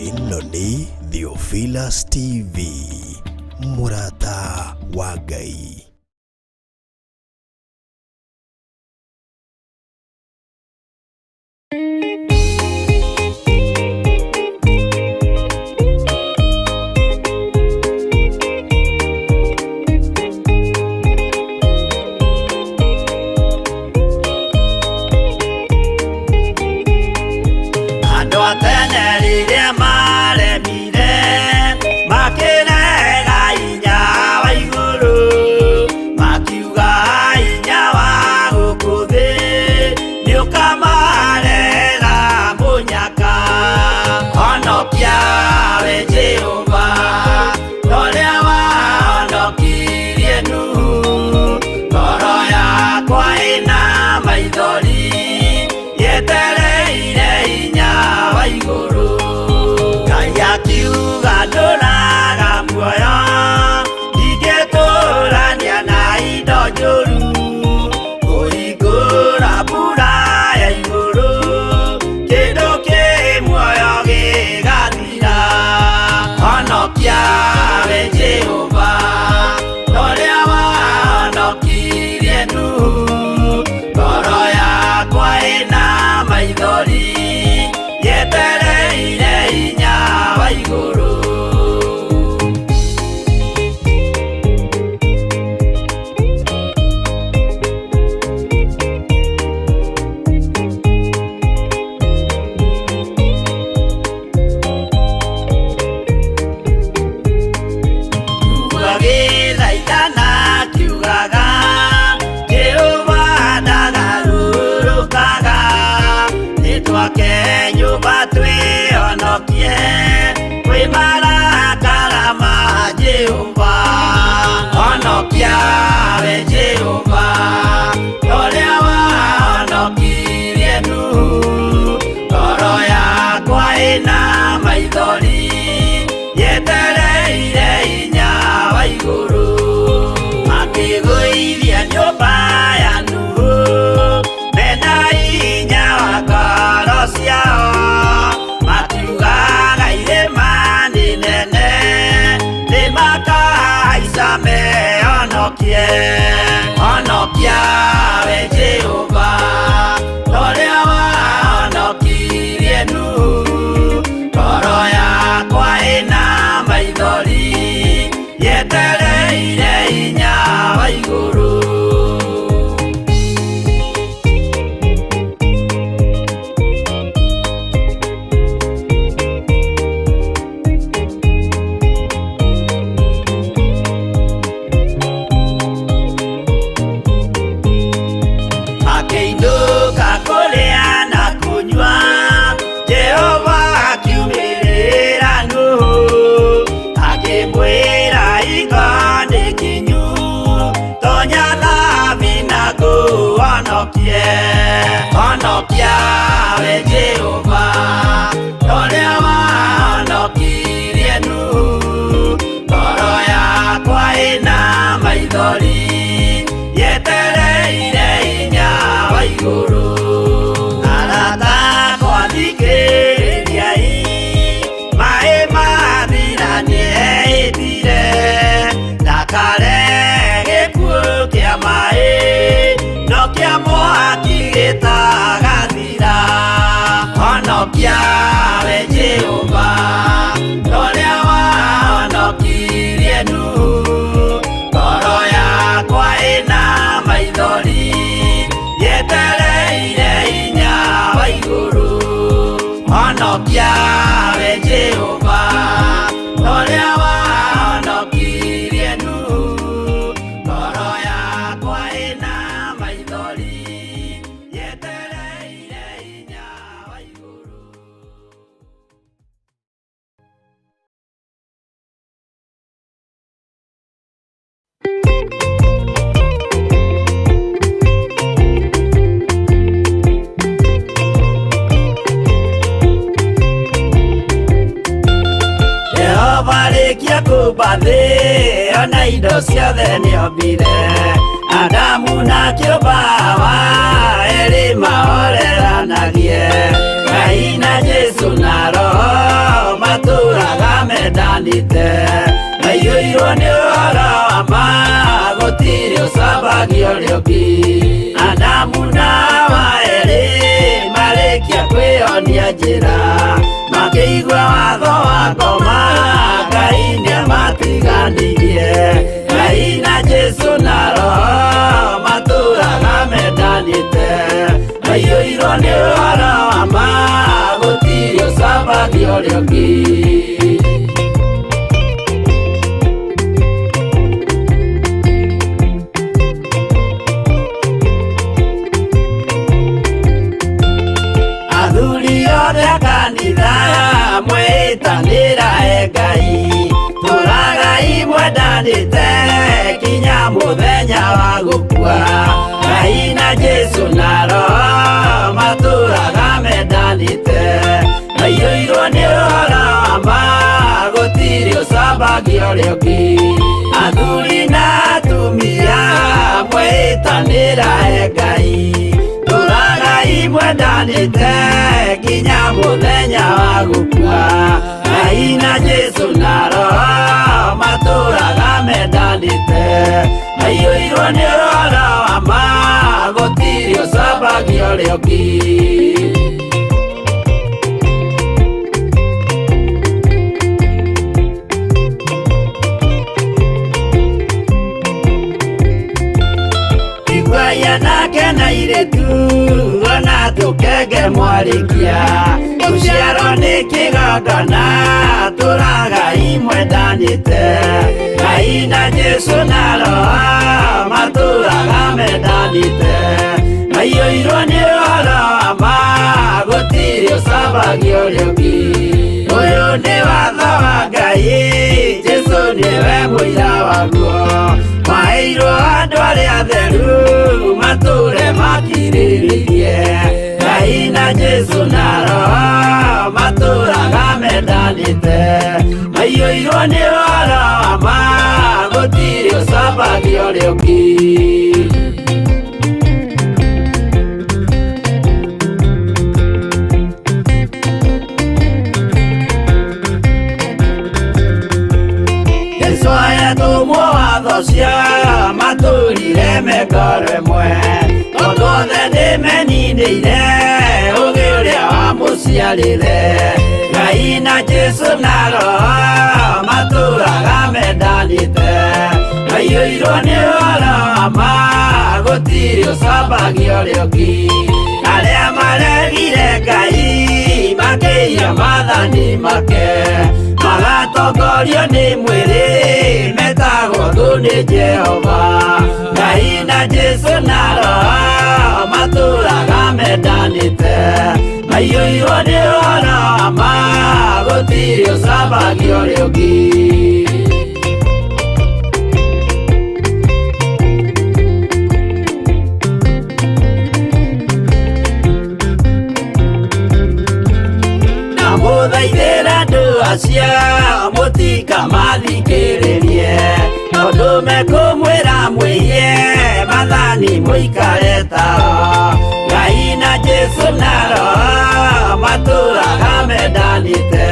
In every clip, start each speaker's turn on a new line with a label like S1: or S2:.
S1: Ĩno nĩ Theophilus TV, mũrata wa Ngai.
S2: Andũ a tene rĩrĩa maremire makĩrega hinya wa igũrũ, makiuga hinya wa gũkũ thĩ nĩũkamarehera mũnyaka. Honokia we Jehova, ta ũrĩa wahonokirie Nuhu. Ngoro yakwa ĩna maithori yetereire hinya wa igũrũ. Ngai akiuga ndũraga muoyo, ndingĩtũrania na indo njũru. Kũhingũra mbura ya igũrũ, kĩndũ kĩ muoyo gĩgathira. Honokia we Jehova, ta ũrĩa wahonokirie Nuhu. Ngoro yakwa ĩna maithori yetereire hinya wa igũrũ. Agĩthaithana akiugaga, Jehova ndagarũrũkaga. Nĩtwake nyũmba twĩhonokie kwĩ marakara ma Jehova. Honokia we Jehova, ta ũrĩa wahonokirie Nuhu. Ngoro yakwa ĩna maithori yetereire hinya wa igũrũ. Makĩgũithia nyũmba ya Nuhu mena hinya wa ngoro ciao, makiugaga irĩma nĩ nene nĩmakahaica mehonokie. Honokia we Jehova, ta ũrĩa wahonokirie Nuhu. Ngoro yakwa ĩna maithori yetereire hinya wa igũrũ. Makĩinũka kũrĩa na kũnyua, Jehova akiumĩrĩra Nuhu, akĩmwĩra hingo nĩ kinyu, tonya thabina ngũhonokie. Honokia we Jehova, ta ũrĩa wahonokirie Nuhu. Ngoro yakwa ĩna maithori yetereire hinya wa igũrũ. Arata akwa thikĩrĩriai, maĩ mathira nĩehĩtire, ndakarehe gĩkuũ kĩa maĩ, no kĩa mwaki gĩtagathira. Honokia we Jehova, ta ũrĩa wahonokirie Nuhu. Ngoro yakwa ĩna maithori yetereire hinya wa igũrũ. Honokia we Jehova, ta ũrĩa wahonokirie Nuhu. Ngoro yakwa ĩna maithori yetereire hinya wa igũrũ. Jehova arĩkia kũmba thĩ ona indo ciothe nĩombire, Adamu na kĩũmba Hawa erĩ mahoreranagie. Ngai na Jesu na Roho. Mendanĩte maiyũirwo nĩ ũhoro wa ma gũtirĩ ũcambagia ũrĩa ũngĩ. Adamu na Hawa erĩ marĩkia kwĩyonia njĩra makĩigua watho wa ngoma Ngai nĩamatiganĩirie. Ngai na Jesũ na Roho matũraga mendanĩte maiyũirwo nĩ ũhoro wa ma gũtirĩ ũcambagia ũrĩa ũngĩ. Athuri othe a kanitha mwĩtanĩra e Ngai tũragai mwendanĩte kinya mũthenya wa gũkua. Ngai na Jesũ na Roho matũraga mendanĩte maiyũirwo nĩ ũhoro wa ma gũtirĩ ũcambagia ũrĩa ũngĩ. Athuri na atumia mwĩtanĩra e Ngai tũragai mwendanĩte kinya mũthenya wa gũkua. Ngai na Jesũ na Roho matũraga mendanĩte maiyũirwo nĩ ũhoro wa ma gũtirĩ ũcambagia ũrĩa ũngĩ. Iguai anake na airĩtu ona tũkenge mwarĩkia gũciarwo nĩ kĩgongona tũragai mwendanĩte. Ngai na Jesũ na Roho matũraga mendanĩte maiyũirwo nĩ ũhoro wa ma gũtirĩ ũcambagia ũrĩa ũngĩ. Ũyũ nĩ watho wa Ngai Jesũ nĩwe mũira waguo maheirwo andũ arĩa atheru matũre makirĩrĩirie. Ngai na Jesũ na Roho matũraga mendanĩte maiyũirwo nĩ ũhoro wa ma gũtirĩ ũcambagia ũrĩa ũngĩ. Jesũ ayatũmwo watho cia matũrire mengoro ĩmwe tondũ othe nĩmeninĩire ũgĩ ũrĩa wamũciarire. Ngai na Jesũ na Roho matũraga mendanĩte maiyũirwo nĩ ũhoro wa ma gũtirĩ ũcambagia ũrĩa ũngĩ. Arĩa maregire Ngai makĩiya maathani make magatongorio nĩ mwĩrĩ metagwo thũ nĩ Jehova. Ngai na Jesũ na Roho matũraga mendanĩte maiyũirwo nĩ ũhoro wa ma gũtirĩ ũcambagia ũrĩa ũngĩ. Ndamũthaithĩra andũ acio mũtikamathikĩrĩrie tondũ mekũmwĩra mwĩiye maathani mũikare tao. Ngai na Jesũ na Roho matũraga mendanĩte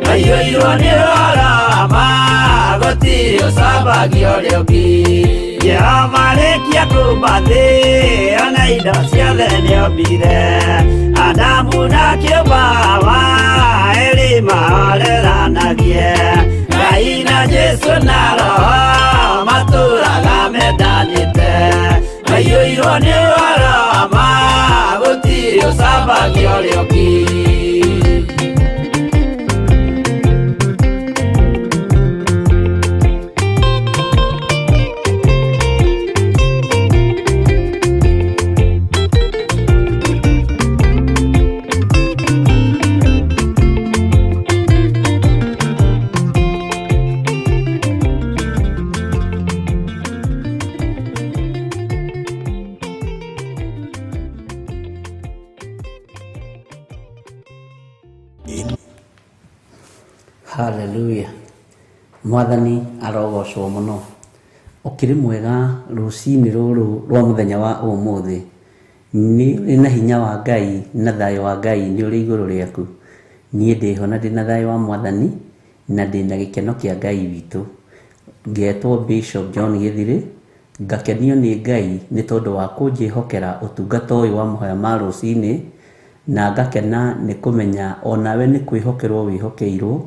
S2: maiyũirwo nĩ ũhoro wa ma gũtirĩ ũcambagia ũrĩa ũngĩ. Jehova arĩkia kũũmba thĩ ona indo ciothe nĩombire Adamu na kĩũmba Hawa erĩ mahoreranagie. Ngai na Jesũ na Roho matũraga mendanĩte maiyũirwo nĩ ũhoro wa ma gũtirĩ ũcambagia ũrĩa ũngĩ.
S3: Hallelujah. Mwathani arogocwo muno. Ukiri mwega rucini ruru rwa muthenya wa umuthi ni na hinya wa Ngai na thayo wa Ngai ni uri iguru riaku. Nie ndiho na ndina thayo wa Mwathani Na ndĩna gĩkeno kĩa Ngai witũ. Ngetwo Bishop John Gĩthirĩ, ngakenio nĩ Ngai nĩ tondũ wa kũnjĩhokera ũtungata ũyũ wa mahoya ma rũcinĩ, na ngakena nĩ kũmenya onawe nĩ kwĩhokerwo wĩhokeirwo,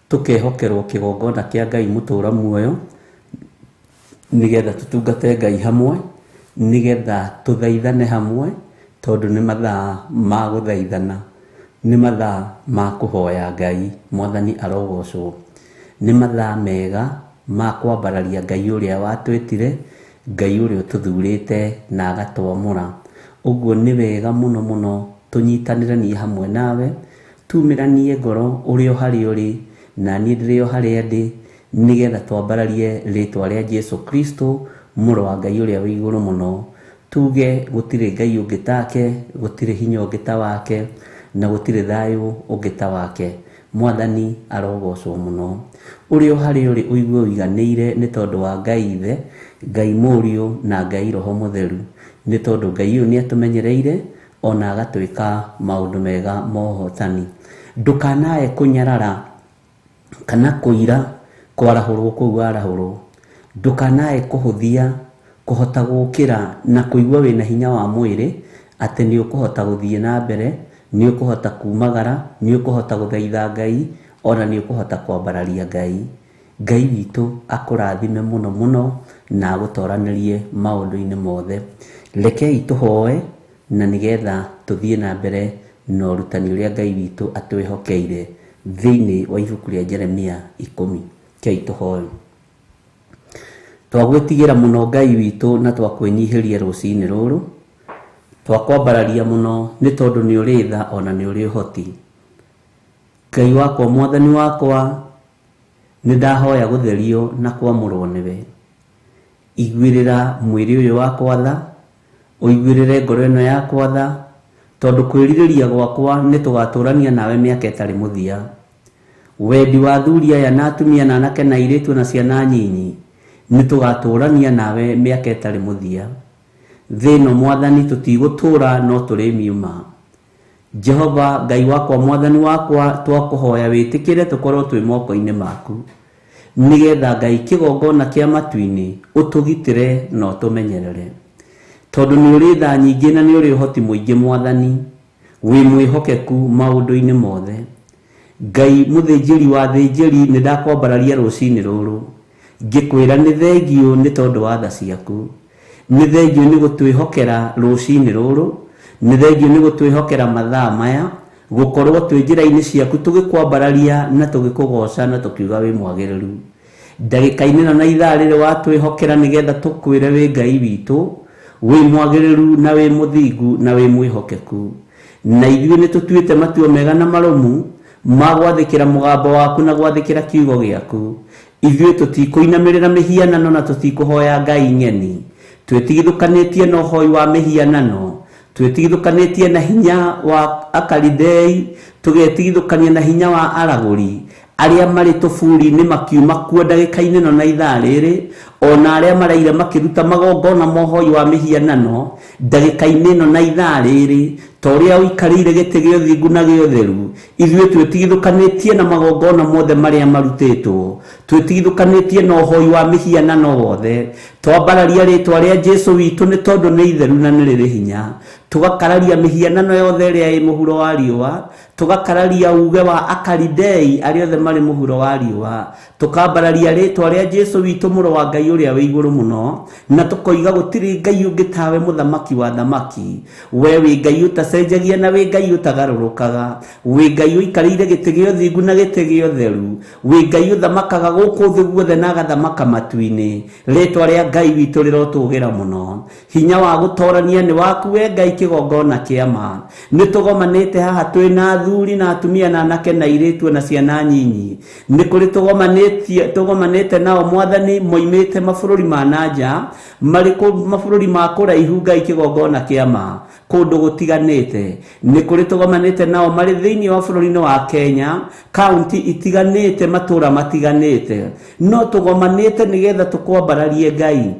S3: tũkehokerwo kĩgongona kĩa Ngai mũtũra muoyo, nĩgetha tũtungate Ngai hamwe, nĩgetha tũthaithane hamwe, tondũ nĩ mathaa ma gũthaithana, nĩ mathaa ma kũhoya Ngai, Mwathani arogocwo. Nĩ mathaa mega ma kwambararia Ngai ũrĩa watwĩtire, Ngai ũrĩa ũtũthurĩte na agatwamũra. Ũguo nĩ wega mũno mũno tũnyitanĩre niĩ hamwe nawe, tumĩranie ngoro ũrĩ o harĩa ũrĩ, na niĩ ndĩrĩ o harĩa ndĩ, nĩgetha twambararie rĩtwa rĩa Jesu Kristo, mũrũ wa Ngai ũrĩa wĩ igũrũ mũno. Tuge gũtirĩ Ngai ũngĩ take, gũtirĩ hinya ũngĩ ta wake, na gũtirĩ thayũ ũngĩ ta wake. Mwathani arogocwo mũno. Ũrĩ o harĩa ũrĩ ũigue ũiganĩire nĩ tondũ wa Ngai Ithe, Ngai Mũriũ na Ngai Roho Mũtheru. Nĩ tondũ Ngai ũyũ nĩ atũmenyereire ona agatwĩka maũndũ mega ma ũhotani. Ndũkanae kũnyarara kana kũira kwarahũrwo kũu warahũrwo. Ndũkanae kũhũthia kũhota gũkĩra na kũigua wĩna hinya wa mwĩrĩ atĩ nĩ ũkũhota gũthiĩ na mbere, nĩ ũkũhota kumagara, nĩ ũkũhota gũthaitha Ngai, ona nĩ ũkũhota kwambararia Ngai. Ngai witũ akũrathime mũno mũno na agũtoranĩrie maũndũ-inĩ mothe. Rekei tũhoe na nĩgetha tũthiĩ na mbere na ũrutani ũrĩa Ngai witũ atwĩhokeire thĩinĩ wa ibuku rĩa Jeremia 10. Rekei tũhoe. Twagwĩtigĩra mũno Ngai witũ na twakwĩnyihĩria rũcinĩ rũrũ, twakwambararia mũno nĩ tondũ nĩ ũrĩ tha ona nĩ ũrĩ ũhoti. Ngai wakwa, Mwathani wakwa, nĩ ndahoya gũtherio na kwamũrwo nĩwe. Iguĩrĩra mwĩrĩ ũyũ wakwa tha, ũiguĩrĩre ngoro ĩno yakwa tha, tondũ kwĩrirĩria gwakwa nĩ tũgatũrania nawe mĩaka ĩtarĩ mũthia. Wendi wa athuri aya na atumia na anake na airĩtu na ciana nyinyi nĩ tũgatũrania nawe mĩaka ĩtarĩ mũthia. Thĩ ĩno Mwathani tũtigũtũra no tũrĩmiuma. Jehova Ngai wakwa, Mwathani wakwa, twakũhoya wĩtĩkĩre tũkorwo twĩ moko-inĩ maku, nĩgetha Ngai kĩgongona kĩa matu-inĩ ũtũgitĩre na ũtũmenyerere. Tondũ nĩ ũrĩ tha nyingĩ na nĩ ũrĩ ũhoti mũingĩ Mwathani, wĩ mwĩhokeku maũndũ-inĩ mothe. Ngai mũthĩnjĩri wa thĩnjĩri, nĩ ndakwambararia rũcinĩ rũrũ, ngĩkwĩra nĩ thengiũ nĩ tondũ wa tha ciaku. Nĩ thengiũ nĩ gũtwĩhokera rũcinĩ rũrũ, nĩ thengiũ nĩ gũtwĩhokera mathaa maya, gũkorwo twĩ njĩra-inĩ ciaku tũgĩkwambararia na tũgĩkũgoca na tũkiuga wĩ mwagĩrĩru. Ndagĩka-inĩ ĩno na ithaa rĩrĩ watwĩhokera nĩgetha tũkwĩre wĩ Ngai witũ, wĩ mwagĩrĩru na wĩ mũthingu na wĩ mwĩhokeku. Na ithuĩ nĩ tũtuĩte matua mega na marũmu ma gwathĩkĩra mũgambo waku na gwathĩkĩra kiugo gĩaku. Ithuĩ tũtikũinamĩrĩra mĩhianano na tũtikũhoya Ngai ng'eni. Twĩtigithũkanĩtie na ũhoi wa mĩhianano, twĩtigithũkanĩtie na hinya wa Akalidei, tũgetigithũkania na hinya wa aragũri arĩa marĩ tũburi-inĩ makiuma kuo ndagĩka-inĩ ĩno na ithaa rĩrĩ, ona arĩa maraire makĩruta magongona ma ũhoi wa mĩhianano ndagĩka-inĩ ĩno na ithaa rĩrĩ, ta ũrĩa ũikarĩire gĩtĩ gĩa ũthingu na gĩa ũtheru. Ithuĩ twĩtigithũkanĩtie na magongona mothe marĩa marutĩtwo, twĩtigithũkanĩtie na ũhoi wa mĩhianano wothe. Twambararia rĩtwa rĩa Jesu witũ nĩ tondũ nĩ itheru na nĩ rĩrĩ hinya. Tũgakararia mĩhianano yothe ĩrĩa ĩ mũhuro wa riũa, tũgakararia uge wa Akalidei arĩa othe marĩ mũhuro wa riũa, tũkambararia rĩtwa rĩa Jesu witũ mũrũ wa Ngai ũrĩa wĩ igũrũ mũno, na tũkoiga gũtirĩ Ngai ũngĩ tawe mũthamaki wa thamaki. We wĩ Ngai ũtacenjagia na wĩ Ngai ũtagarũrũkaga, wĩ Ngai ũikarĩire gĩtĩ gĩa ũthingu na gĩtĩ gĩa ũtheru, wĩ Ngai ũthamakaga gũkũ thĩ guothe na agathamaka matu-inĩ. Rĩtwa rĩa Ngai witũ rĩrotũgĩra mũno. Hinya wa gũtorania nĩ waku we Ngai kĩgongona kĩa ma. Nĩ tũgomanĩte haha twĩ na athuri na atumia na anake na airĩtu na ciana nyinyi. Nĩ kũrĩ tũgomanĩte nao Mwathani moimĩte mabũrũri ma na nja, marĩ mabũrũri ma kũraihu Ngai kĩgongona kĩa ma, kũndũ gũtiganĩte. Nĩ kũrĩ tũgomanĩte nao marĩ thĩinĩ wa bũrũri-inĩ wa Kenya, kaunti itiganĩte, matũũra matiganĩte. No tũgomanĩte nĩgetha tũkwambararie Ngai.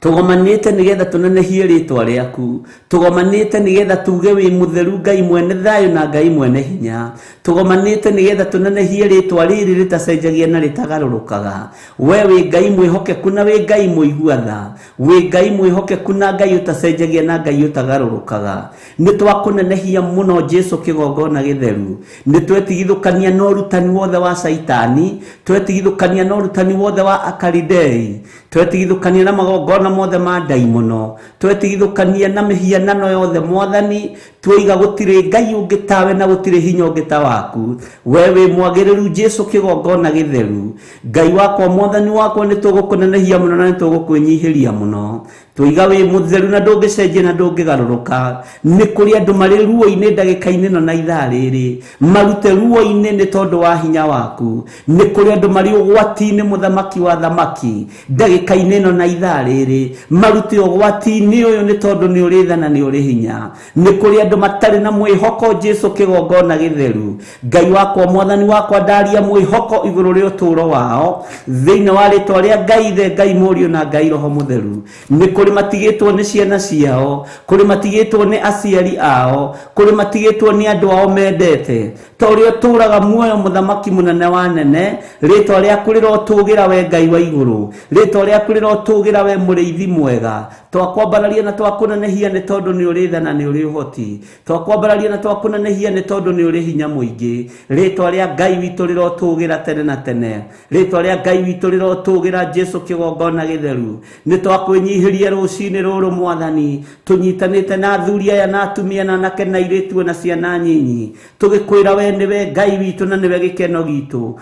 S3: Tũgomanĩte nĩgetha tũnenehie rĩtwa rĩaku. Tũgomanĩte nĩgetha tuge wĩ mũtheru Ngai mwene thayũ na Ngai mwene hinya. Tũgomanĩte nĩgetha tũnenehie rĩtwa rĩrĩ rĩtacenjagia na rĩtagarũrũkaga. We wĩ Ngai mwĩhokeku na wĩ Ngai mũigua tha. Wĩ Ngai mwĩhokeku na Ngai ũtacenjagia na Ngai ũtagarũrũkaga. Nĩ twakũnenehia mũno Jesu kĩgongona gĩtheru. Nĩ twetigithũkania na ũrutani wothe wa Caitani, twetigithũkania na ũrutani wothe wa Akalidei, twetigithũkania na magongona mothe ma ndaimono, twetigithũkania na mĩhianano yothe Mwathani, twoiga gũtirĩ Ngai ũngĩ tawe na gũtirĩ hinya ũngĩ ta waku. We wĩ mwagĩrĩru Jesu kĩgongona gĩtheru. Ngai wakwa Mwathani wakwa nĩ tũgũkũnenehia mũno na nĩ tũgũkwĩnyihĩria mũno. Twoiga wĩ mũtheru na ndũngĩcenjia na ndũngĩgarũrũka. Nĩ kũrĩ andũ marĩ ruo-inĩ ndagĩka-inĩ ĩno na ithaa rĩrĩ, marute ruo-inĩ nĩ tondũ wa hinya waku. Nĩ kũrĩ andũ marĩ ũgwati-inĩ mũthamaki wa thamaki ndagĩka-inĩ ĩno na ithaa rĩrĩ, marute ũgwati-inĩ ũyũ nĩ tondũ nĩ ũrĩ tha na nĩ ũrĩ hinya. Nĩ kũrĩ andũ matarĩ na mwĩhoko Jesu kĩgongona gĩtheru. Ngai wakwa Mwathani wakwa ndaria mwĩhoko igũrũ rĩa ũtũũro wao thĩinĩ wa rĩtwa rĩa Ngai Ithe, Ngai Mũriũ na Ngai Roho Mũtheru. Nĩ kũrĩ matigĩtwo nĩ ciana ciao, kũrĩ matigĩtwo nĩ aciari ao, kũrĩ matigĩtwo nĩ andũ ao mendete. Ta ũrĩa ũtũũraga muoyo mũthamaki mũnene wa nene, rĩtwa rĩaku rĩrotũgĩra we Ngai wa igũrũ, rĩtwa rĩaku rĩrotũgĩra we mũrĩithi mwega. Twakwambararia na twakũnenehia nĩ tondũ nĩ ũrĩ tha na nĩ ũrĩ ũhoti. Twakwambararia na twakũnenehia nĩ tondũ nĩ ũrĩ hinya mũingĩ. Rĩtwa rĩa Ngai witũ rĩrotũgĩra tene na tene. Rĩtwa rĩa Ngai witũ rĩrotũgĩra Jesu kĩgongona gĩtheru. Nĩ twakwĩnyihĩria rũcinĩ rũrũ Mwathani, tũnyitanĩte na athuri aya na atumia na anake na airĩtu na ciana nyinyi, tũgĩkwĩra we nĩwe Ngai witũ na nĩwe gĩkeno gitũ.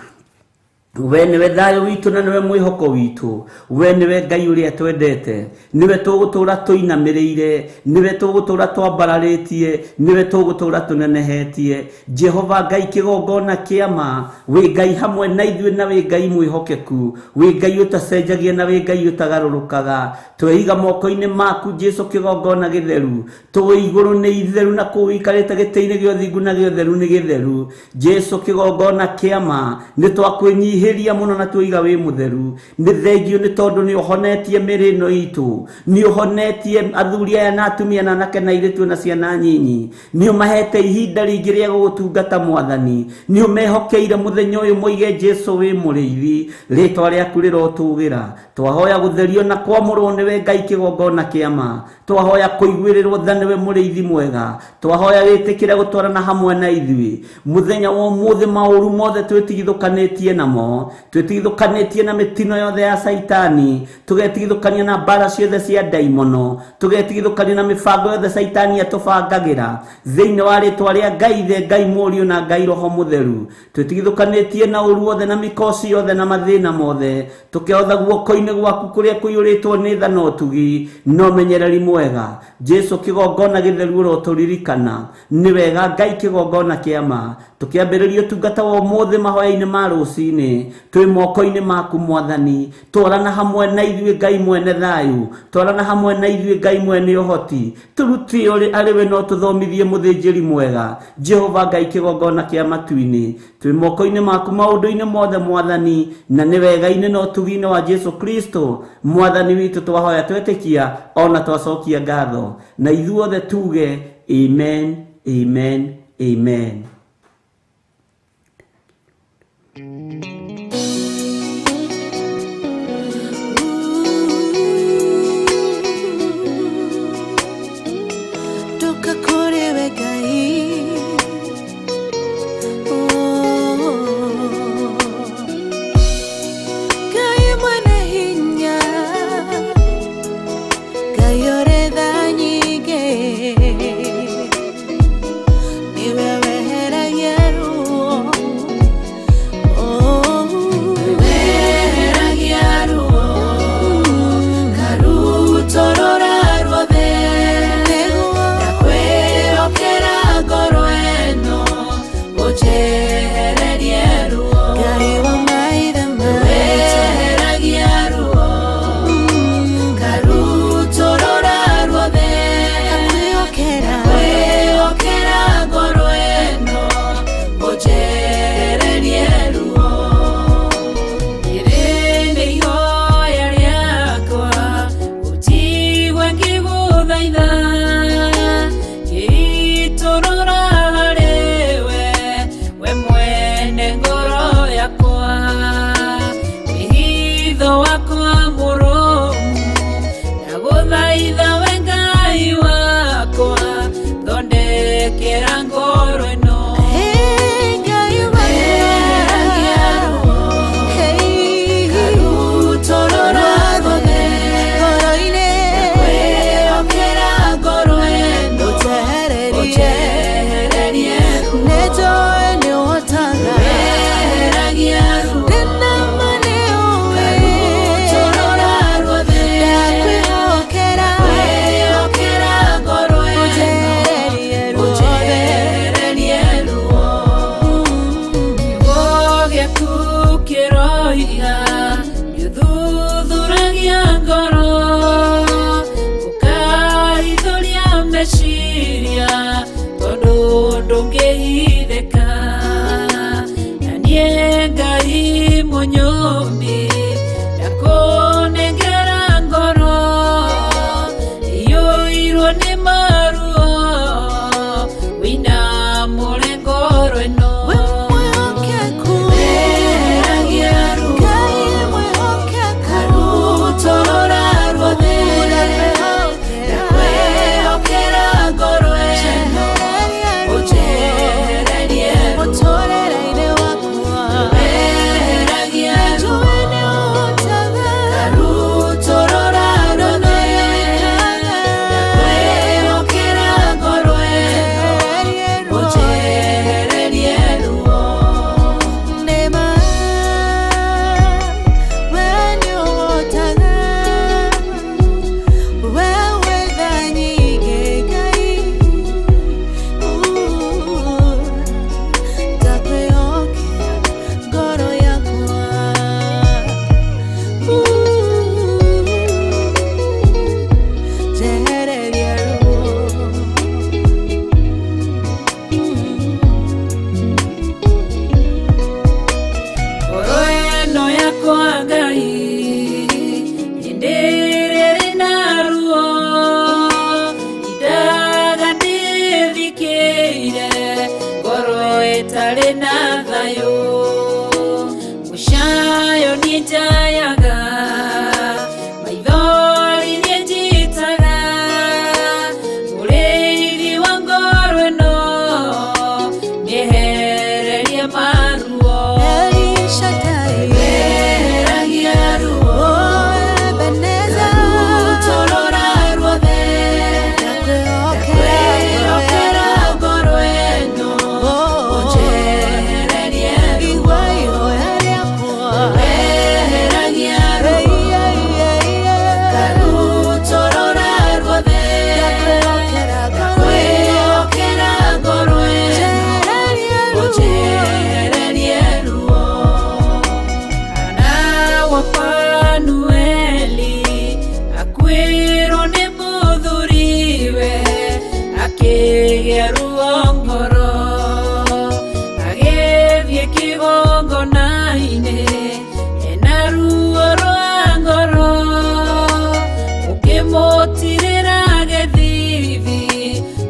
S3: We nĩwe thayũ witũ na nĩwe mwĩhoko witũ. We nĩwe Ngai ũrĩa twendete, nĩwe tũgũtũũra tũinamĩrĩire, nĩwe tũgũtũũra twambararĩtie, nĩwe tũgũtũũra tũnenehetie. Jehova Ngai kĩgongona kĩa ma, wĩ Ngai hamwe na ithuĩ na wĩ Ngai mwĩhokeku, wĩ Ngai ũtacenjagia na wĩ Ngai ũtagarũrũkaga. Tweiga moko-inĩ maku Jesu kĩgongona gĩtheru. Tũĩ igũrũ nĩ itheru na kũu ũikarĩte gĩtĩ-inĩ gĩa ũthingu na gĩa ũtheru nĩ gĩtheru. Jesu kĩgongona kĩa ma, nĩ twakwĩnyihĩria mũno na twoiga wĩ mũtheru. Nĩ thengio nĩ tondũ nĩ ũhonetie mĩrĩ ĩno itũ, nĩ ũhonetie athuri aya na atumia na anake na airĩtu na ciana nyinyi, nĩ ũmahete ihinda rĩingĩ rĩa gũgũtungata Mwathani, nĩ ũmehokeire mũthenya ũyũ moige Jesu wĩ mũrĩithi. Rĩtwa rĩaku rĩrotũgĩra. Twahoya gũtherio na kwamũrwo nĩwe Ngai kĩgongona kĩa ma. Twahoya kũiguĩrĩrwo tha nĩwe mũrĩithi mwega. Twahoya wĩtĩkĩre gũtwarana hamwe na ithuĩ mũthenya wa ũmũthĩ. Maũru mothe twĩtigithũkanĩtie namo, twĩtigithũkanĩtie na mĩtino yothe ya Caitani, tũgetigithũkania na mbara ciothe cia ndaimono, tũgetigithũkania na mĩbango yothe Caitani atũbangagĩra thĩinĩ wa rĩtwa rĩa Ngai Ithe, Ngai Mũriũ na Ngai Roho Mũtheru. Twĩtigithũkanĩtie na ũru wothe na mĩkoci yothe na mathĩna mothe, tũkeotha guoko-inĩ gwaku kũrĩa kũiyũrĩtwo nĩ tha na ũtugi na ũmenyereri mwega. Jesu kĩgongona gĩtheru ũrotũririkana. Nĩ wega Ngai kĩgongona kĩa ma. Tũkĩambĩrĩria ũtungata wa ũmũthĩ mahoya-inĩ ma rũcinĩ, twĩ moko-inĩ maku Mwathani. Twarana hamwe na ithuĩ Ngai mwene thayũ, twarana hamwe na ithuĩ Ngai mwene ũhoti. Tũrute ũrĩ arĩ we no tũthomithie mũthĩnjĩri mwega. Jehova Ngai kĩgongona kĩa matu-inĩ, twĩ moko-inĩ maku maũndũ-inĩ mothe Mwathani, na nĩ wega-inĩ na ũtugi-inĩ wa Jesu Kristo Mwathani witũ twahoya twetĩkia ona twacokia ngatho, na ithuothe tuge amen, amen, amen.
S4: Toka kũrĩ we Ngai. Oh. Ngai mwene hinya, Ngai ũrĩ tha nyingĩ, nĩwe weheragia ruo. Oh. Weheragia ruo, karutorora ruothe. Ndakwĩhokera ngoro ĩno, ũnjehererie ruo. Ngai wa maithe maitũ. Weheragia ruo, karutorora ruothe. Ndakwĩhokera ngoro ĩno, ũnjehererie ruo. Rĩrĩ nĩ ihoya rĩakwa, Ngai mũnyũmbi ndakũnengera ngoro iyũirwo nĩ maruo wĩna mũrengoro ĩno. Weheragia ruo karutorora ruothe ndakwĩhokera ngoro ĩno ũnjehererie ruo. Weheragia ruo karutorora ruothe ndakwĩhokera ngoro ĩno ũnjehererie ruo. Ngoro ĩno yakwa Ngai hĩndĩ ĩrĩa ĩrĩ na ruo indaga ndĩthikĩire ngoro ĩtarĩ na thayũ mũcayo niĩ njayaga maithori niĩ njitaga mũrĩithi wa ngoro ĩno nĩehererie maruo. Weheragia ruo karutorora ruothe ndakwĩhokera ngoro ĩno ũnjehererie ruo. Weheragia ruo karutorora ruothe ndakwĩhokera ngoro ĩno ũnjehererie ruo. Hana wa Fanueli akuĩrwo nĩ mũthuriwe akĩgĩa ruo ngoro agĩthiĩ kĩgongona-inĩ ena ruo rwa ngoro ũkĩmũtirĩra gĩthithi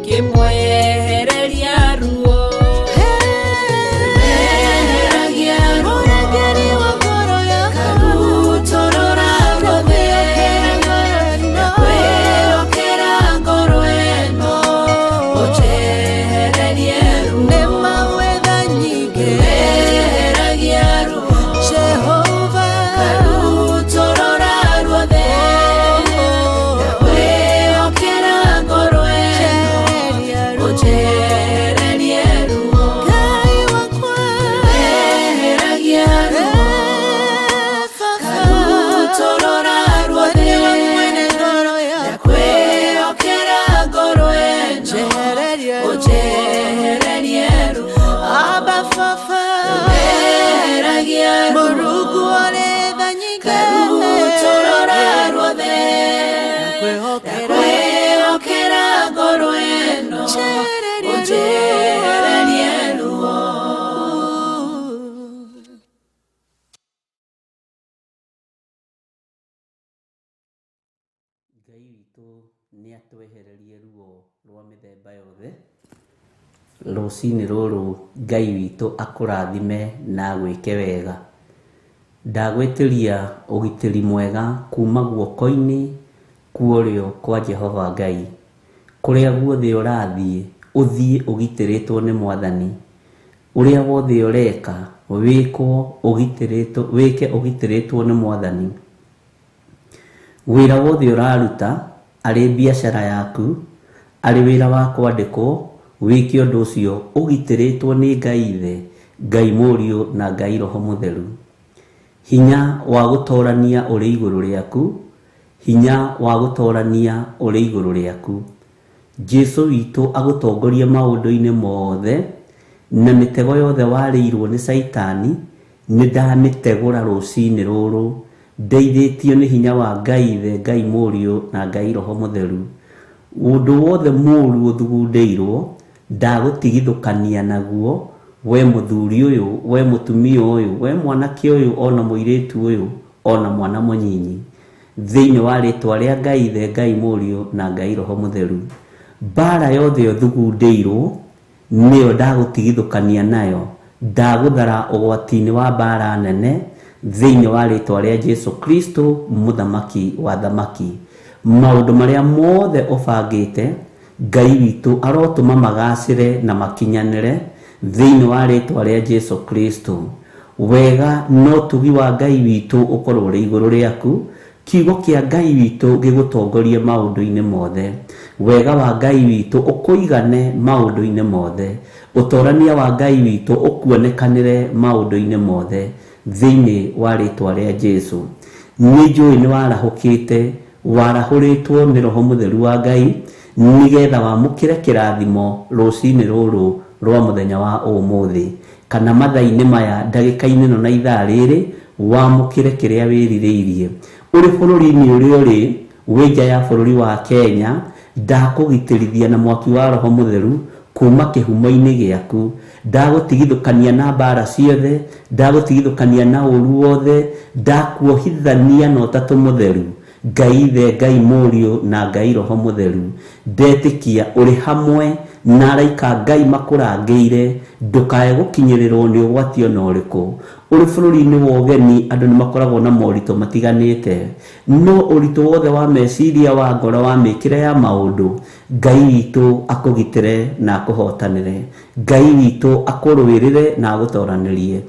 S4: kĩmwehereria ruo. Weheragia ruo karutorora ruothe ndakwĩhokera ngoro ĩno ũnjehererie ruo. Weheragia ruo karutorora ruothe ndakwĩhokera ngoro ĩno ũnjehererie ruo. Weheragia ruo karutorora ruothe ndakwĩhokera ngoro ĩno ũnjehererie ruo. Weheragia ruo karutorora ruothe ndakwĩhokera ngoro ĩno ũnjehererie ruo.
S3: Ngai witũ nĩ atwehererie ruo rwa mĩthemba yothe. Rũcinĩ rũrũ Ngai witũ akũrathime na agwĩke wega. Ndagwĩtĩria ũgitĩri mwega kuma guoko-inĩ kwa ũrĩo kwa Jehova Ngai. Kũrĩa guothe ũrathiĩ, ũthiĩ ũgitĩrĩtwo nĩ Mwathani. Ũrĩa wothe ũreka, wĩkwo ũgitĩrĩtwo, wĩke ũgitĩrĩtwo nĩ Mwathani. Wĩra wothe ũraruta, arĩ biacara yaku, arĩ wĩra wa kwandĩkwo, wĩke ũndũ ũcio ũgitĩrĩtwo nĩ Ngai Ithe, Ngai Mũriũ na Ngai Roho Mũtheru. Hinya wa gũtorania ũrĩ igũrũ rĩaku, hinya wa gũtorania ũrĩ igũrũ rĩaku. Jesu witũ agũtongorie maũndũ-inĩ mothe na mĩtego yothe warĩirwo nĩ Caitani nĩ ndamĩtegũra rũcinĩ rũrũ ndeithĩtio nĩ hinya wa Ngai Ithe, Ngai Mũriũ na Ngai Roho Mũtheru. Ũndũ wothe mũũru ũthugundĩirwo ndagũtigithũkania naguo, We mũthuri ũyũ, we mũtumia ũyũ, we mwanake ũyũ, ona mũirĩtu ũyũ, ona mwana mũnyinyi, thĩinĩ wa rĩtwa rĩa Ngai Ithe, Ngai Mũriũ na Ngai Roho Mũtheru, mbara yothe ũthugundĩirwo nĩyo ndagũtigithũkania nayo, ndagũthara ũgwati-inĩ wa mbara nene thĩinĩ wa rĩtwa rĩa Jesu Kristo mũthamaki wa thamaki. Maũndũ marĩa mothe ũbangĩte Ngai witũ arotũma magacĩre na makinyanĩre thĩinĩ wa rĩtwa rĩa Jesu Kristo. Wega no tugi wa Ngai witũ ũkorwo ũrĩ igũrũ rĩaku, kiugo kĩa Ngai witũ gĩgũtongorie maũndũ-inĩ mothe. Wega wa Ngai witũ ũkũigane maũndũ-inĩ mothe. Ũtorania wa Ngai witũ ũkuonekanĩre maũndũ-inĩ mothe thĩinĩ wa rĩtwa rĩa Jesu. Nĩ njũĩ nĩ warahũkĩte, warahũrĩtwo nĩ Roho Mũtheru wa Ngai nĩgetha wamũkĩre kĩrathimo rũcinĩ rũrũ rwa mũthenya wa ũmũthĩ, kana mathaa-inĩ maya, ndagĩka-inĩ ĩno na ithaa rĩrĩ, wamũkĩre kĩrĩa wĩrirĩirie. Ũrĩ bũrũri-inĩ ũrĩa ũrĩ, wĩ nja ya bũrũri wa Kenya, ndakũgitĩrithia na mwaki wa Roho Mũtheru kuma kĩhumo-inĩ gĩaku. Ndagũtigithũkania na mbara ciothe, ndagũtigithũkania na ũru wothe, ndakuohithania na ũtatũ mũtheru, Ngai Ithe, Ngai Mũriũ na Ngai Roho Mũtheru. Ndetĩkia ũrĩ hamwe na araika Ngai makũrangĩire, ndũkae gũkinyĩrĩrwo nĩ ũgwati ona ũrĩkũ. Ũrĩ bũrũri-inĩ wa ũgeni, andũ nĩ makoragwo na moritũ matiganĩte, no ũritũ wothe wa meciria, wa ngoro, wa mĩkĩre ya maũndũ, Ngai witũ akũgitĩre na akũhotanĩre. Ngai witũ akũrũĩrĩre na agũtoranĩrie.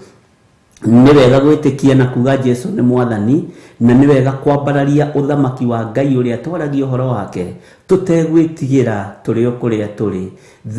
S3: Nĩ wega gwĩtĩkia na kuga Jesu nĩ mwathani, na nĩ wega kwambararia ũthamaki wa Ngai ũrĩa twaragia ũhoro wake tũtegwĩtigĩra tũrĩ o kũrĩa tũrĩ.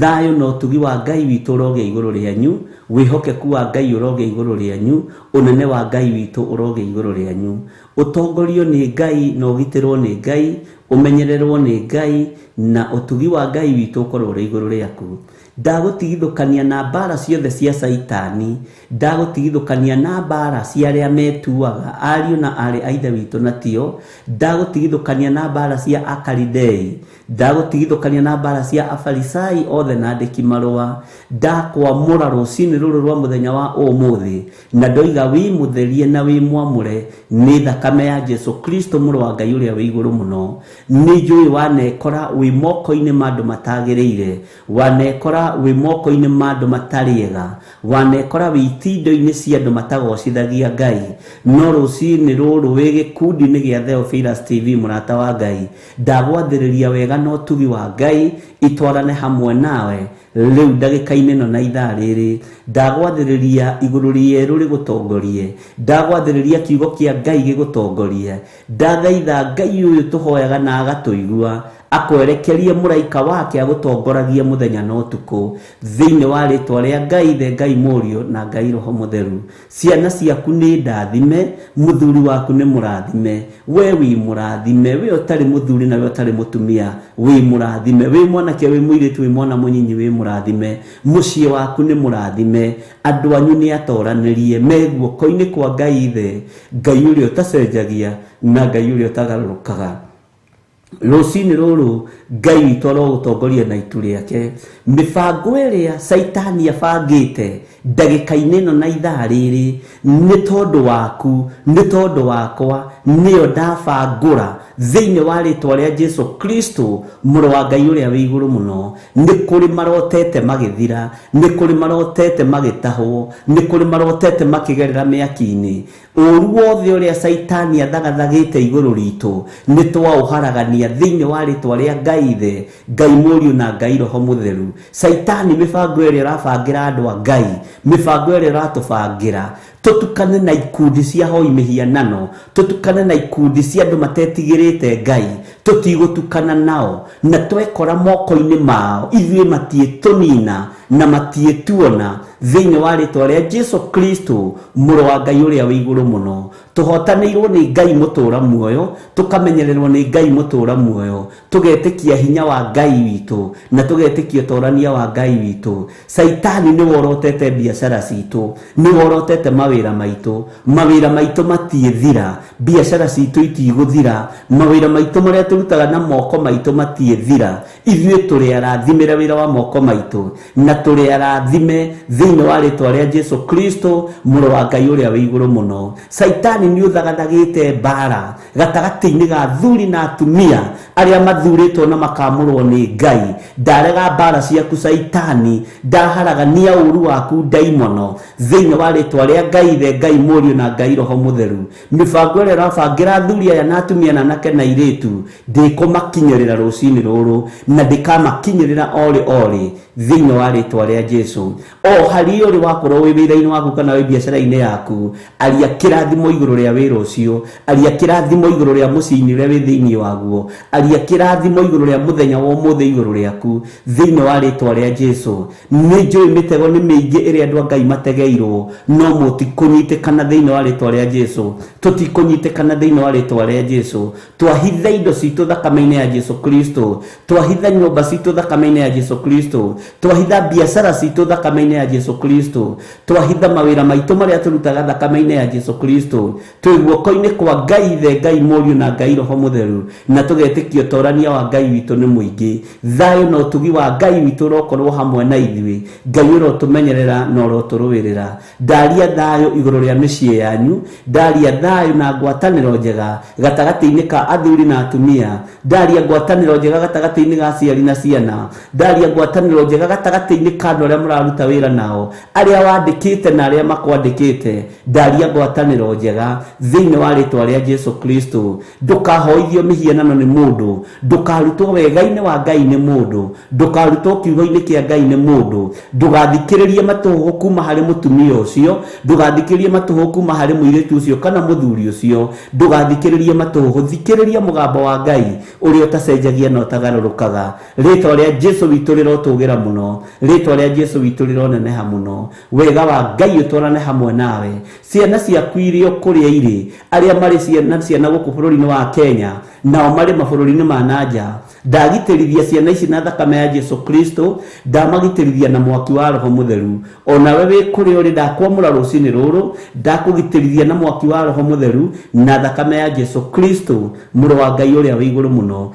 S3: Thayũ na ũtugi wa Ngai witũ ũrogĩa igũrũ rĩanyu, wĩhokeku wa Ngai ũrogĩa igũrũ rĩanyu, ũnene wa Ngai witũ ũrogĩa igũrũ rĩanyu. Ũtongorio nĩ Ngai na ũgitĩrwo nĩ Ngai, ũmenyererwo nĩ Ngai, na ũtugi wa Ngai witũ ũkorwo ũrĩ igũrũ rĩaku. Ndagũtigithũkania na mbara ciothe cia Caitani, ndagũtigithũkania na mbara cia arĩa metuaga ariũ na aarĩ a Ithe witũ na tio, ndagũtigithũkania na mbara cia Akaridei, ndagũtigithũkania na mbara cia Afarisai othe na andĩki marũa. Ndakwamũra rũcinĩ rũrũ rwa mũthenya wa ũmũthĩ, na ndoiga wĩ mũtherie na wĩ mwamũre nĩ thakame ya Jesu Kristo mũrũ wa Ngai ũrĩa wĩ igũrũ mũno. Nĩ njũĩ wanekora wĩ moko-inĩ ma andũ matagĩrĩire, wanekora wĩ moko-inĩ ma andũ matarĩ ega, wanekora wĩ itindo-inĩ cia andũ matagocithagia Ngai, no rũcinĩ rũrũ wĩ gĩkundi-inĩ gĩa Theophilus TV mũrata wa Ngai, ndagwathĩrĩria wega na ũtugi wa Ngai itwarane hamwe nawe rĩu ndagĩka-inĩ ĩno na ithaa rĩrĩ. Ndagwathĩrĩria igũrũ rĩerũ rĩgũtongorie, ndagwathĩrĩria kiugo kĩa Ngai gĩgũtongorie, ndathaitha Ngai ũyũ tũhoyaga na agatũigua akwerekerie mũraika wake agũtongoragie mũthenya na ũtukũ thĩinĩ wa rĩtwa rĩa Ngai Ithe, Ngai Mũriũ na Ngai Roho Mũtheru. Ciana ciaku nĩ ndathime, mũthuri waku nĩ mũrathime, we wĩ mũrathime, we ũtarĩ mũthuri na we ũtarĩ mũtumia wĩ mũrathime, wĩ mwanake, wĩ mũirĩtu, wĩ mwana mũnyinyi wĩ mũrathime, mũciĩ waku nĩ mũrathime, andũ anyu nĩ atoranĩrie me guoko-inĩ kwa Ngai Ithe, Ngai ũrĩa ũtacenjagia na Ngai ũrĩa ũtagarũrũkaga. Rũcinĩ rũrũ Ngai witũ arogũtongoria na itu rĩake. Mĩbango ĩrĩa Caitani abangĩte ndagĩka-inĩ ĩno na ithaa rĩrĩ nĩ tondũ waku, nĩ tondũ wakwa, nĩyo ndabangũra thĩinĩ wa rĩtwa rĩa Jesu Kristo mũrũ wa Ngai ũrĩa wĩ igũrũ mũno. Nĩ kũrĩ marotete magĩthira, nĩ kũrĩ marotete magĩtahwo, nĩ kũrĩ marotete makĩgerera mĩaki-inĩ. Ũru wothe ũrĩa Caitani athagathagĩte igũrũ ritũ nĩ twaũharagania thĩinĩ wa rĩtwa rĩa Ngai Ithe, Ngai Mũriũ na Ngai Roho Mũtheru. Caitani mĩbango ĩrĩa ĩrabangĩra andũ a Ngai, mĩbango ĩrĩa ĩratũbangĩra tũtukane na ikundi cia hoi mĩhianano, tũtukane na ikundi cia andũ matetigĩrĩte Ngai, tũtigũtukana nao na twekora moko-inĩ mao ithuĩ matiĩtũnina na matiĩtuona thĩinĩ wa rĩtwa rĩa Jesu Kristo mũrũ wa Ngai ũrĩa wĩ igũrũ mũno. Tũhotanĩirwo nĩ Ngai mũtũra muoyo, tũkamenyererwo nĩ Ngai mũtũra muoyo, tũgetĩkia hinya wa Ngai witũ na tũgetĩkia ũtorania wa Ngai witũ. Caitani nĩ worotete biacara citũ, nĩ worotete mawĩra maitũ, mawĩra maitũ matiĩthira, biacara citũ itigũthira, mawĩra maitũ marĩa tũrutaga na moko maitũ matiĩthira. Ithuĩ tũrĩ arathimĩre wĩra wa moko maitũ na tũrĩ arathime thĩinĩ Thĩinĩ wa rĩtwa rĩa Jesu Kristo mũrũ wa Ngai ũrĩa wĩ igũrũ mũno. Caitani nĩ ũthagathagĩte mbara gatagatĩ-inĩ ga athuri na atumia arĩa mathurĩtwo na makamũrwo nĩ Ngai. Ndarega mbara ciaku Caitani, ndaharagania ũru waku ndaimono thĩinĩ wa rĩtwa rĩa Ngai Ithe, Ngai Mũriũ na Ngai Roho Mũtheru. Mĩbango ĩrĩa ũrabangĩra athuri aya na atumia na anake na airĩtu ndĩkũmakinyĩrĩra rũcinĩ rũrũ na ndĩkamakinyĩrĩra orĩ orĩ thĩinĩ wa rĩtwa rĩa Jesu. O harĩa ũrĩ wakorwo wĩ wĩra-inĩ waku kana wĩ biacara-inĩ yaku, aria kĩrathimo igũrũ rĩa wĩra ũcio, aria kĩrathimo igũrũ rĩa mũciĩ-inĩ ũrĩa wĩ thĩinĩ waguo, aria kĩrathimo igũrũ rĩa mũthenya wa ũmũthĩ igũrũ rĩaku thĩinĩ wa rĩtwa rĩa Jesu. Nĩ njũĩ mĩtego nĩ mĩingĩ ĩrĩa andũ a Ngai mategeirwo, no mũtikũnyitĩkana thĩinĩ wa rĩtwa rĩa Jesu. Tũtikũnyitĩkana thĩinĩ wa rĩtwa rĩa Jesu. Twahitha indo citũ thakame-inĩ ya Jesu Kristo, twahitha nyũmba citũ thakame-inĩ ya Jesu Kristo, twahitha biacara citũ thakame-inĩ ya Jesu Kristo, twahitha mawĩra maitũ marĩa tũrutaga thakame-inĩ ya Jesu Kristo. Twĩ guoko-inĩ kwa Ngai Ithe, Ngai Mũriũ na Ngai Roho Mũtheru, na tũgetĩkia ũtorania wa Ngai witũ nĩ mũingĩ. Thayũ na ũtugi wa Ngai witũ ũrokorwo hamwe na ithuĩ. Ngai ũrotũmenyerera na ũrotũrũĩrĩra. Ndaria thayũ igũrũ rĩa mĩciĩ yanyu, ndaria thayũ na ngwatanĩro njega gatagatĩ-inĩ ka athuri na atumia, ndaria ngwatanĩro njega gatagatĩ-inĩ ga aciari na ciana, ndaria ngwatanĩro njega gatagatĩ-inĩ ka andũ arĩa mũraruta wĩra nao, arĩa wandĩkĩte na arĩa makwandĩkĩte. Ndaria ngwatanĩro njega thĩinĩ wa rĩtwa rĩa Jesu Kristo. Ndũkahoithio mĩhianano nĩ mũndũ, ndũkarutwo wega-inĩ wa Ngai nĩ mũndũ, ndũkarutwo kiugo-inĩ kĩa Ngai nĩ mũndũ, ndũgathikĩrĩrie matũhũhũ kuma harĩ mũtumia ũcio, ndũgathikĩrĩrie matũhũhũ kuma harĩ mũirĩtu ũcio kana mũthuri ũcio, ndũgathikĩrĩrie matũhũhũ. Thikĩrĩria mũgambo wa Ngai ũrĩa ũtacenjagia na ũtagarũrũkaga. Rĩtwa rĩa Jesu witũ rĩrotũgĩra mũno, rĩtwa rĩa Jesu witũ rĩroneneha mũno. Wega wa Ngai ũtwarane hamwe nawe. Ciana ciaku iria kũrĩa irĩ, arĩa marĩ ciana gũkũ bũrũri-inĩ wa Kenya nao marĩ mabũrũri-inĩ ma nanja, ndagitĩrithia ciana ici na thakame ya Jesu Kristo, ndamagitĩrithia na mwaki wa Roho Mũtheru. Onawe wĩ kũrĩa ũrĩ, ndakwamũra rũcinĩ rũrũ, ndakũgitĩrithia na mwaki wa Roho Mũtheru na thakame ya Jesu Kristo mũrũ wa Ngai ũrĩa wĩ igũrũ mũno.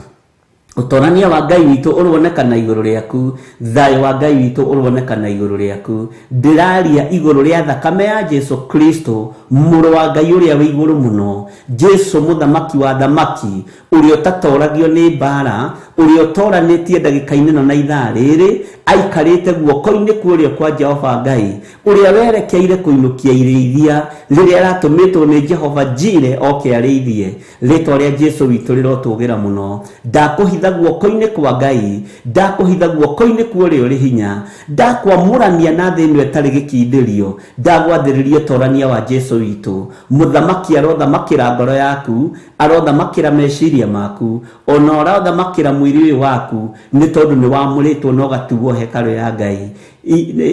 S3: Ũtorania wa Ngai witũ ũronekana igũrũ rĩaku, thayũ wa Ngai witũ ũronekana igũrũ rĩaku. Ndĩraria igũrũ rĩa thakame ya Jesu Kristo mũrũ wa Ngai ũrĩa wĩ igũrũ mũno, Jesu mũthamaki wa thamaki, ũrĩa ũtatoragio nĩ mbara, ũrĩa ũtoranĩtie ndagĩka-inĩ ĩno na ithaa rĩrĩ, aikarĩte guoko-inĩ kũrĩa kwa Jehova Ngai, ũrĩa werekeire kũinũkia irĩithia rĩrĩa aratũmĩtwo nĩ Jehova Jire oke arĩithie. Rĩtwa rĩa Jesu witũ rĩrotũgĩra mũno. Ndakũhitha guoko-inĩ kwa Ngai, ndakũhitha guoko-inĩ kwa ũrĩa ũrĩ hinya, ndakwamũrania na thĩ ĩno ĩtarĩ gĩkindĩrio, ndagwathĩrĩria ũtorania wa Jesu witũ. Mũthamaki arothamakĩra ngoro yaku, arothamakĩra meciria maku, ona ũrothamakĩra mwĩrĩ ũyũ waku, nĩ tondũ nĩ wamũrĩtwo na ũgatuo hekarũ ya Ngai.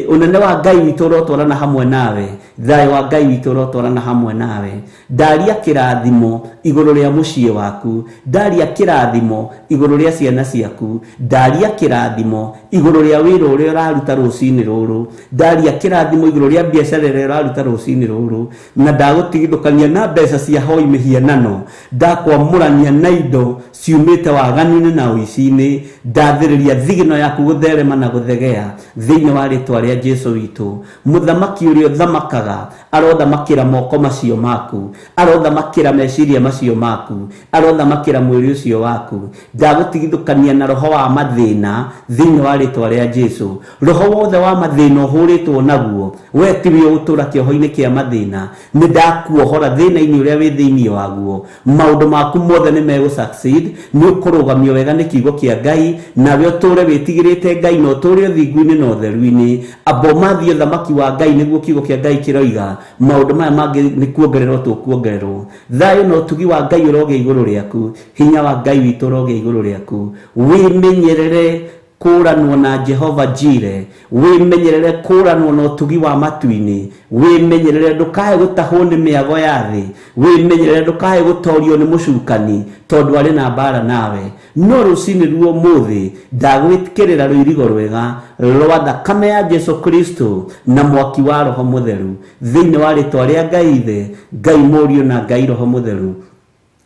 S3: Ũnene wa Ngai witũ ũrotwarana hamwe nawe, thayũ wa Ngai witũ ũrotwarana hamwe nawe. Ndaria kĩrathimo igũrũ rĩa mũciĩ waku, ndaria kĩrathimo igũrũ rĩa ciana ciaku, ndaria kĩrathimo igũrũ rĩa wĩra ũrĩa ũraruta rũcinĩ rũrũ, ndaria kĩrathimo igũrũ rĩa biacara ĩrĩa ũraruta rũcinĩ rũrũ, na ndagũtigithũkania na mbeca cia hoi mĩhianano, ndakwamũrania na indo ciumĩte waganu-inĩ na ũici-inĩ, ndathĩrĩria thigino yaku gũtherema na gũthegea thĩinĩ wa rĩtwa rĩa Jesu witũ. Mũthamaki ũrĩa ũthamakaga arothamakĩra moko macio maku, arothamakĩra meciria macio maku, arothamakĩra mwĩrĩ ũcio waku. Ndagũtigithũkania na roho wa mathĩna thĩinĩ wa rĩtwa rĩa Jesu. Roho wothe wa mathĩna ũhũrĩtwo naguo, we tiwe ũgũtũra kĩoho-inĩ kĩa mathĩna. Nĩ ndakuohora thĩna-inĩ ũrĩa wĩ thĩinĩ waguo. Maũndũ maku mothe nĩ megũ succeed, nĩ ũkũrũgamio wega nĩ kiugo kĩa Ngai, nawe ũtũre wĩtigĩrĩte Ngai na ũtũre ũthingu-inĩ na ũtheru-inĩ. Amba ũmathie ũthamaki wa Ngai nĩguo kiugo kĩa Ngai kĩroiga. Maũndũ maya mangĩ nĩ kuongererwo tũkuongererwo. Thayũ na ũtugi wa Ngai ũrogĩa igũrũ rĩaku, hinya wa Ngai witũ ũrogĩa igũrũ rĩaku. Wĩmenyerere kũranwo na Jehova Jire, wĩmenyerere kũranwo na ũtugi wa matu-inĩ, wĩmenyerere ndũkae gũtahwo nĩ mĩago ya thĩ, wĩmenyerere ndũkae gũtorio nĩ mũcukani tondũ arĩ na mbara nawe. No rũcinĩ ruo mũthĩ ndagwĩkĩrĩra rũirigo rwega rwa thakame ya Jesu Kristo na mwaki wa Roho Mũtheru thĩinĩ wa rĩtwa rĩa Ngai Ithe, Ngai Mũriũ na Ngai Roho Mũtheru.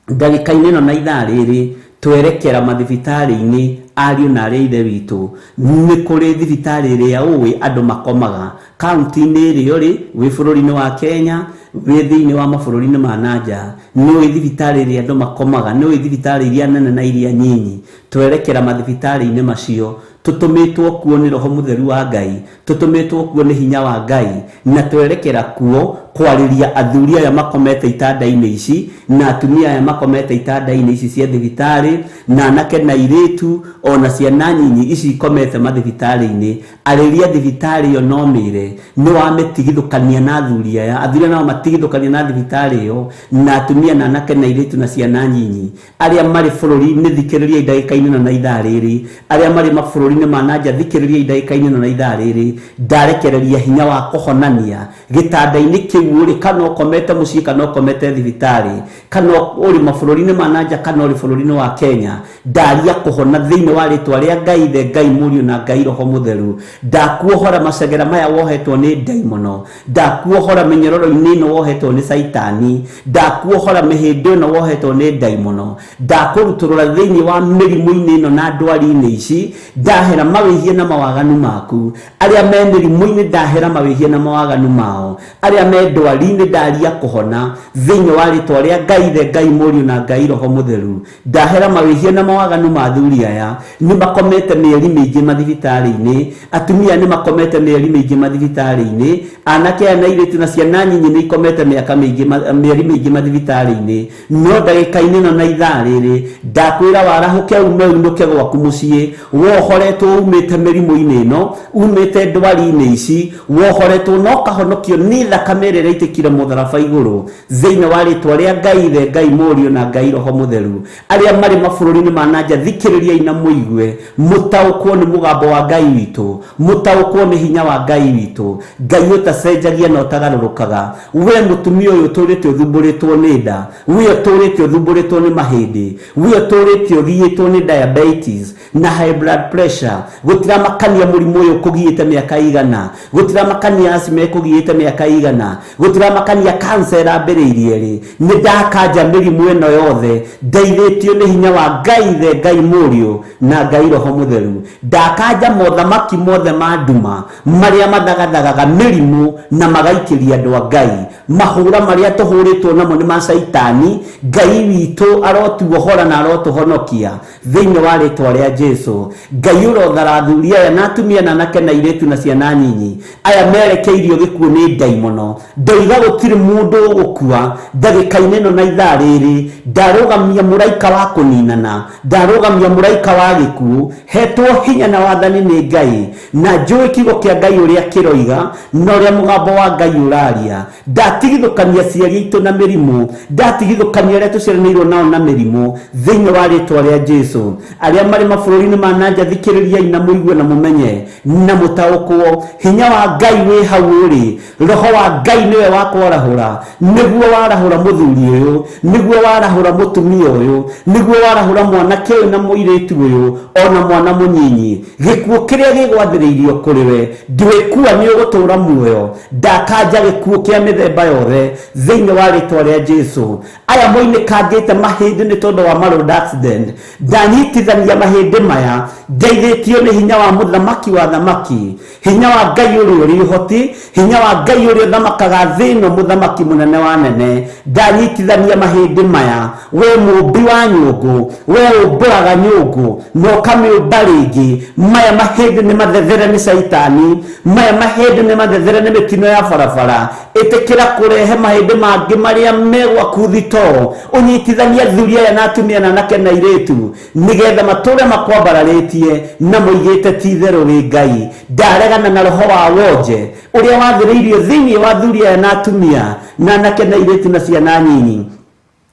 S3: Ndagĩka-inĩ ĩno na ithaa rĩrĩ Twerekera mathibitarĩ-inĩ ariũ na arĩa ithe witũ, nĩ kũrĩ thibitarĩ ĩrĩa ũĩ andũ makomaga kaunti-inĩ ĩrĩa ũrĩ, wĩ bũrũri-inĩ wa Kenya, wĩ thĩinĩ wa mabũrũri-inĩ ma nanja, nĩ ũĩ thibitarĩ ĩrĩa andũ makomaga, nĩ ũĩ thibitarĩ iria nene na iria nyinyi. Twerekera mathibitarĩ-inĩ macio, tũtũmĩtwo kuo nĩ Roho Mũtheru wa Ngai, tũtũmĩtwo kuo nĩ hinya wa Ngai, na twerekera kuo kwarĩria athuri aya makomete itanda-inĩ ici na atumia aya makomete itanda-inĩ ici cia thibitarĩ, na anake na airĩtu ona ciana nyinyi ici ikomete mathibitarĩ-inĩ. Arĩria thibitarĩ ĩyo no mĩre nĩ wamĩtigithũkania na athuri aya, athuri aya nao matigithũkania na thibitarĩ ĩyo, na atumia na anake na airĩtu na ciana nyinyi arĩa marĩ bũrũri-inĩ. Thikĩrĩria ndagĩka-inĩ ĩno na ithaa rĩrĩ, arĩa marĩ mabũrũri-inĩ ma nanja, thikĩrĩria ndagĩka-inĩ ĩno na ithaa rĩrĩ. Ndarekereria hinya wa kũhonania gĩtanda-inĩ kĩu ũrĩ, kana ũkomete mũciĩ, kana ũkomete thibitarĩ, kana ũrĩ mabũrũri-inĩ ma nanja, kana ũrĩ bũrũri-inĩ wa Kenya. Ndaria kũhona thĩinĩ wa rĩtwa rĩa Ngai Ithe, Ngai Mũriũ na Ngai Roho Mũtheru. Ndakuohora macegera maya wohetwo nĩ ndaimono, ndakuohora mĩnyororo-inĩ ĩno wohetwo nĩ Caitani, ndakuohora mĩhĩndĩ ĩno wohetwo nĩ ndaimono, ndakũrutũrũra thĩinĩ wa mĩrimũ-inĩ ĩno na ndwari-inĩ ici. Ndahera mawĩhia na mawaganu maku. Arĩa me mĩrimũ-inĩ ndahera mawĩhia na mawaganu mao, arĩa me ndwari-inĩ ndaria kũhona thĩinĩ wa rĩtwa rĩa Ngai Ithe, Ngai Mũriũ na Ngai Roho Mũtheru. Ndahera mawĩhia na mawaganu ma athuri aya, nĩ makomete mĩeri mĩingĩ mathibitarĩ-inĩ, atumia nĩ makomete mĩeri mĩingĩ mathibitarĩ-inĩ, anake aya na airĩtu na ciana nyinyi nĩ ikomete mĩaka mĩingĩ, mĩeri mĩingĩ mathibitarĩ-inĩ. No ndagĩka-inĩ ĩno na ithaa rĩrĩ ndakwĩra warahũke, ume unũke gwaku mũciĩ, wohoretwo umĩte mĩrimũ-inĩ ĩno, umĩte ndwari-inĩ ici, wohoretwo na ũkahonokio nĩ thakame ĩrĩa ĩraitĩkire mũtharaba igũrũ thĩinĩ wa rĩtwa rĩa Ngai Ithe, Ngai Mũriũ na Ngai Roho Mũtheru. Arĩa marĩ mabũrũri-inĩ ma nanja, thikĩrĩriai na mũigue, mũtaũkwo nĩ mũgambo wa Ngai witũ, mũtaũkwo nĩ hinya wa Ngai witũ, Ngai ũtacenjagia na ũtagarũrũkaga. We mũtumia ũyũ ũtũrĩte ũthumbũrĩtwo nĩ nda, we ũtũrĩte ũthumbũrĩtwo nĩ mahĩndĩ, we ũtũrĩte ũgiĩtwo nĩ diabetes na high blood pressure, gũtiramakania mũrimũ ũyũ ũkũgiĩte mĩaka igana, gũtiramakania asthma ĩkũgiĩte mĩaka igana, gũtiramakania cancer ĩrambĩrĩirie rĩ, nĩ ndakanja mĩrimũ ĩno yothe ndeithĩtio nĩ hinya wa Ngai Ithe, Ngai Mũriũ na Ngai Roho Mũtheru. Ndakanja mothamaki mothe ma nduma marĩa mathagathagaga mĩrimũ na magaikĩria andũ a Ngai. Mahũra marĩa tũhũrĩtwo namo nĩ ma Caitani. Ngai witũ arotuohora na arotũhonokia thĩinĩ wa rĩtwa rĩa Jesu. Ngai ũrothara athuri aya na atumia na anake na airĩtu na ciana nyinyi aya merekeirio gĩkuũ nĩ ndaimono. Ndoiga gũtirĩ mũndũ ũgũkua ndagĩka-inĩ ĩno na ithaa rĩrĩ. Ndarũgamia mũraika wa kũninana, ndarũgamia mũraika wa gĩkuũ, hetwo hinya na wathani nĩ Ngai, na njũĩ kiugo kĩa Ngai ũrĩa kĩroiga na ũrĩa mũgambo wa Ngai ũraria. Ndatigithũkania aciari aitũ na mĩrimũ, ndatigithũkania arĩa tũciaranĩirwo nao na mĩrimũ thĩinĩ wa rĩtwa rĩa Jesu. Arĩa marĩ mabũrũri-inĩ ma nanja, thikĩrĩriai na mũigue na mũmenye na mũtaũkwo hinya wa Ngai wĩ hau ũrĩ. Roho wa Ngai nĩwe wa kwarahũra, nĩguo warahũra mũthuri ũyũ, nĩguo warahũra mũtumia ũyũ, nĩguo warahũra mwanake ũyũ na mũirĩtu ũyũ ona mwana mũnyinyi. Gĩkuũ kĩrĩa gĩgwathĩrĩirio kũrĩ we ndwĩkua, nĩ ũgũtũra muoyo. Ndakanja gĩkuũ kĩa mĩthemba yothe thĩinĩ wa rĩtwa rĩa Jesu. Aya moinĩkangĩte mahĩndĩ nĩ tondũ wa road accident, ndanyitithania mahĩndĩ maya ndeithĩtio nĩ hinya wa mũthamaki wa thamaki, hinya wa Ngai ũrĩa ũrĩ ũhoti, hinya wa Ngai ũrĩa ũthamakaga thĩ ĩno, mũthamaki mũnene wa nene. Ndanyitithania mahĩndĩ maya. We mũmbi wa nyũngũ, we ũmbũraga nyũngũ na ũkamĩũmba rĩngĩ, maya mahĩndĩ nĩ mathethere nĩ Caitani, maya mahĩndĩ nĩ mathethere nĩ mĩtino ya barabara. Ĩtĩkĩra kũrehe mahĩndĩ mangĩ marĩa me gwaku thitoo, ũnyitithanie athuri aya na atumia na anake na airĩtu, nĩgetha matũre makwambararĩtie na moigĩte ti itherũ wĩ Ngai. Ndaregana na roho wa wonje ũrĩa wathĩrĩirio thĩinĩ wa athuri aya na atumia na anake na airĩtu na ciana nyinyi.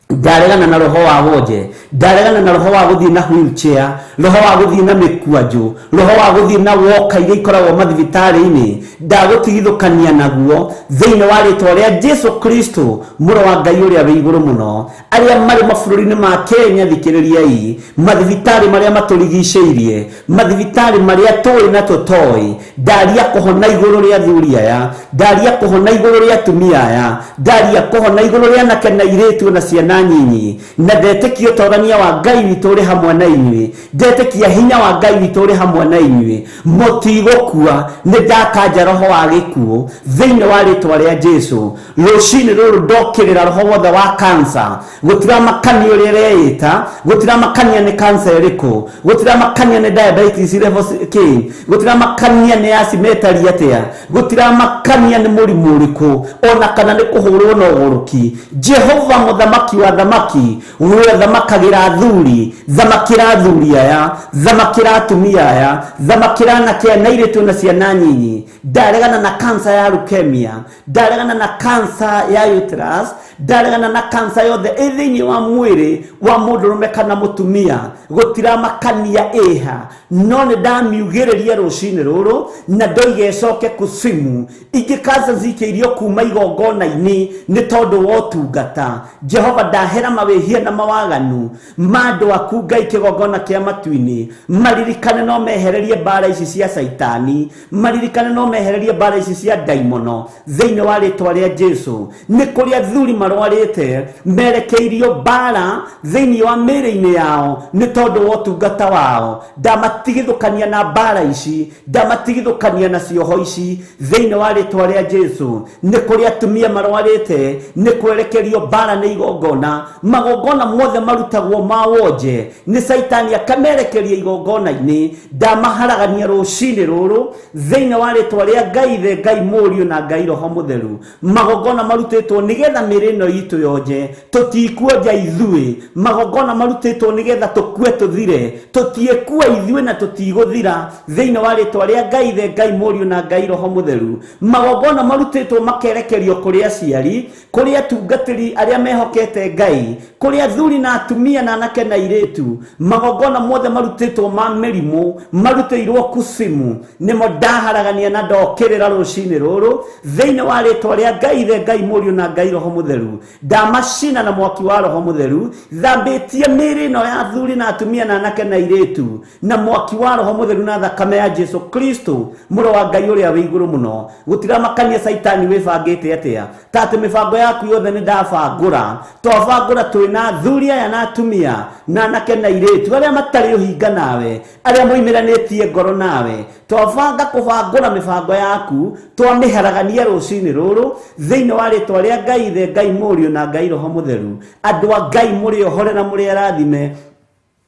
S3: Ndaregana na roho wa wonje, ndaregana na roho wa gũthiĩ na wheelchair, roho wa gũthiĩ na mĩkwanjũ, roho wa gũthiĩ na woka iria ikoragwo mathibitarĩ-inĩ. Ndagũtigithũkania naguo thĩinĩ wa rĩtwa rĩa Jesu Kristo, mũrũ wa Ngai ũrĩa wĩ igũrũ mũno. Arĩa marĩ mabũrũri-inĩ ma Kenya, thikĩrĩriai, mathibitarĩ marĩa matũrigicĩirie, mathibitarĩ marĩa tũĩ na tũtoĩ, ndaria kũhona igũrũ rĩa athuri aya, ndaria kũhona igũrũ rĩa atumia aya, ndaria kũhona igũrũ rĩa anake na airĩtu na ciana nyinyi, na ndetĩkio ta ũrĩa Ũhonokania wa Ngai witũ ũrĩ hamwe na inyuĩ. Ndetĩkia hinya wa Ngai witũ ũrĩ hamwe na inyuĩ. Mũtigũkua. Nĩ ndakanja roho wa gĩkuũ thĩinĩ wa rĩtwa rĩa Jesu. Rũcinĩ rũrũ ndokĩrĩra roho wothe wa kansa. Gũtiramakania ũrĩa ĩreĩta, gũtiramakania nĩ kansa ĩrĩkũ, gũtiramakania nĩ diabetes level kĩ, gũtiramakania nĩ asthma ĩtariĩ atĩa, gũtiramakania nĩ mũrimũ ũrĩkũ, ona kana nĩ kũhũrwo na ũgũrũki. Jehova mũthamaki wa thamaki, we thamakagĩra athuri, thamakĩra athuri aya, thamakĩra atumia aya, thamakĩra anake aya na airĩtu na ciana nyinyi. Ndaregana na kansa ya leukemia, ndaregana na kansa ya uterus, ndaregana na kansa yothe ĩ thĩinĩ wa mwĩrĩ wa mũndũrũme kana mũtumia. Gũtiramakania ĩha, no nĩ ndamiugĩrĩria rũcinĩ rũrũ na ndoiga ĩcoke kusimu. Ingĩ kansa cikĩirio kuma igongona-inĩ nĩ tondũ wa ũtungata. Jehova, ndahera mawĩhia na mawaganu ma andũ aku Ngai kĩgongona kĩa matu-inĩ. Maririkane no mehererie mbara ici cia caitani, maririkane no mehererie mbara ici cia ndaimono thĩinĩ wa rĩtwa rĩa Jesu. Nĩ kũrĩ athuri marwarĩte merekeirio mbara thĩinĩ wa mĩĩrĩ-inĩ yao nĩ tondũ wa ũtungata wao. Ndamatigithũkania na mbara ici, ndamatigithũkania na cioho ici thĩinĩ wa rĩtwa rĩa Jesu. Nĩ kũrĩ atumia marwarĩte nĩ kwerekerio mbara nĩ igongona. Magongona mothe marutagwo ma wonje nĩ caitani akamerekeria igongona-inĩ. Ndamaharagania rũcinĩ rũrũ thĩinĩ wa rĩtwa rĩa Ngai Ithe, Ngai Mũriũ na Ngai Roho Mũtheru. Magongona marutĩtwo nĩgetha mĩĩrĩ ĩno itũ yonje, tũtikuonja ithuĩ. Magongona marutĩtwo nĩgetha tũkue tũthire, tũtiĩkua ithuĩ na tũtigũthira thĩinĩ wa rĩtwa rĩa Ngai Ithe, Ngai Mũriũ na Ngai Roho Mũtheru. Magongona marutĩtwo makerekerio kũrĩ aciari, kũrĩ atungatĩri arĩa mehokete Ngai, kũrĩ athuri na atumia na anake na airĩtu. Magongona mothe marutĩtwo ma mĩrimũ marutĩirwo kusimu, nĩmo ndaharagania na ndokĩrĩra rũcinĩ rũrũ thĩinĩ wa rĩtwa rĩa Ngai Ithe, Ngai Mũriũ na Ngai Roho Mũtheru. Ndamacina na mwaki wa Roho Mũtheru, thambĩtie mĩĩrĩ ĩno ya athuri na atumia na anake na airĩtu na mwaki wa Roho Mũtheru na thakame ya Jesu Kristo mũrũ wa Ngai ũrĩa wĩ igũrũ mũno. Gũtiramakania caitani wĩbangĩte atĩa, ta atĩ mĩbango yaku yothe nĩ ndabangũra. Twabangũra twĩna athuri aya na atumia na anake na airĩtu arĩa matarĩ ũhinga nawe, arĩa moimĩranĩtie ngoro nawe. Twabanga kũbangũra mĩbango yaku, twamĩharagania rũcinĩ rũrũ thĩinĩ wa rĩtwa rĩa Ngai Ithe, Ngai Mũriũ na Ngai Roho Mũtheru. Andũ a Ngai mũrĩ ohore na mũrĩ arathime.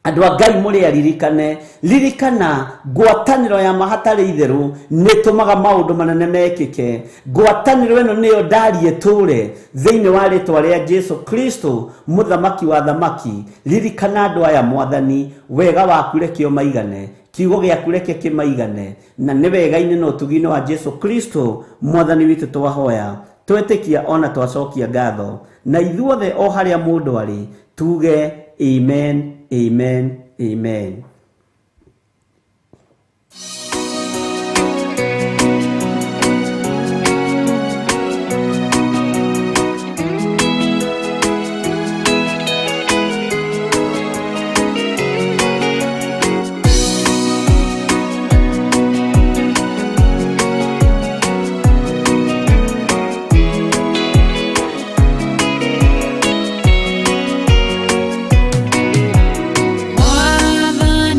S3: Andũ a Ngai mũrĩ aririkane. Ririkana ngwatanĩro ya ma hatarĩ itherũ nĩ ĩtũmaga maũndũ manene mekĩke. Ngwatanĩro ĩno nĩyo ndarie tũre thĩinĩ wa rĩtwa rĩa Jesu Kristo mũthamaki wa thamaki. Ririkana andũ aya Mwathani, wega waku reke ũmaigane, kiugo gĩaku reke kĩmaigane, na nĩ wega-inĩ na ũtugi-inĩ wa Jesu Kristo Mwathani witũ twahoya, twetĩkia ona twacokia ngatho. Na ithuothe o harĩa mũndũ arĩ tuge amen, amen, amen.
S4: Mwathani.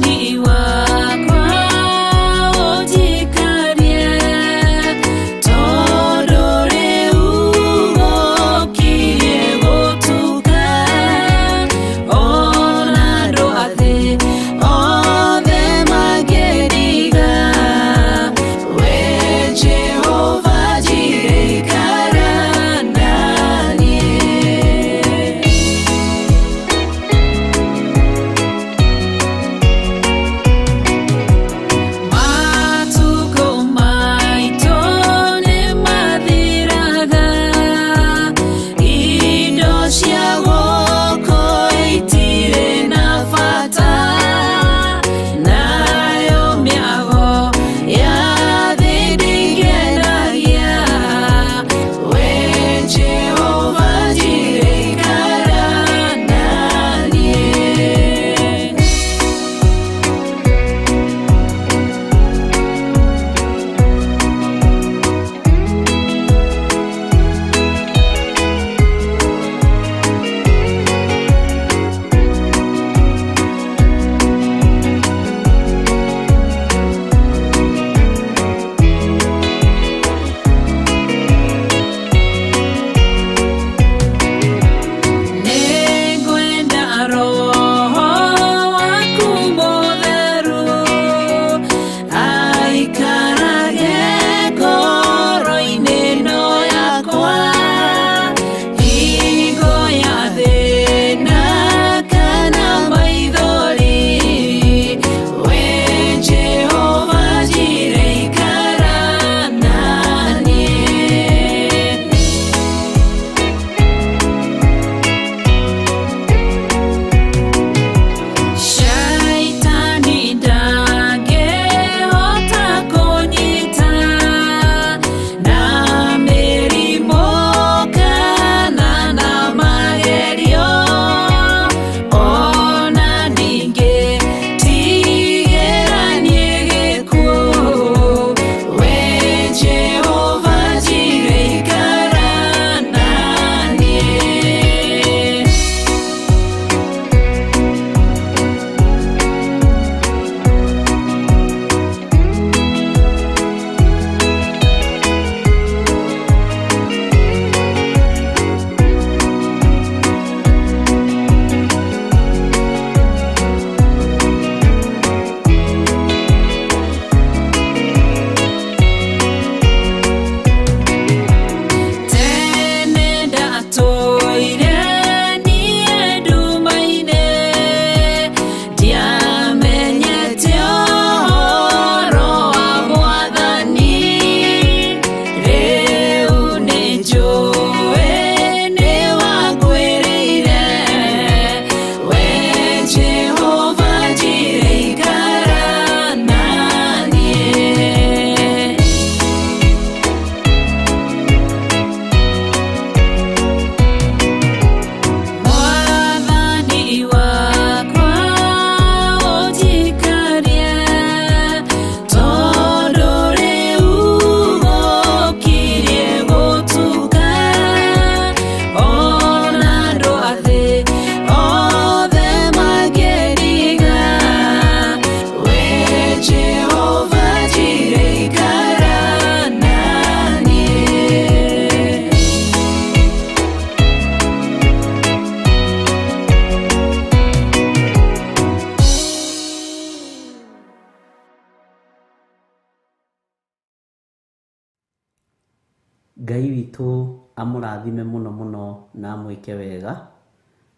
S3: Ngai witũ amũrathime mũno mũno na amwĩke wega,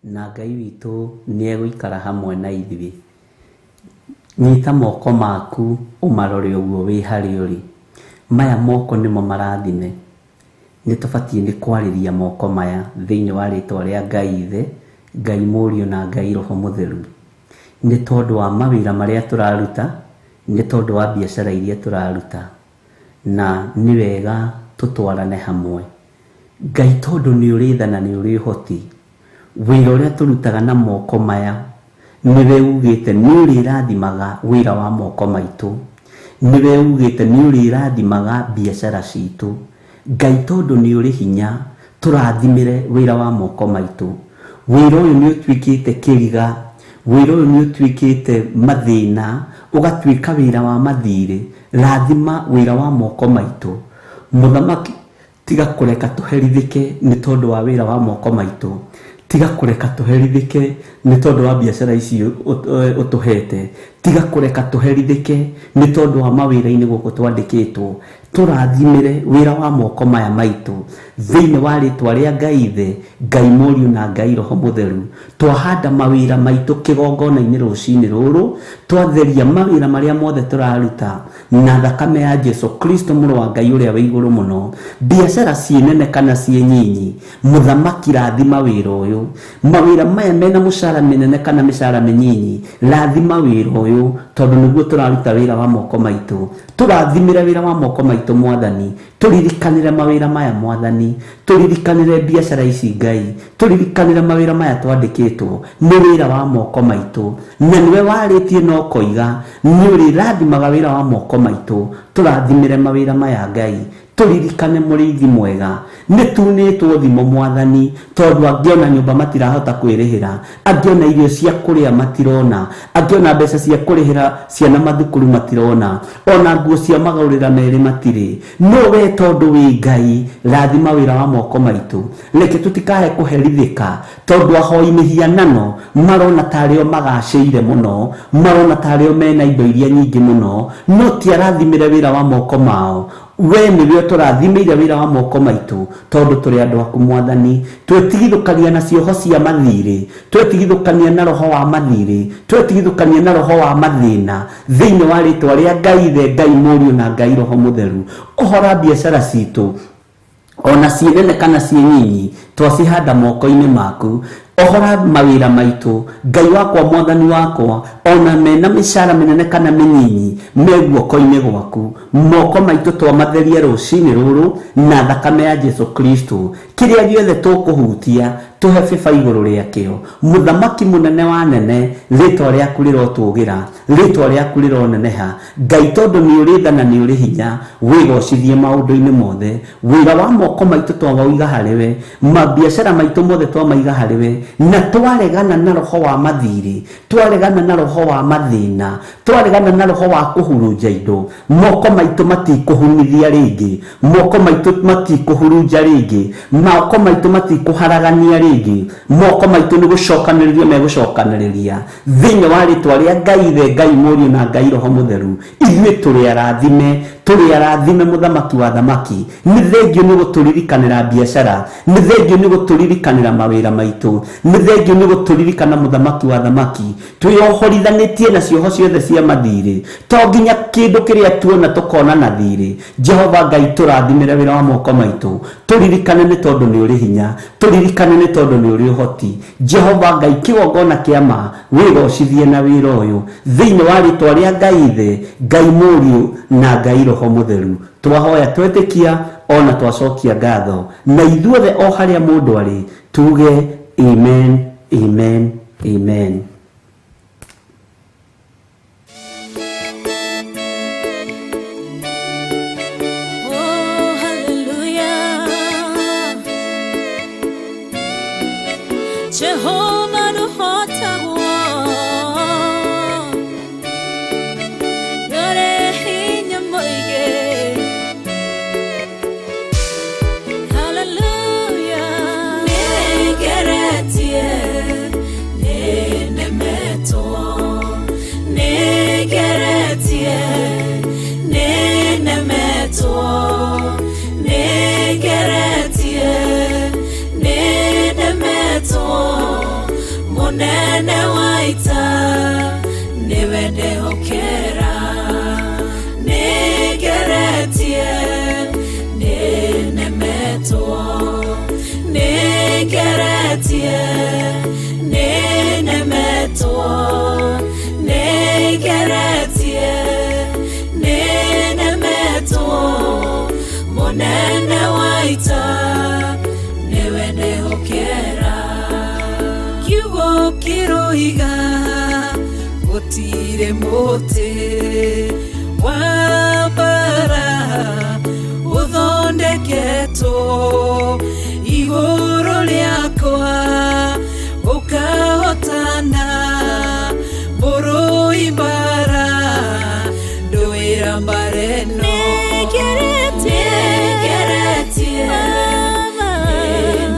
S3: na Ngai witũ nĩ egũikara hamwe na ithuĩ. Nyita moko maku ũmarore ũguo wĩ harĩa ũrĩ. Maya moko nĩmo marathime. Nĩ tũbatiĩ nĩ kwarĩria moko maya thĩinĩ wa rĩtwa rĩa Ngai Ithe, Ngai Mũriũ na Ngai Roho Mũtheru. Nĩ tondũ wa mawĩra marĩa tũraruta, nĩ tondũ wa biacara iria tũraruta. Na nĩ wega tũtwarane hamwe. Ngai tondũ nĩ ũrĩ tha na nĩ ũrĩ ũhoti, wĩra ũrĩa tũrutaga na moko maya, nĩwe ugĩte nĩ ũrĩrathimaga wĩra wa moko maitũ. Nĩwe ugĩte nĩ ũrĩrathimaga biacara citũ. Ngai tondũ nĩ ũrĩ hinya, tũrathimĩre wĩra wa moko maitũ. Wĩra ũyũ nĩ ũtuĩkĩte kĩriga, wĩra ũyũ nĩ ũtuĩkĩte mathĩna, ũgatuĩka wĩra wa mathirĩ. Rathima wĩra wa moko maitũ. Mũthamaki, tiga kũreka tũherithĩke nĩ tondũ wa wĩra wa moko maitũ. Tiga kũreka tũherithĩke nĩ tondũ wa biacara ici ũtũhete. Tiga kũreka tũherithĩke nĩ tondũ wa mawĩra-inĩ gũkũ twandĩkĩtwo. Tũrathimĩre wĩra wa moko maya maitũ thĩinĩ wa rĩtwa rĩa Ngai Ithe, Ngai Mũriũ na Ngai Roho Mũtheru. Twahanda mawĩra maitũ kĩgongona-inĩ rũcinĩ rũrũ, twatheria mawĩra marĩa mothe tũraruta na thakame ya Jesu Kristo mũrũ wa Ngai ũrĩa wĩ igũrũ mũno. Biacara ciĩ nene kana ciĩ nyinyi, mũthamaki rathima wĩra ũyũ. Mawĩra maya mena mũcara mĩnene kana mĩcara mĩnyinyi, rathima wĩra ũyũ tondũ nĩguo tũraruta wĩra wa moko maitũ. Tũrathimĩre wĩra wa moko maitũ mwathani, tũririkanĩre mawĩra maya mwathani, tũririkanĩre biacara ici Ngai, tũririkanĩre mawĩra maya twandĩkĩtwo nĩ wĩra wa moko maitũ. Na nĩwe warĩtie na ũkoiga nĩ ũrĩrathimaga wĩra wa moko maitũ. Tũrathimĩre mawĩra maya Ngai, tũririkane mũrĩithi mwega. Nĩ tunĩtwo thimo mwathani, tondũ angĩona nyũmba matirahota kwĩrĩhĩra, angĩona irio cia kũrĩa matirona, angĩona mbeca cia kũrĩhĩra ciana mathukuru matirona, ona nguo cia magũrĩra merĩ matirĩ. No we tondũ wĩ Ngai, rathima wĩra wa moko maitũ. Reke tũtikae kũherithĩka tondũ ahoi mĩhianano marona tarĩo magacĩire mũno, marona tarĩo mena indo iria nyingĩ mũno, no ti arathimĩre wĩra wa moko mao. We nĩwe ũtũrathimĩire wĩra wa moko maitũ tondũ tũrĩ andũ aku mwathani. Twetigithũkania na cioho cia mathirĩ, twetigithũkania na roho wa mathirĩ, twetigithũkania na roho wa mathĩna thĩinĩ wa rĩtwa rĩa Ngai Ithe, Ngai Mũriũ na Ngai Roho Mũtheru. Ũhora biacara citũ ona ciĩ nene kana ciĩ nyinyi, twacihanda moko-inĩ maku. Ohora mawĩra maitũ Ngai wakwa mwathani wakwa, ona mena mĩcara mĩnene kana mĩnyinyi, me guoko-inĩ gwaku. Moko maitũ twamatheria rũcinĩ rũrũ na thakame ya Jesu Kristo. Kĩrĩa gĩothe tũkũhutia tũhe bĩba igũrũ rĩakĩo. Mũthamaki mũnene wa nene, rĩtwa rĩaku rĩrotũgĩra, rĩtwa rĩaku rĩroneneha. Ngai tondũ nĩ ũrĩ tha na nĩ ũrĩ hinya, wĩgocithie maũndũ-inĩ mothe. Wĩra wa moko maitũ twamauiga harĩwe, mabiacara maitũ mothe twamaiga harĩwe, na twaregana na roho wa mathirĩ, twaregana na roho wa mathĩna, twaregana na roho wa kũhurunja indo. Moko maitũ matikũhunithia rĩngĩ, moko maitũ matikũhurunja rĩngĩ, moko maitũ matikũharagania rĩngĩ, moko maitũ nĩ gũcokanĩrĩria megũcokanĩrĩria thĩinĩ wa rĩtwa rĩa Ngai Ithe, Ngai Mũriũ na Ngai Roho Mũtheru. Ithuĩ tũrĩ arathime, tũrĩ arathime mũthamaki wa thamaki. Nĩ thengio nĩ gũtũririkanĩra biacara, nĩ thengio nĩ gũtũririkanĩra mawĩra maitũ, nĩ thengio nĩ gũtũririkana mũthamaki wa thamaki. Twĩohorithanĩtie na cioho ciothe cia mathirĩ, to nginya kĩndũ kĩrĩa tuona tũkona na thirĩ. Jehova Ngai tũrathimĩre wĩra wa moko maitũ, tũririkane nĩ tondũ nĩ ũrĩ hinya, tũririkane nĩ tondũ nĩ ũrĩ ũhoti. Jehova Ngai kĩgongona kĩa ma, wĩgocithie na wĩra ũyũ thĩinĩ wa rĩtwa rĩa Ngai Ithe, Ngai Mũriũ na Ngai Roho Mũtheru. Twahoya twetĩkia ona twacokia ngatho, na ithuothe o harĩa mũndũ arĩ tuge amen, amen, amen.
S4: Oh, hallelujah. Jehovah nũhotagwo, nĩũrĩ hinya mũingĩ. Hallelujah. Nĩngeretie, nĩnemetwo, nĩngeretie, nĩnemetwo, nĩngeretie. Munene wa ita niwe ndehokera Nĩngeretie nĩnemetwo Nĩngeretie nĩnemetwo Nĩngeretie nĩnemetwo Munene wa ita niwe ndehokera Kiugo kĩroiga gũtirĩ mũtĩ wa mbara ũthondeketwo igũrũ rĩakwa ũkahotana mũrũi mbara ndũĩra mbara ĩno Nĩngeretie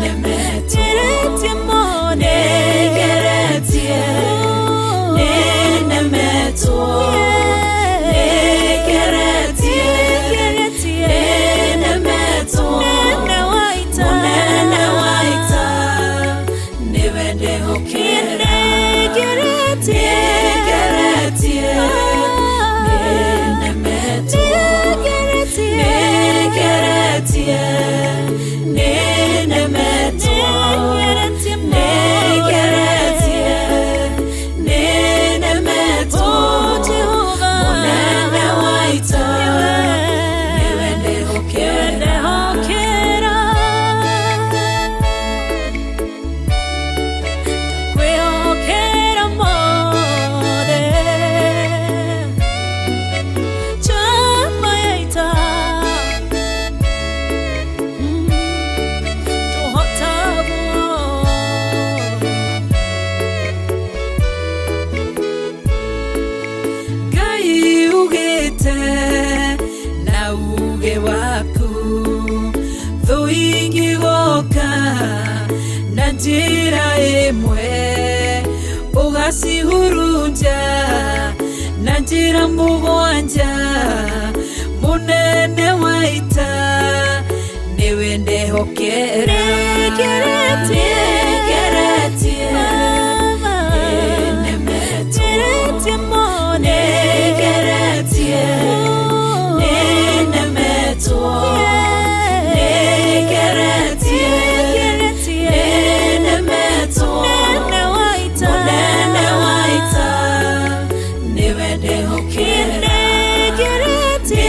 S4: nĩnemetwo Nĩngeretie nĩnemetwo Nĩngeretie nĩnemetwo Munene wa ita niwe ndehokera Nĩngeretie nĩnemetwo Nĩngeretie nĩnemetwo Nĩngeretie nĩnemetwo Munene wa ita niwe ndehokera
S5: Kwĩhokera mothe Chama ya ita Tũhotagwo
S4: Ngai ugĩte na uge waku thũ ingĩgoka na njĩra ĩmwe ũgacihurunja na njĩra mũgwanja Munene wa ita nĩwe ndehokera
S5: Nĩngeretie
S4: Nĩngeretie nĩnemetwo Nĩngeretie nĩnemetwo Nĩngeretie nĩnemetwo Munene wa ita niwe ndehokera Nĩngeretie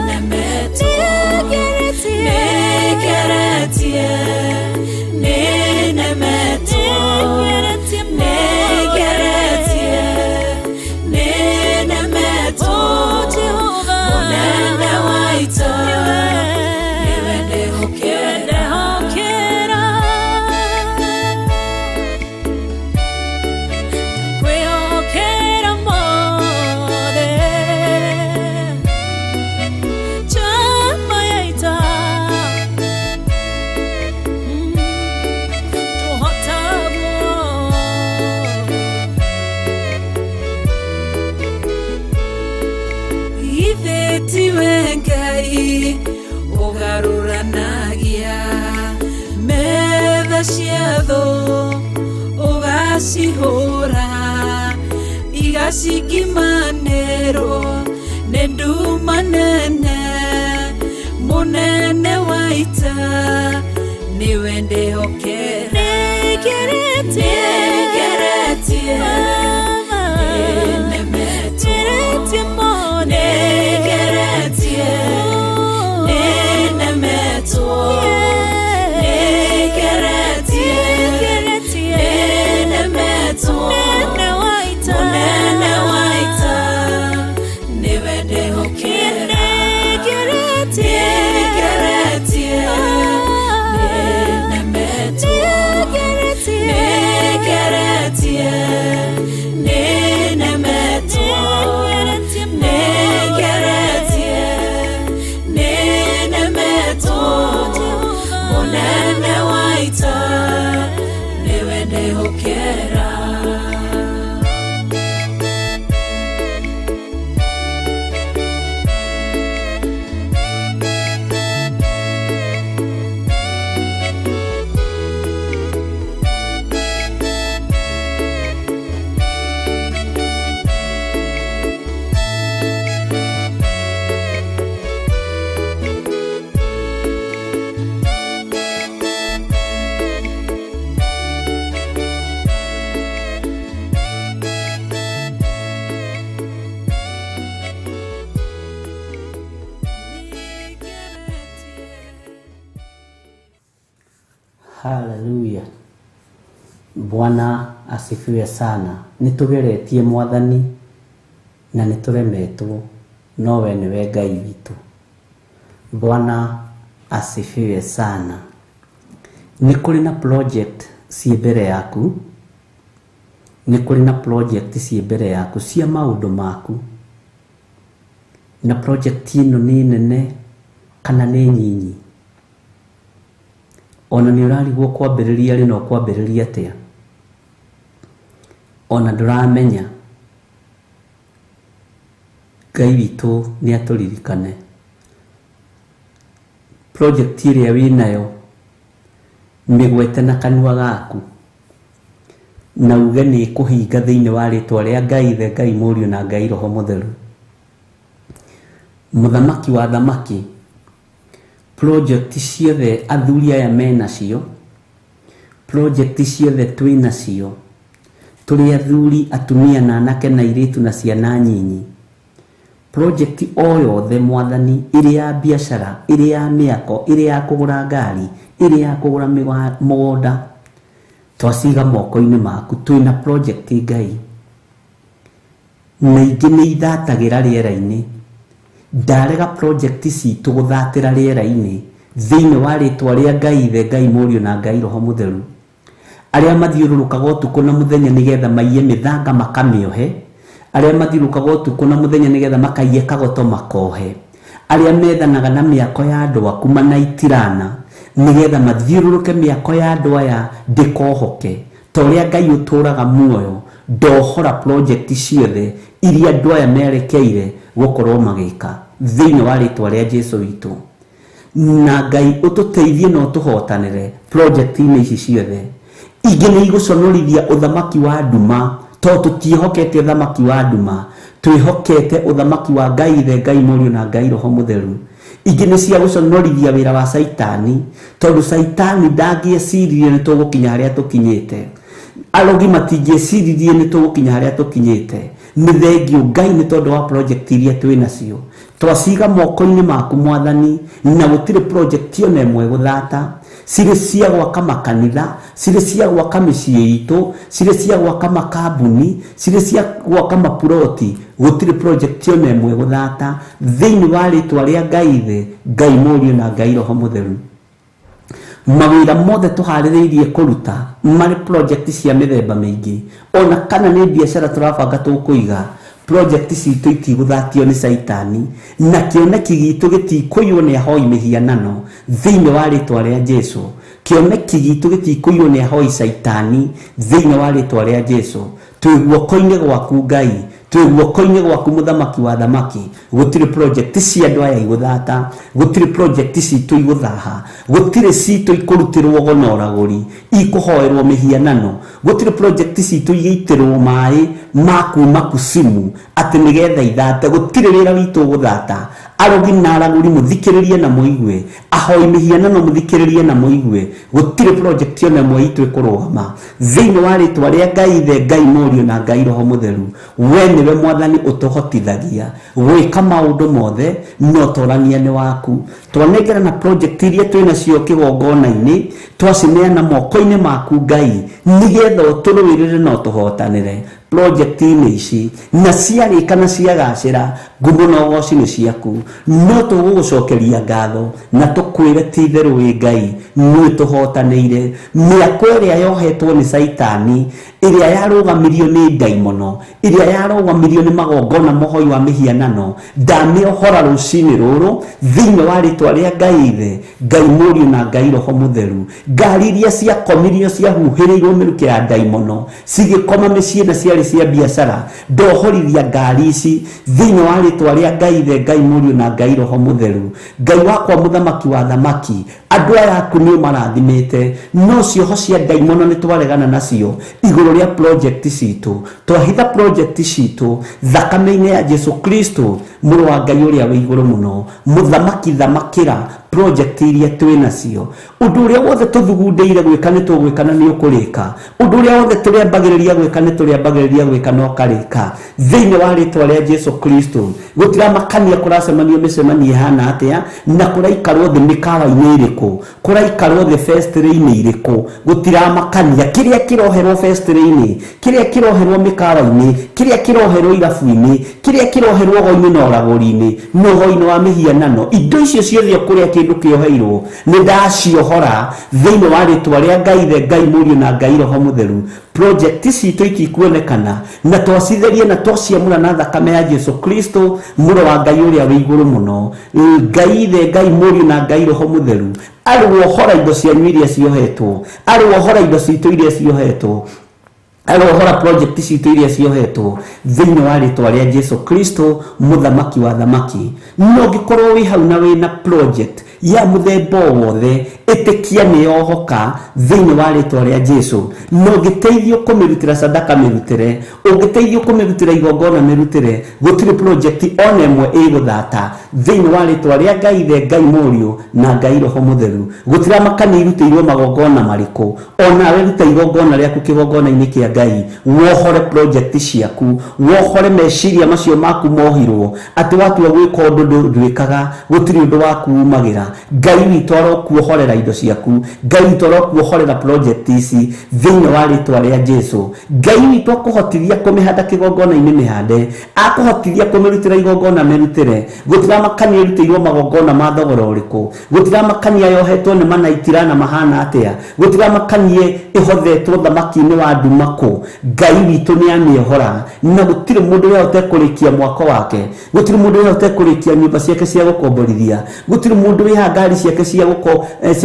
S4: nĩnemetwo Nĩngeretie nĩnemetwo Nĩngeretie nĩnemetwo Munene wa ita niwe ndehokera
S5: Kwĩhokera mothe Chama ya ita Tũhotagwo
S4: Githĩ tiwe Ngai ũgarũranagia metha cia thũ ũgacihũra igacikimanĩrwo nĩ nduma nene Munene wa ita nĩwe ndehokera
S5: Nĩngeretie
S4: Nĩngeretie nĩnemetwo Nĩngeretie nĩnemetwo Nĩngeretie nĩnemetwo Munene wa ita niwe ndehokera Nĩngeretie nĩnemetwo Nĩngeretie nĩnemetwo Nĩngeretie nĩnemetwo Munene wa ita niwe ndehokera
S3: Haleluya. Bwana asifiwe sana. Nĩ tũgeretie Mwathani na nĩ tũremetwo, no we nĩwe Ngai witũ. Bwana asifiwe sana. Nĩ kũrĩ na project ciĩ mbere yaku, nĩ kũrĩ na project ciĩ mbere yaku cia maũndũ maku, na project ĩno nĩ nene kana nĩ nyinyi, ona nĩ ũrarigwo kwambĩrĩria rĩ na ũkwambĩrĩria atĩa, ona ndũramenya. Ngai witũ nĩ atũririkane. Project ĩrĩa wĩnayo mĩgwete na kanua gaku na uge nĩ ĩkũhinga thĩinĩ wa rĩtwa rĩa Ngai Ithe, Ngai Mũriũ na Ngai Roho Mũtheru. Mũthamaki wa thamaki, project ciothe athuri aya menacio, project ciothe twĩnacio, tũrĩ athuri, atumia na anake na airĩtu na ciana nyinyi. Project o yothe Mwathani, ĩrĩ ya biacara, ĩrĩ ya mĩako, ĩrĩ ya kũgũra ngari, ĩrĩ ya kũgũra mũgũnda, twaciga moko-inĩ maku. Twĩna project Ngai, na ingĩ nĩ ithatagĩra rĩera-inĩ. Ndarega project citũ gũthatĩra rĩera-inĩ thĩinĩ wa rĩtwa rĩa Ngai Ithe, Ngai Mũriũ na Ngai Roho Mũtheru. Arĩa mathiũrũrũkaga ũtukũ na mũthenya nĩgetha maiye mĩthanga makamĩohe, arĩa mathiũrũrũkaga ũtukũ na mũthenya nĩgetha makaiye kagoto makohe, arĩa methanaga na mĩako ya andũ aku manaitirana nĩgetha mathiũrũrũke mĩako ya andũ aya ndĩkohoke. Ta ũrĩa Ngai ũtũraga muoyo, ndohora project ciothe iria andũ aya merekeire gũkorwo magĩka thĩinĩ wa rĩtwa rĩa Jesu witũ. Na Ngai ũtũteithie na ũtũhotanĩre project-inĩ ici ciothe. Ingĩ nĩ igũconorithia ũthamaki wa nduma, tondũ tũtiĩhokete ũthamaki wa nduma, twĩhokete ũthamaki wa Ngai Ithe, Ngai Mũriũ na Ngai Roho Mũtheru. Ingĩ nĩ cia gũconorithia wĩra wa Caitani, tondũ Caitani ndangĩeciririe nĩ tũgũkinya harĩa tũkinyĩte. Arogi matingĩeciririe nĩ tũgũkinya harĩa tũkinyĩte. Nĩ thengio Ngai nĩ tondũ wa project iria twĩnacio. Twaciga moko-inĩ maku Mwathani, na gũtirĩ project ona ĩmwe gũthata. Cirĩ cia gwaka makanitha, cirĩ cia gwaka mĩciĩ itũ, cirĩ cia gwaka makambuni, cirĩ cia gwaka mapuroti, gũtirĩ project ona ĩmwe gũthata thĩinĩ wa rĩtwa rĩa Ngai Ithe, Ngai Mũriũ na Ngai Roho Mũtheru. Mawĩra mothe tũharĩrĩirie kũruta marĩ project cia mĩthemba mĩingĩ, ona kana nĩ biacara tũrabanga tũkũiga, project citũ itigũthatio nĩ Caitani, na kĩoneki gitũ gĩtikũiywo nĩ ahoi mĩhianano thĩinĩ wa rĩtwa rĩa Jesu. Kĩoneki gitũ gĩtikũiywo nĩ ahoi Caitani thĩinĩ wa rĩtwa rĩa Jesu. Twĩ guoko-inĩ gwaku Ngai, twĩ guoko-inĩ gwaku Mũthamaki wa thamaki. Gũtirĩ project cia andũ aya igũthata, gũtirĩ project citũ igũthaha, gũtirĩ citũ ikũrutĩrwo ũgo na ũragũri, ikũhoerwo mĩhianano, gũtirĩ project citũ igĩitĩrwo maĩ ma kuma kusimu atĩ nĩgetha ithate. Gũtirĩ wĩra witũ ũgũthata. Arogi na aragũri mũthikĩrĩrie na mũigue, ahoi mĩhianano mũthikĩrĩrie na mũigue, gũtirĩ project ona ĩmwe itũ ĩkũrũgama thĩinĩ wa rĩtwa rĩa Ngai Ithe, Ngai Mũriũ na Ngai Roho Mũtheru. We nĩwe Mwathani ũtũhotithagia gwĩka maũndũ mothe, no ũtorania nĩ waku. Twanengera na project iria twĩnacio kĩgongona-inĩ, twacineana moko-inĩ maku Ngai, nĩgetha ũtũrũĩrĩre na ũtũhotanĩre project-inĩ ici, na ciarĩka na ciagacĩra, ngumo na ũgoci nĩ ciaku. No tũgũgũcokeria ngatho na tũkwĩre ti itherũ wĩ Ngai, nĩ tũhotanĩire. Mĩako ĩrĩa yohetwo nĩ Caitani, ĩrĩa yarũgamirio nĩ ndaimono, ĩrĩa yarũgamirio nĩ magongona mohoi wa mĩhianano, ndamĩohora rũcinĩ rũrũ thĩinĩ wa rĩtwa rĩa Ngai Ithe, Ngai Mũriũ na Ngai Roho Mũtheru. Ngari iria ciakomirio ciahuhĩrĩirwo mĩrukĩ ya ndaimono cigĩkoma mĩciĩ na ciarĩ cia biacara, ndohorithia ngari ici thĩinĩ wa rĩtwa rĩa Ngai Ithe, Ngai Mũriũ na Ngai Roho Mũtheru. Ngai wakwa Mũthamaki wa thamaki, andũ aya aku nĩ ũmarathimĩte, no cioho cia ndaimono nĩ twaregana nacio igũrũ rĩa project citũ. Twahitha project citũ thakame-inĩ ya Jesu Kristo, mũrũ wa Ngai ũrĩa wĩ igũrũ mũno. Mũthamaki thamakĩra project Project iria twĩ nacio, ũndũ ũrĩa wothe tũthugundĩire gwĩka nĩ tũgwĩka na nĩ ũkũrĩka. Ũndũ ũrĩa wothe tũrĩambagĩrĩria gwĩka nĩ tũrĩambagĩrĩria gwĩka na ũkarĩka thĩinĩ wa rĩtwa rĩa Jesu Kristo. Gũtiramakania kũracemanio mĩcemanio ĩhana atĩa na kũraikarwo thĩ mĩkawa-inĩ ĩrĩkũ, kũraikarwo thĩ festĩrĩ-inĩ irĩkũ, gũtiramakania kĩrĩa kĩroherwo festĩrĩ-inĩ, kĩrĩa kĩroherwo mĩkawa-inĩ, kĩrĩa kĩroherwo irabu-inĩ, kĩrĩa kĩroherwo ũgo-inĩ na ũragũri-inĩ na ũgo-inĩ wa mĩhianano. Indo icio ciothe kũrĩa kĩndũ kĩoheirwo nĩ ndaciohora thĩinĩ wa rĩtwa rĩa Ngai Ithe, Ngai Mũriũ na Ngai Roho Mũtheru. Project citũ itikuonekana na twacitheria na twaciamũra na thakame ya Jesu Kristo mũrũ wa Ngai ũrĩa wĩ igũrũ mũno. Ngai Ithe, Ngai Mũriũ na Ngai Roho Mũtheru arohora indo cianyu iria ciohetwo, arohora indo citũ iria ciohetwo, arohora project citũ iria ciohetwo thĩinĩ wa rĩtwa rĩa Jesu Kristo mũthamaki wa thamaki. No ũngĩkorwo wĩ hau na wĩna project ya mũthemba o wothe, ĩtĩkia nĩ yohoka thĩinĩ wa rĩtwa rĩa Jesu. Na ũngĩteithio kũmĩrutĩra sadaka mĩrutĩre, ũngĩteithio kũmĩrutĩra igongona mĩrutĩre, gũtirĩ project ona ĩmwe ĩgũthata thĩinĩ wa rĩtwa rĩa Ngai Ithe, Ngai Mũriũ na Ngai Roho Mũtheru. Gũtiramakania irutĩirwo magongona marĩkũ, onawe ruta igongona rĩaku kĩgongona-inĩ kĩa Ngai, wohore project ciaku, wohore meciria macio maku mohirwo atĩ watua gwĩka ũndũ ndwĩkaga, gũtirĩ ũndũ waku umagĩra. Ngai witũ arokuohorera indo ciaku, Ngai witũ arokuohorera project ici thĩinĩ wa rĩtwa rĩa Jesu. Ngai witũ akũhotithia kũmĩhanda kĩgongona-inĩ mĩhande, akũhotithia kũmĩrutĩra igongona mĩrutĩre. Gũtiramakania ĩrutĩirwo magongona ma thogora ũrĩkũ, gũtiramakania yohetwo nĩ manaitira na mahana atĩa, gũtiramakanie ĩhothetwo thamaki-inĩ wa nduma kũ. Ngai witũ nĩ amĩohora na gũtirĩ mũndũ ũrĩa ũtekũrĩkia mwako wake, gũtirĩ mũndũ ũrĩa ũtekũrĩkia nyũmba ciake cia gũkomborithia, gũtirĩ mũndũ wĩha ngari ciake cia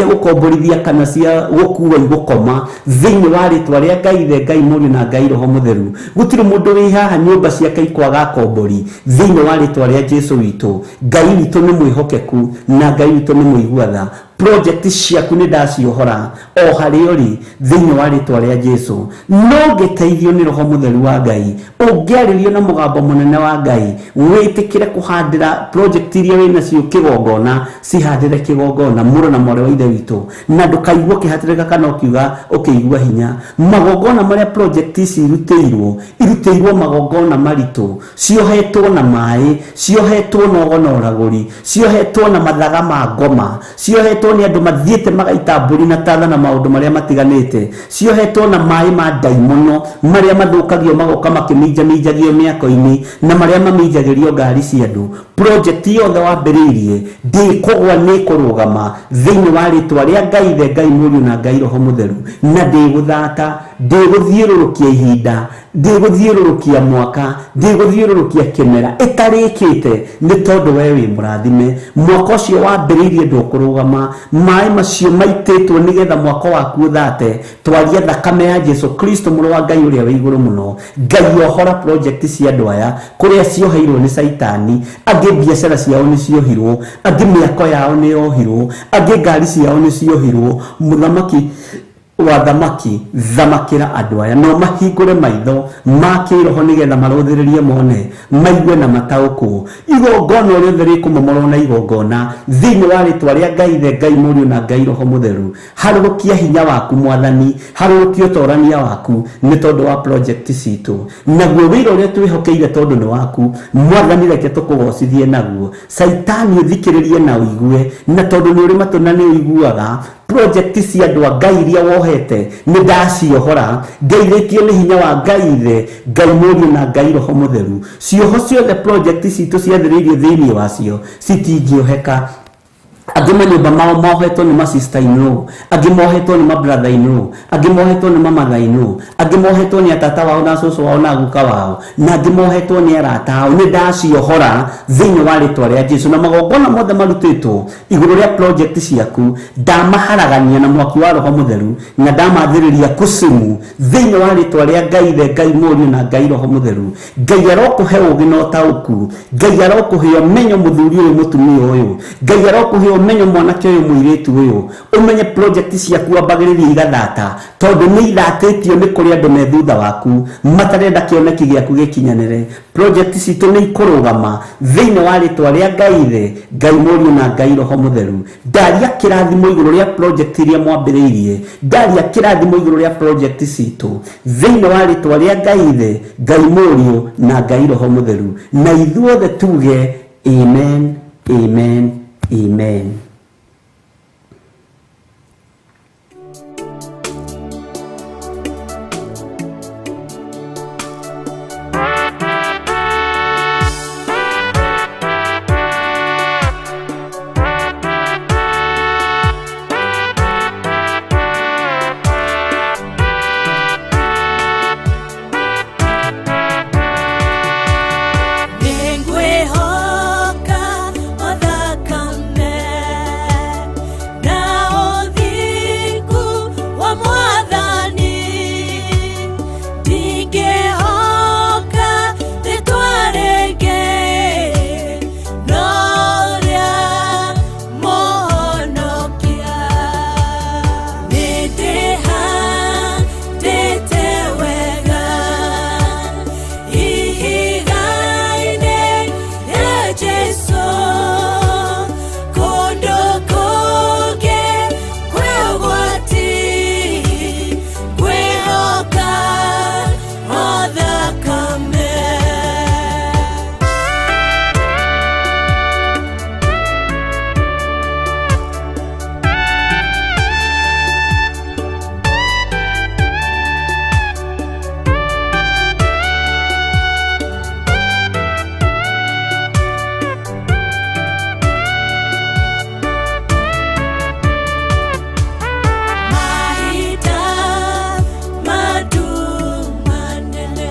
S3: gũkomborithia kana cia gũkua igũkoma thĩinĩ wa rĩtwa rĩa Ngai Ithe, Ngai Mũriũ na Ngai Roho Mũtheru. Gũtirĩ mũndũ wĩ haha nyũmba ciake ikwaga kombori thĩinĩ wa rĩtwa rĩa Jesu witũ. Ngai witũ nĩ mwĩhokeku na Ngai witũ nĩ mũigua tha. Project ciaku nĩ ndaciohora o harĩa ũrĩ thĩinĩ wa rĩtwa rĩa Jesu. No ũngĩteithio nĩ Roho Mũtheru wa Ngai, ũngĩarĩrio na mũgambo mũnene wa Ngai, wĩtĩkĩre kũhandĩra project iria wĩ nacio kĩgongona, cihandĩre kĩgongona mũrũ na mwarĩ wa Ithe witũ, na ndũkaigua ũkĩhatĩrĩka kana ũkiuga ũkĩigua hinya. Magongona marĩa project ici irutĩirwo, irutĩirwo magongona maritũ, ciohetwo na maĩ, ciohetwo na ũgo na ũragũri, ciohetwo na mathaga ma ngoma, ciohetwo nĩ andũ mathiĩte magaita mbũri na tatha na maũndũ marĩa matiganĩte, ciohetwo na maĩ ma ndaimono marĩa mathũkagio magoka makĩminjaminjagio mĩako-inĩ na marĩa maminjagĩrio ngari cia andũ. Project yothe wambĩrĩirie ndĩkũgwa nĩ kũrũgama thĩinĩ wa rĩtwa rĩa Ngai Ithe, Ngai Mũriũ na Ngai Roho Mũtheru, na ndĩgũthata, ndĩgũthiũrũrũkia ihinda, ndĩgũthiũrũrũkia mwaka, ndĩgũthiũrũrũkia kĩmera ĩtarĩkĩte, nĩ tondũ we wĩ mũrathime. Mwaka ũcio wambĩrĩirie ndũkũrũgama, maĩ macio maitĩtwo nĩgetha mwaka waku ũthate. Twaria thakame ya Jesu Kristo mũrũ wa Ngai ũrĩa wĩ igũrũ mũno. Ngai ohora project cia andũ aya kũrĩa cioheirwo nĩ Caitani. Angĩ biacara ciao nĩ ciohirwo, angĩ mĩako yao nĩ yohirwo, angĩ ngari ciao nĩ ciohirwo. Mũthamaki wa thamaki, thamakĩra andũ aya no mahingũre maitho ma kĩroho nĩgetha marũthĩrĩrie mone, maigue na mataũkwo. Igongona o rĩothe rĩkũmomorwo na igongona thĩinĩ wa rĩtwa rĩa Ngai Ithe, Ngai Mũriũ na Ngai Roho Mũtheru. Harũrũkia hinya waku Mwathani, harũrũkia ũtorania waku nĩ tondũ wa project citũ, naguo wĩra ũrĩa twĩhokeire tondũ nĩ waku Mwathani, reke tũkũgocithie naguo. Caitani ũthikĩrĩrie na ũigue, na tondũ nĩ ũrĩ matũ na nĩ ũiguaga, project cia andũ a Ngai iria wohete nĩ ndaciohora, ngeithĩtio nĩ hinya wa Ngai Ithe, Ngai Mũriũ na Ngai Roho Mũtheru. Cioho ciothe project citũ ciathĩrĩirio thĩinĩ wacio citingĩoheka. Angĩ manyũmba mao mohetwo nĩ ma sister in law, angĩ mohetwo nĩ ma brother in law, angĩ mohetwo nĩ ma mother in law, angĩ mohetwo nĩ atata wao na cũcũ wao na guka wao, na angĩ mohetwo nĩ arata ao. Nĩ ndaciohora thĩinĩ wa rĩtwa rĩa Jesu, na magongona mothe marutĩtwo igũrũ rĩa project ciaku ndamaharagania na mwaki wa Roho Mũtheru, na ndamathĩrĩria kusimu thĩinĩ wa rĩtwa rĩa Ngai Ithe, Ngai Mũriũ na Ngai Roho Mũtheru. Ngai arokũhe ũũgĩ na ũtaũku, Ngai arokũhe ũmenyo mũthuri ũyũ mũtumia ũyũ, Ngai arokũhe ũmenyo Ũmenyo mwanake ũyũ mũirĩtu ũyũ, ũmenye project ciaku ambagĩrĩria igathata, tondũ nĩ ithatĩtio nĩ kũrĩ andũ me thutha waku matarenda kĩoneki gĩaku gĩkinyanĩre. Project citũ nĩ ikũrũgama thĩinĩ wa rĩtwa rĩa Ngai Ithe, Ngai Mũriũ na Ngai Roho Mũtheru. Ndaria kĩrathimo igũrũ rĩa project iria mwambĩrĩirie, ndaria kĩrathimo igũrũ rĩa project citũ thĩinĩ wa rĩtwa rĩa Ngai Ithe, Ngai Mũriũ na Ngai Roho Mũtheru. Na ithuothe tuge amen, amen, amen.
S5: Nĩngwĩhoka othakame na ũthingu wa Mwathani, ndingĩhoka rĩtwa rĩngĩ no rĩa Mũhonokia. Nĩndĩhandĩte wega ihiga-inĩ rĩa Jesũ, kũndũ kũngĩ kwĩ ũgwati, ngwĩhoka o thakame. Mahinda matumanene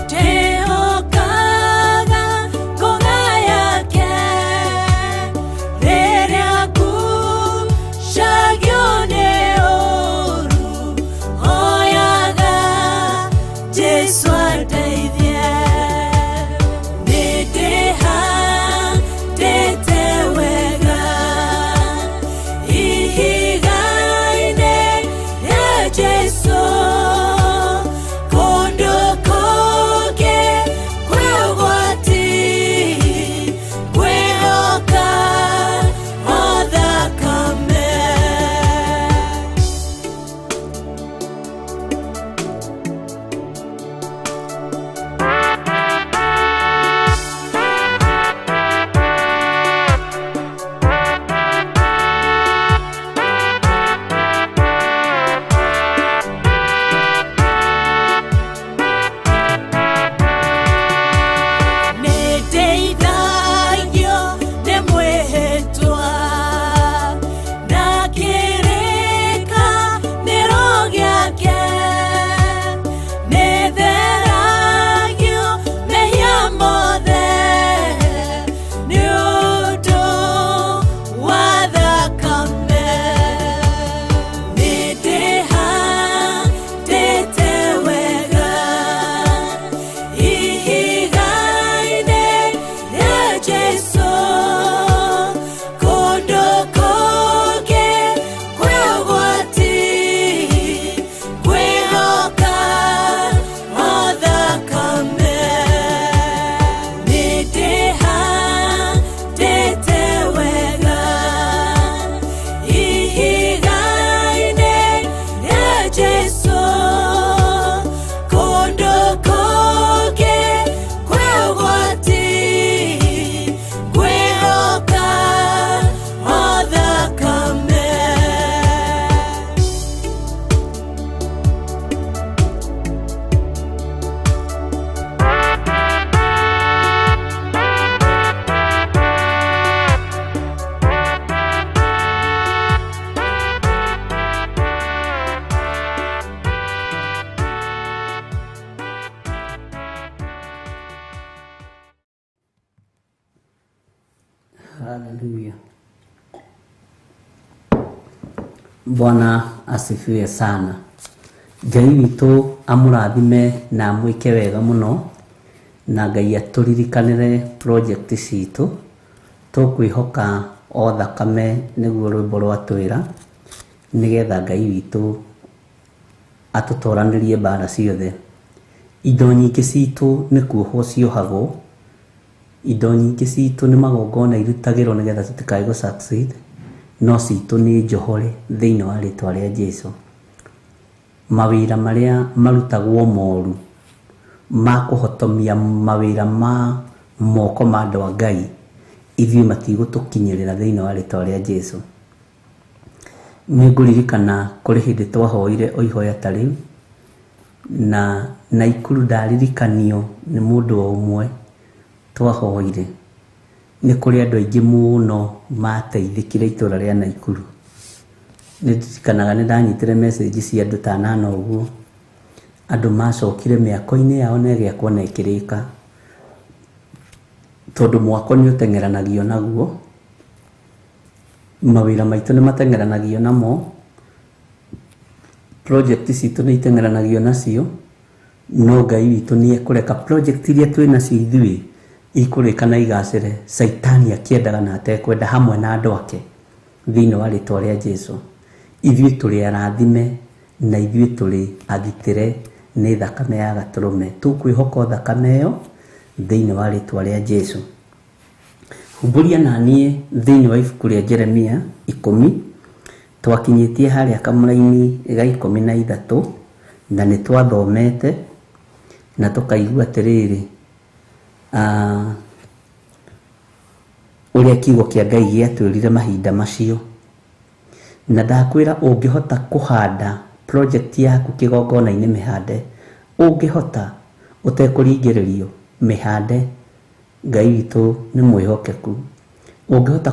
S5: ndĩhokaga ngũga yake, rĩrĩa ngucagio nĩ ũũru hoyaga Jesũ andeithie. Nĩndĩhandĩte wega ihiga-inĩ rĩa Jesũ, kũndũ kũngĩ kwĩ ũgwati, ngwĩhoka o thakame. Nĩndeithagio nĩ mwĩhĩtwa na kĩrĩkanĩro gĩake, nĩtheragio mehia mothe nĩ ũndũ wa thakame. Nĩndĩhandĩte wega ihiga-inĩ rĩa Jesũ, kũndũ kũngĩ kwĩ ũgwati, ngwĩhoka o thakame. Nĩndĩhandĩte wega ihiga-inĩ rĩa Jesũ, kũndũ kũngĩ kwĩ ũgwati, ngwĩhoka o thakame.
S3: Haleluya. Bwana asifiwe sana. Ngai witũ amũrathime na amwĩke wega mũno, na Ngai atũririkanĩre project citũ. Tũkwĩhoka O thakame nĩguo rwĩmbo rwatwĩra, nĩgetha Ngai witũ atũtoranĩrie mbara ciothe. Indo nyingĩ citũ nĩ kuohwo ciohagwo, indo nyingĩ citũ nĩ magongona irutagĩrwo nĩgetha tũtikae gũ succeed, no citũ nĩ njohore thĩinĩ wa rĩtwa rĩa Jesu. Mawĩra marĩa marutagwo moru ma kũhotomia mawĩra ma moko ma andũ a Ngai, ithuĩ matigũtũkinyĩrĩra thĩinĩ wa rĩtwa rĩa Jesu. Nĩ ngũririkana kũrĩ hĩndĩ twahoire o ihoya ta rĩu, na Naikuru ndaririkanio nĩ mũndũ o ũmwe twahoire. Nĩ kũrĩ andũ aingĩ mũno mateithĩkire itũra rĩa Naikuru. Nĩ ndirikanaga nĩ ndanyitire message cia andũ ta anana ũguo, andũ macokire mĩako-inĩ yao na ĩgĩakwo na ĩkĩrĩka, tondũ mwako nĩ ũteng'eranagio naguo, mawĩra maitũ nĩ mateng'eranagio namo, project citũ nĩ iteng'eranagio nacio, no Ngai witũ nĩ ekũreka project iria twĩ nacio ithuĩ ikũrĩka na igacĩre, Caitani akĩendaga na atekwenda hamwe na andũ ake thĩinĩ wa rĩtwa rĩa Jesu. Ithuĩ tũrĩ arathime na ithuĩ tũrĩ agitĩre nĩ thakame ya Gatũrũme. Tũkwĩhoka o thakame ĩyo thĩinĩ wa rĩtwa rĩa Jesu. Humbũria na niĩ thĩinĩ wa ibuku rĩa Jeremia 10, twakinyĩtie harĩa kamũraini ga 13, na nĩ twathomete na tũkaigua atĩrĩrĩ, ũrĩa kiugo kĩa Ngai gĩatwĩrire mahinda macio. Na ndakwĩra ũngĩhota kũhanda project yaku kĩgongona-inĩ mĩhande, ũngĩhota ũtekũringĩrĩrio mĩhande, Ngai witũ nĩ mwĩhokeku. Ũngĩhota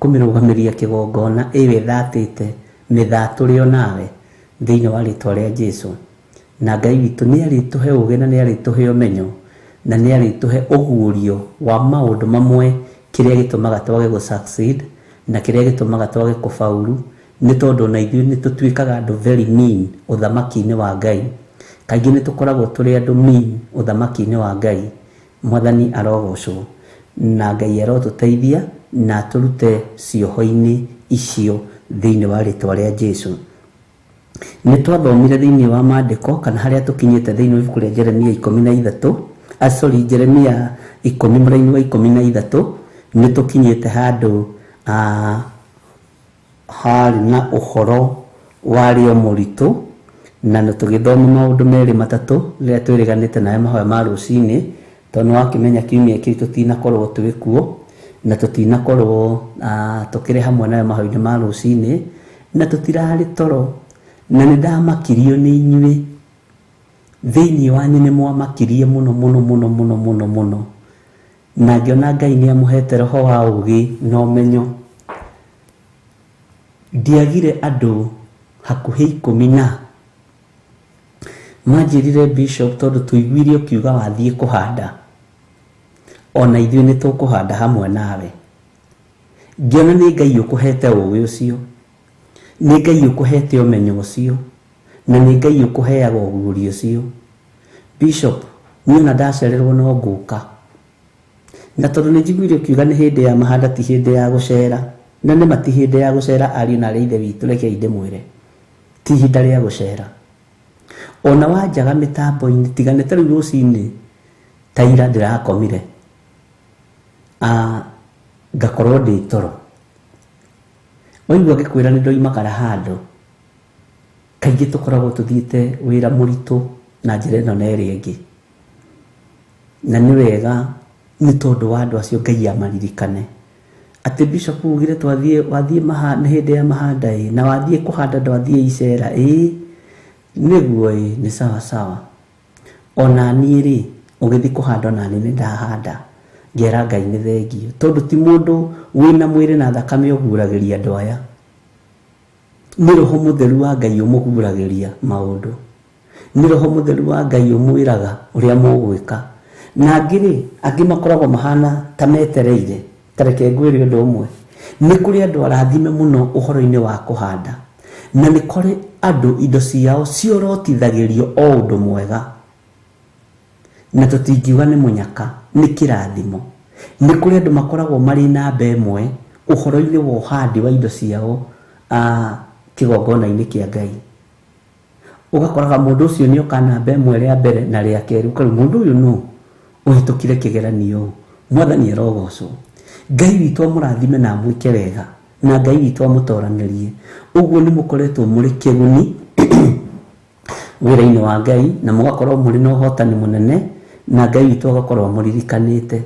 S3: kũmĩrũgamĩria kĩgongona ĩyo ĩthatĩte, mĩthatũre onawe thĩinĩ wa rĩtwa rĩa Jesu. Na Ngai witũ nĩ arĩtũhe ũũgĩ na nĩ arĩtũhe ũmenyo na nĩ arĩtũhe ũguũrio wa maũndũ mamwe, kĩrĩa gĩtũmaga twage gũ succeed na kĩrĩa gĩtũmaga twage kũfaulu, nĩ tondũ ona ithuĩ nĩ tũtuĩkaga andũ very mean ũthamaki-inĩ wa Ngai. Kaingĩ nĩ tũkoragwo tũrĩ andũ mean ũthamaki-inĩ wa Ngai. Mwathani arogocwo na Ngai arotũteithia na atũrute cioho-inĩ icio thĩinĩ wa rĩtwa rĩa Jesu. Nĩ twathomire thĩinĩ wa maandĩko kana harĩa tũkinyĩte thĩinĩ wa ibuku rĩa Jeremia 13, sorry, Jeremia 10 mũraini wa 13, nĩ tũkinyĩte handũ harĩ na ũhoro warĩ o mũritũ, na nĩ tũgĩthoma maũndũ merĩ matatũ rĩrĩa twĩrĩganĩte nayo mahoya ma rũcinĩ, tondũ nĩ wakĩmenya kiumia kĩu tũtinakorwo twĩ kuo na tũtinakorwo tũkĩrĩ hamwe nayo mahoya-inĩ ma rũcinĩ, na tũtirarĩ toro, na nĩ ndamakirio nĩ inyuĩ. Thĩinĩ wanyu nĩ mwamakirie mũno mũno mũno mũno mũno mũno, na ngĩona Ngai nĩ amũhete roho wa ũũgĩ na ũmenyo. Ndiagire andũ hakuhĩ 10 na manjĩrire Bishop, tondũ tũiguire ũkiuga wathiĩ kũhanda, ona ithuĩ nĩ tũkũhanda hamwe nawe. Ngĩona nĩ Ngai ũkũhete ũũgĩ ũcio, nĩ Ngai ũkũhete ũmenyo ũcio, na nĩ Ngai ũkũheaga ũguũrio ũcio. Bishop, niĩ ona ndacererwo no ngũka, na tondũ nĩ njiguire ũkiuga nĩ hĩndĩ ya mahanda ti hĩndĩ ya gũcera, na nĩ ma ti hĩndĩ ya gũcera, ariũ na arĩ ithe witũ, rekei ndĩmwĩre ti ihinda rĩa gũcera. Ona wanjaga mĩtambo-inĩ, tiga nĩ ta rĩu rũcinĩ ta ira ndĩrakomire, ngakorwo ndĩ toro, waigua ngĩkwĩra nĩ ndoimagara handũ. Kaingĩ tũkoragwo tũthiĩte wĩra mũritũ na njĩra ĩno na ĩrĩa ĩngĩ, na nĩ wega nĩ tondũ wa andũ acio Ngai amaririkane atĩ Bishop ugire twathiĩ, wathiĩ nĩ hĩndĩ ya mahanda ĩ, na wathiĩ kũhanda ndwathiĩ icera ĩ, nĩguo ĩ, nĩ sawa sawa. Ona niĩ rĩ, ũgĩthiĩ kũhanda ona niĩ nĩ ndahanda, ngera Ngai nĩ thengio, tondũ ti mũndũ wĩna mwĩrĩ na thakame ũguũragĩria andũ aya, nĩ roho mũtheru wa Ngai ũmũguũragĩria maũndũ, nĩ roho mũtheru wa Ngai ũmwĩraga ũrĩa mũgwĩka. Na angĩ rĩ, angĩ makoragwo mahana ta metereire. Ta reke ngwĩre ũndũ ũmwe, nĩ kũrĩ andũ arathime mũno ũhoro-inĩ wa kũhanda, na nĩ kũrĩ andũ indo ciao ciorotithagĩrio o ũndũ mwega, na tũtingiuga nĩ mũnyaka, nĩ kĩrathimo. Nĩ kũrĩ andũ makoragwo marĩ namba ĩmwe ũhoro-inĩ wa ũhandi wa indo ciao kĩgongona-inĩ kĩa Ngai. Ũgakoraga mũndũ ũcio nĩ oka namba ĩmwe rĩa mbere na rĩa kerĩ, ũkarigwo mũndũ ũyũ nũ ũhĩtũkire kĩgeranio. Mwathani arogocwo. Ngai witũ amũrathime na amwĩke wega, na Ngai witũ amũtoranĩrie. Ũguo nĩ mũkoretwo mũrĩ kĩguni wĩra-inĩ wa Ngai, na mũgakorwo mũrĩ na ũhotani mũnene, na Ngai witũ agakorwo amũririkanĩte.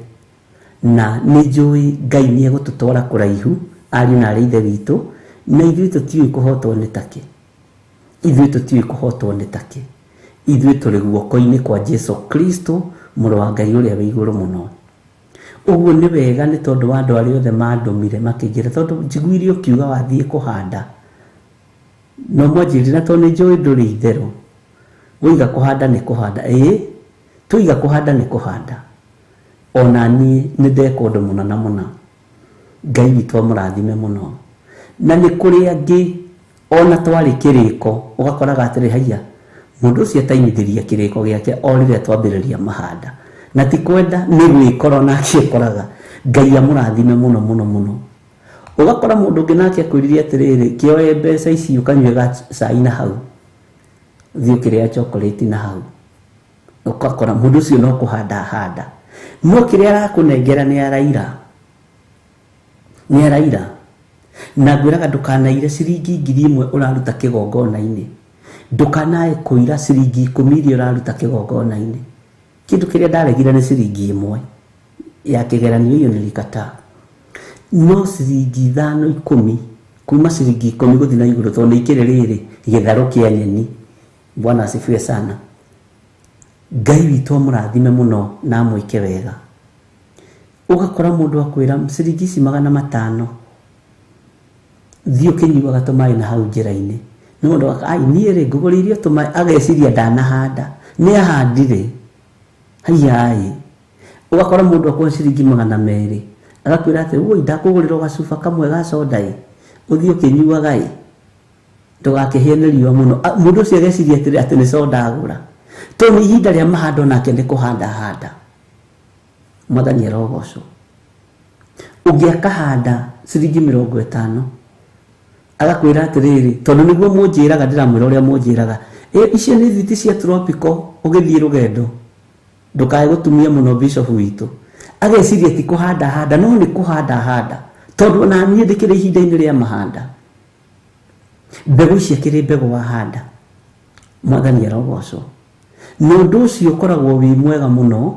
S3: Na nĩ njũĩ Ngai nĩ egũtũtwara kũraihu, ariũ na arĩ ithe witũ, na ithuĩ tũtiũĩ kũhotwo nĩ takĩ. Ithuĩ tũtiũĩ kũhotwo nĩ takĩ. Ithuĩ tũrĩ guoko-inĩ kwa Jesu Kristo, mũrũ wa Ngai ũrĩa wĩ igũrũ mũno. Ũguo nĩ wega nĩ tondũ wa andũ arĩa othe mandũmire makĩnjĩra, tondũ njiguire ũkiuga wathiĩ kũhanda. No mwanjĩrire na tondũ nĩ njũĩ ndũrĩ itherũ. Woiga kũhanda nĩ kũhanda. Ĩĩ, twoiga kũhanda nĩ kũhanda. Ona niĩ nĩ ndeka ũndũ mũna na mũna. Ngai witũ amũrathime mũno. Na nĩ kũrĩ angĩ ona twarĩ kĩrĩko, ũgakoraga atĩrĩ, haiya, mũndũ ũcio atainithĩria kĩrĩko gĩake o rĩrĩa twambĩrĩria mahanda. Na ti kwenda, nĩ gwĩkora onake ekoraga. Ngai amũrathime mũno mũno mũno. Ũgakora mũndũ ũngĩ nake akwĩrire atĩrĩrĩ, kĩoe mbeca ici ũkanyue gacai na hau, ũthiĩ ũkĩrĩa chocolate na hau. Ũgakora mũndũ ũcio no kũhanda ahanda, no kĩrĩa arakũnengera nĩ araira. Nĩ araira. Na ngwĩraga ndũkanaire ciringi 1000 ũraruta kĩgongona-inĩ. Ndũkanae kũira ciringi 10 iria ũraruta kĩgongona-inĩ. Kĩndũ kĩrĩa ndaregire nĩ ciringi 1 ya kĩgeranio, hiyo nilikataa. No ciringi 5 10, kuma ciringi 10 gũthiĩ na igũrũ, tondũ nĩ ikĩrĩ rĩrĩ gĩtharũ kĩa nyeni. Bwana asifiwe sana. Ngai witũ amũrathime mũno na amwĩke wega. Ũgakora mũndũ akwĩra ciringi ici 500, thiĩ ũkĩnyuaga tũmaĩ na hau njĩra-inĩ. Nĩ mũndũ ai, niĩ rĩ, ngũgũrĩirio tũmaĩ, ageciria ndanahanda. Nĩ ahandire. Haiya. Ũgakora mũndũ akũhe ciringi 200, agakwĩra atĩ, woi, ndakũgũrĩra gacuba kamwe ga soda ĩ, ũthiĩ ũkĩnyuaga ĩ, ndũgakĩhĩe nĩ riũa mũno. Mũndũ ũcio ageciria atĩrĩ, atĩ nĩ soda agũra. Tondũ nĩ ihinda rĩa mahando nake nĩ kũhanda handa. Mwathani arogocwo. Ũngĩ akahanda ciringi 50, agakwĩra atĩrĩrĩ, tondũ nĩguo mũnjĩraga, ndĩramwĩra ũrĩa mũnjĩraga, icio nĩ thiti cia tropical, ũgĩthiĩ rũgendo ndũkae gũtumia mũno bishop witũ. Ageciria ti kũhanda handa, no nĩ kũhanda handa, tondũ ona niĩ ndĩkĩrĩ ihinda-inĩ rĩa mahanda. Mbegũ ici akĩrĩ mbegũ wahanda. Mwathani arogocwo. Na ũndũ ũcio ũkoragwo wĩ mwega mũno,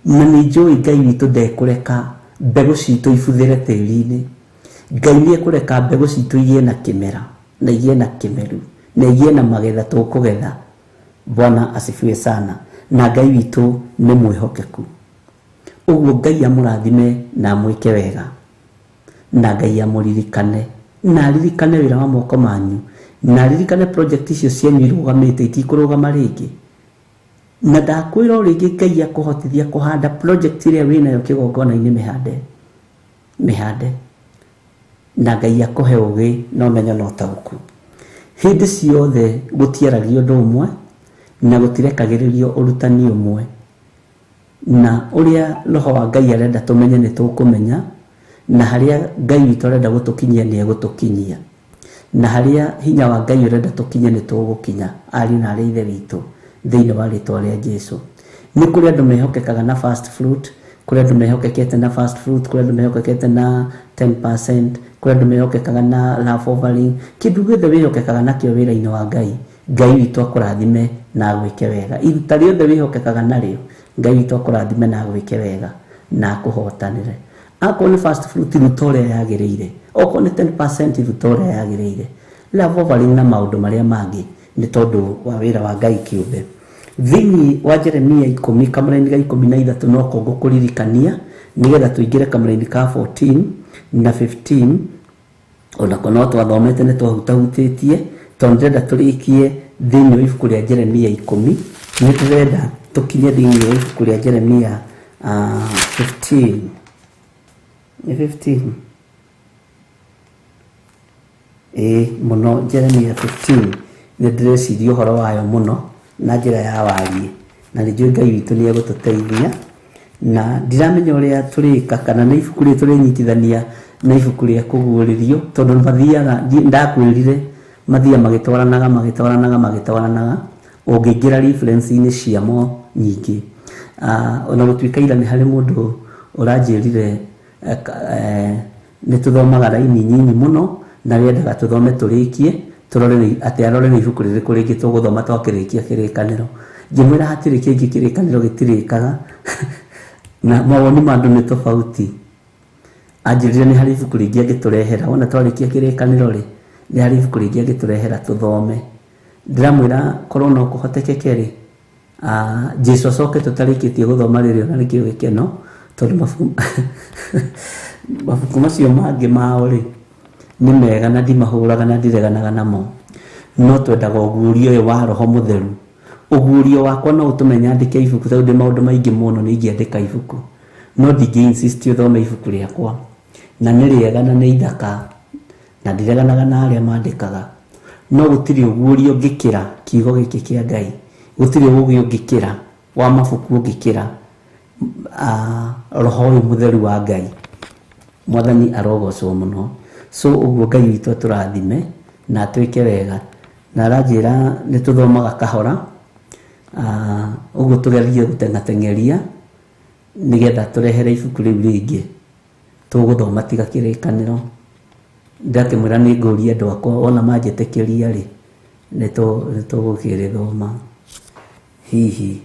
S3: na nĩ njũĩ Ngai witũ ndekũreka mbegũ citũ ibuthĩre tĩri-inĩ. Ngai nĩ ekũreka mbegũ citũ igĩe na kĩmera, na igĩe na kĩmeru, na igĩe na magetha tũkũgetha. Bwana asifiwe sana. Na Ngai witũ nĩ mwĩhokeku. Ũguo Ngai amũrathime na amwĩke wega. Na Ngai amũririkane, na aririkane wĩra wa moko manyu, na aririkane project icio cianyu irũgamĩte itikũrũgama rĩngĩ. Na ndakwĩra o rĩngĩ, Ngai akũhotithia kũhanda project ĩrĩa wĩnayo kĩgongona-inĩ, mĩhande. Mĩhande. Na Ngai akũhe ũgĩ na ũmenyo na ũtaũku. Hĩndĩ ciothe gũtiaragio ũndũ ũmwe, na gũtirekagĩrĩrio ũrutani ũmwe. Na ũrĩa Roho wa Ngai arenda tũmenye nĩ tũkũmenya, na harĩa Ngai witũ arenda gũtũkinyia nĩ egũtũkinyia. Na harĩa hinya wa Ngai ũrenda tũkinye nĩ tũgũkinya, ariũ na arĩ ithe witũ, thĩinĩ wa rĩtwa rĩa Jesu. Nĩ kũrĩ andũ mehokekaga na first fruit, kũrĩ andũ mehokekete na first fruit, kũrĩ andũ mehokekete na 10%, kũrĩ andũ mehokekaga na love offering. Kĩndũ gĩothe wĩhokekaga nakĩo wĩra-inĩ wa Ngai, Ngai witũ akũrathime na agwĩke wega. Iruta rĩothe wĩhokekaga narĩo, Ngai witũ akũrathime na agwĩke wega na akũhotanĩre. Akorwo nĩ first fruit, ruta ũrĩa yagĩrĩire. Okorwo nĩ 10%, ruta ũrĩa yagĩrĩire. Love offering na maũndũ marĩa mangĩ nĩ tondũ wa wĩra wa Ngai kĩũmbe. Thĩinĩ wa Jeremia 10 kamũraini ga 13 no ko ngũkũririkania, nĩgetha tũingĩre kamũraini ka 14 na 15. Onako no twathomete nĩ twahutahutĩtie, tondũ ndĩrenda tũrĩkie thĩinĩ wa ibuku rĩa Jeremia 10. Nĩ tũrenda tũkinye thĩinĩ wa ibuku rĩa Jeremia 15. Nĩ 15? Ĩĩ mũno, Jeremia 15 nĩ ndĩreciria ũhoro wayo mũno na njĩra ya wariĩ, na nĩ njũĩ Ngai witũ nĩ egũtũteithia. Na ndiramenya ũrĩa tũrĩka, kana nĩ ibuku rĩrĩ tũrĩnyitithania Na ibuku rĩa kũguũrĩrio tondũ mathiaga ndakwĩrire mathiaga magĩtwaranaga magĩtwaranaga magĩtwaranaga ũngĩingĩra reference-inĩ ciamo nyingĩ. Ona gũtuĩka ira nĩ harĩ mũndũ ũranjĩrire nĩ tũthomaga raini nyinyi mũno na rĩendaga tũthome tũrĩkie tũrore atĩ arore nĩ ibuku rĩrĩkũ rĩngĩ tũgũthoma twakĩrĩkia kĩrĩkanĩro. Ngĩmwĩra hatirĩ kĩngĩ kĩrĩkanĩro gĩtirĩkaga na mawoni ma andũ nĩ tofauti. Anjĩrire nĩ harĩ ibuku rĩngĩ angĩtũrehera wona twarĩkia kĩrĩkanĩro rĩ nĩ harĩ ibuku rĩngĩ angĩtũrehera tũthome. Ndĩramwĩra korwo no kũhotekeke rĩ Jesũ acoke tũtarĩkĩtie gũthoma rĩrĩ ona nĩkĩo gĩkeno tondũ mabuku macio mangĩ mao rĩ nĩ mega na ndimahũraga na ndireganaga namo no twendaga ũguũrio ũyũ wa Roho Mũtheru. Ũguũrio wakwa no ũtũme nyandĩke ibuku tondũ ndĩ maũndũ maingĩ mũno nĩ ingĩandĩka ibuku no ndingĩ insist ũthome ibuku rĩakwa na nĩ rĩega na nĩ ithaka na ndireganaga na arĩa mandĩkaga no gũtirĩ ũguũrio ũngĩkĩra kiugo gĩkĩ kĩa Ngai, gũtirĩ ũgĩ ũngĩkĩra wa mabuku ũngĩkĩra Roho ũyũ Mũtheru wa Ngai. Mwathani arogocwo mũno. So ũguo Ngai witũ atũrathime na atwĩke wega na aranjĩra nĩ tũthomaga kahora ũguo tũgerie gũteng'ateng'eria nĩgetha tũrehere ibuku rĩu rĩngĩ tũgũthoma tiga kĩrĩkanĩro. Ndakĩmwĩra nĩ ngũria andũ akwa wona manjĩtĩkĩria rĩ nĩ tũgũkĩrĩthoma hihi.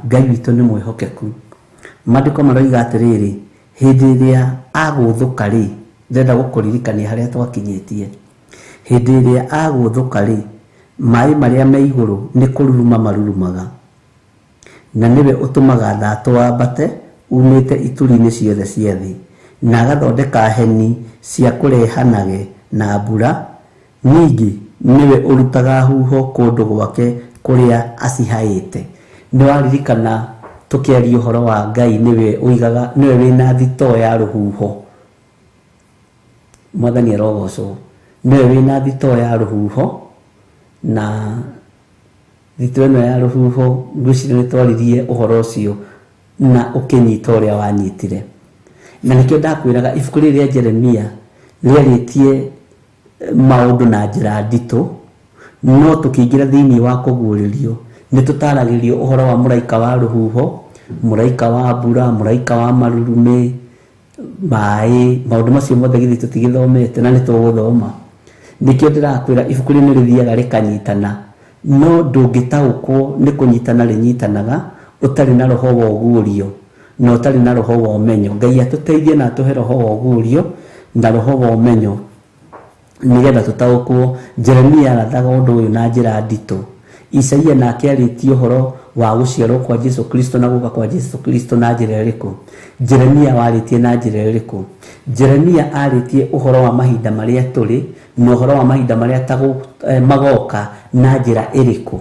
S3: Ngai witũ nĩ mwĩhokeku. Maandĩko maroiga atĩrĩrĩ hĩndĩ ĩrĩa agũthũka rĩ ndĩrenda gũkũririkania harĩa twakinyĩtie. Hĩndĩ ĩrĩa agũthũka rĩ maĩ marĩa me igũrũ nĩ kũruruma marurumaga na nĩwe ũtũmaga thatũ wambate umĩte ituri-inĩ ciothe cia thĩ na agathondeka heni cia kũrehanage na mbura. Ningĩ nĩwe ũrutaga huho kũndũ gwake kũrĩa acihaĩte. Nĩ waririkana tũkĩaria ũhoro wa Ngai nĩwe ũigaga nĩwe wĩna thitoo ya rũhuho. Mwathani arogocwo. Nĩwe wĩna thitoo ya rũhuho na thitoo ĩno ya rũhuho ngwĩciria nĩ twaririe ũhoro ũcio na ũkĩnyita ũrĩa wanyitire. Na nĩkĩo ndakwĩraga ibuku rĩrĩ rĩa Jeremia rĩarĩtie maũndũ na njĩra nditũ no tũkĩingĩra thĩinĩ wa kũguũrĩrio nĩ tũtaragĩrio ũhoro wa mũraika wa rũhuho, mũraika wa mbura, mũraika wa marurumĩ, maĩ, maũndũ macio mothe githĩ tũtigĩthomete na nĩ tũgũthoma. Nĩkĩo ndĩrakwĩra ibuku rĩrĩ nĩ rĩthiaga rĩkanyitana no ndũngĩtaũkwo nĩ kũnyitana rĩnyitanaga ũtarĩ na roho wa ũguũrio na ũtarĩ na roho wa ũmenyo. Ngai atũteithie na atũhe roho wa ũguũrio na roho wa ũmenyo nĩgetha tũtaũkwo. Jeremia arathaga ũndũ ũyũ na njĩra nditũ. Isaia nake arĩtie ũhoro wa gũciarwo kwa Jesu Kristo na gũka kwa Jesu Kristo na njĩra ĩrĩkũ? Jeremia warĩtie na njĩra ĩrĩkũ? Jeremia arĩtie ũhoro wa mahinda marĩa tũrĩ na ũhoro wa mahinda marĩa magoka na njĩra ĩrĩkũ?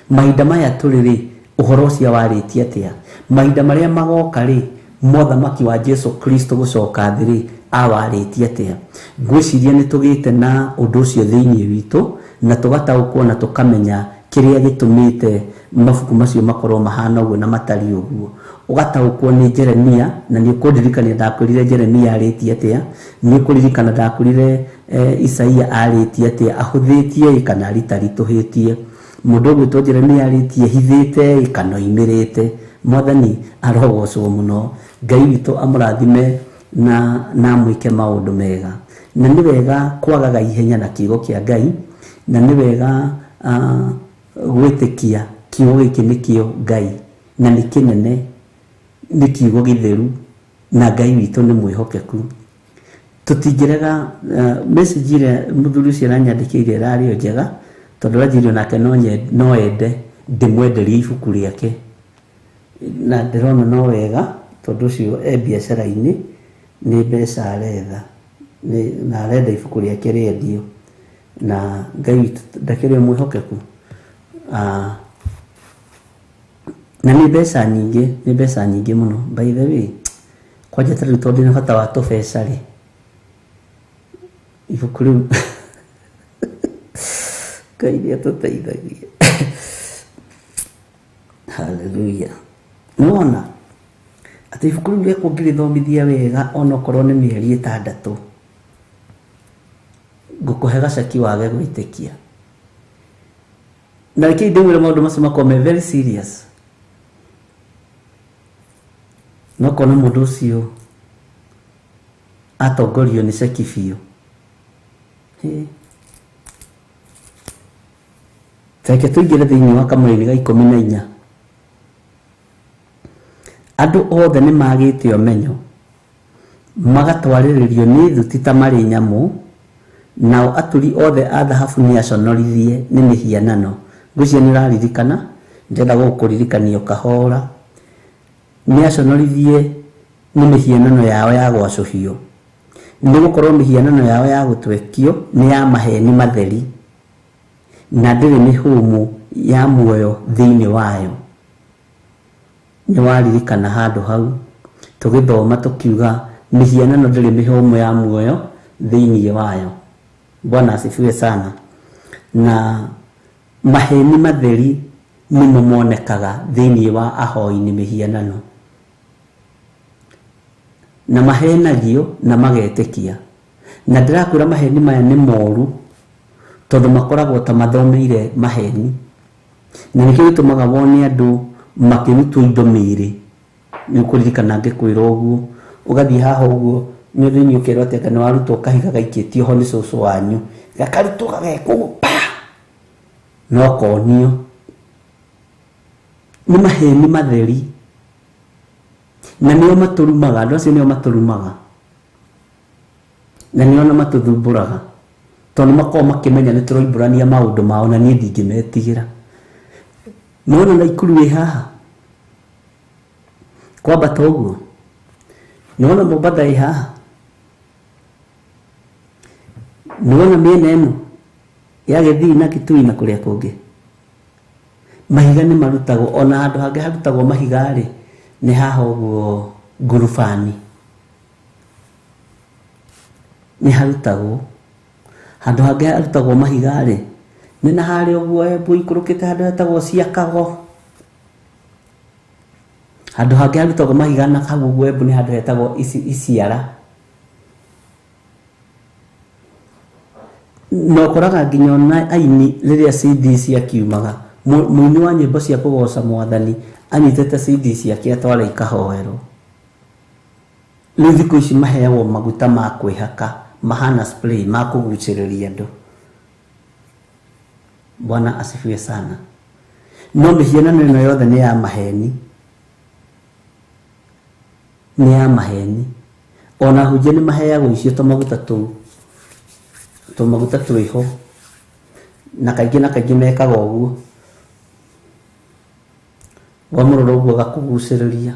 S3: Mahinda maya tũrĩ rĩ ũhoro ũcio warĩtie atĩa? Mahinda marĩa magoka rĩ mothamaki wa Jesu Kristo gũcoka thĩ rĩ awarĩtie atĩa? Ngwĩciria nĩ tũgĩte na ũndũ ũcio thĩinĩ witũ na tũgataũkwo na tũkamenya kĩrĩa gĩtũmĩte mabuku macio makorwo mahana ũguo na matariĩ ũguo. Ũgataũkwo nĩ Jeremia na nĩ ũkũndirikania ndakwĩrire Jeremia arĩtie atĩa, nĩ ũkũririkana ndakwĩrire Isaia arĩtie atĩa, ahũthĩtie kana aritaritũhĩtie. Mũndũ ũgwĩtwo Jeremia arĩtie hithĩte kana oimĩrĩte. Mwathani arogocwo mũno. Ngai witũ amũrathime na amwĩke maũndũ mega. Na nĩ wega kwagaga ihenya na kiugo kĩa Ngai na nĩ wega gwĩtĩkia kiugo gĩkĩ nĩkĩo Ngai na nĩ kĩnene, nĩ kiugo gĩtheru na Ngai witũ nĩ mwĩhokeku. Tũtingĩrega message ĩrĩa mũthuri ũcio aranyandĩkĩire ĩrarĩ o njega tondũ aranjĩrire onake no ende ndĩmwenderie ibuku rĩake na ndĩrona no wega tondũ ũcio e biacara-inĩ nĩ mbeca aretha na arenda ibuku rĩake rĩendio na Ngai witũ ndakĩrĩ mwĩhokeku. Na nĩ mbeca nyingĩ, nĩ mbeca nyingĩ mũno. By the way, kwanja ta rĩu tondũ ndĩna bata wa tũbeca rĩ ibuku rĩu Ngai nĩ atũteithagia. Hallelujah. Nĩwona atĩ Atĩ ibuku rĩu rĩakwa ũngĩrĩthomithia wega onokorwo nĩ mĩeri 6, ngũkũhe gaceki wage gwĩtĩkia. Na reke ndĩmwĩre maũndũ macio makorwo me very serious. No kona mũndũ ũcio atongorio nĩ ceki biũ. Reke tũingĩre thĩinĩ wa kamũraini ga 14. Andũ othe nĩ magĩte ũmenyo, magatwarĩrĩrio nĩ thuti ta marĩ nyamũ, nao aturi othe a thahabu nĩ aconorithie nĩ mĩhianano. Ngwĩciria nĩ ũraririkana, ndĩrenda gũkũririkania kahora. Nĩ aconorithie nĩ mĩhianano yao ya gwacũhio, nĩ gũkorwo mĩhianano yao ya gũtwekio nĩ ya maheni matheri, na ndĩrĩ mĩhũmũ ya muoyo thĩinĩ wayo. Nĩ waririkana handũ hau tũgĩthoma tũkiuga mĩhianano ndĩrĩ mĩhũmũ ya muoyo thĩinĩ wayo. Bwana asifiwe sana. Na maheni matheri nĩmo monekaga thĩinĩ wa ahoi nĩ mĩhianano, na mahenagio na magetĩkia. Na ndĩrakwĩra maheni maya nĩ moru, tondũ makoragwo ta mathomeire maheni, na nĩkĩo gĩtũmaga wone andũ makĩrutwo indo mĩĩrĩ. Nĩ ũkũririkana ngĩkwĩra ũguo, ũgathiĩ haha ũguo nĩ thĩinĩ ũkerwo atĩ anga nĩ warutwo kahiga gaikĩtio ho nĩ cũcũ wanyu, gakarutwo gagekwo ũguo pa, no konio. Nĩ maheni matheri, na nĩo matũrumaga. Andũ acio nĩo matũrumaga na nĩo na matũthumbũraga, tondũ nĩ makoragwo makĩmenya nĩ tũroimbũrania maũndũ mao, na niĩ ndingĩmetigĩra. Nĩwona Naikuru ĩ haha kwambata ũguo, nĩwona Mombatha ĩ haha, nĩwona mĩena ĩno ya Gĩthii na Kitui na kũrĩa kũngĩ, mahiga nĩ marutagwo. Ona handũ hangĩ harutagwo mahiga rĩ, nĩ haha ũguo ngurubani nĩ harutagwo. Handũ hangĩ harutagwo mahiga rĩ, nĩ na harĩa ũguo Embu ikũrũkĩte handũ hetagwo Ciakago. Handũ hangĩ harutagwo mahiga na hau ũguo Embu nĩ handũ hetagwo Iciara. Na ũkoraga nginya ona aini rĩrĩa CD ciakiumaga, mũini wa nyĩmbo cia kũgoca mwathani anyitĩte CD ciake atwara ikahoerwo. Rĩu thikũ ici maheagwo maguta ma kwĩhaka mahana spray ma kũgucĩrĩria andũ. Bwana asifiwe sana. No mĩhianano ĩno yothe nĩ ya maheni, nĩ ya maheni. Ona hunjia nĩ maheagwo icio tũmaguta tũu, tũmaguta twĩho, na kaingĩ mekaga ũguo, wamũrora ũguo gakũgucĩrĩria.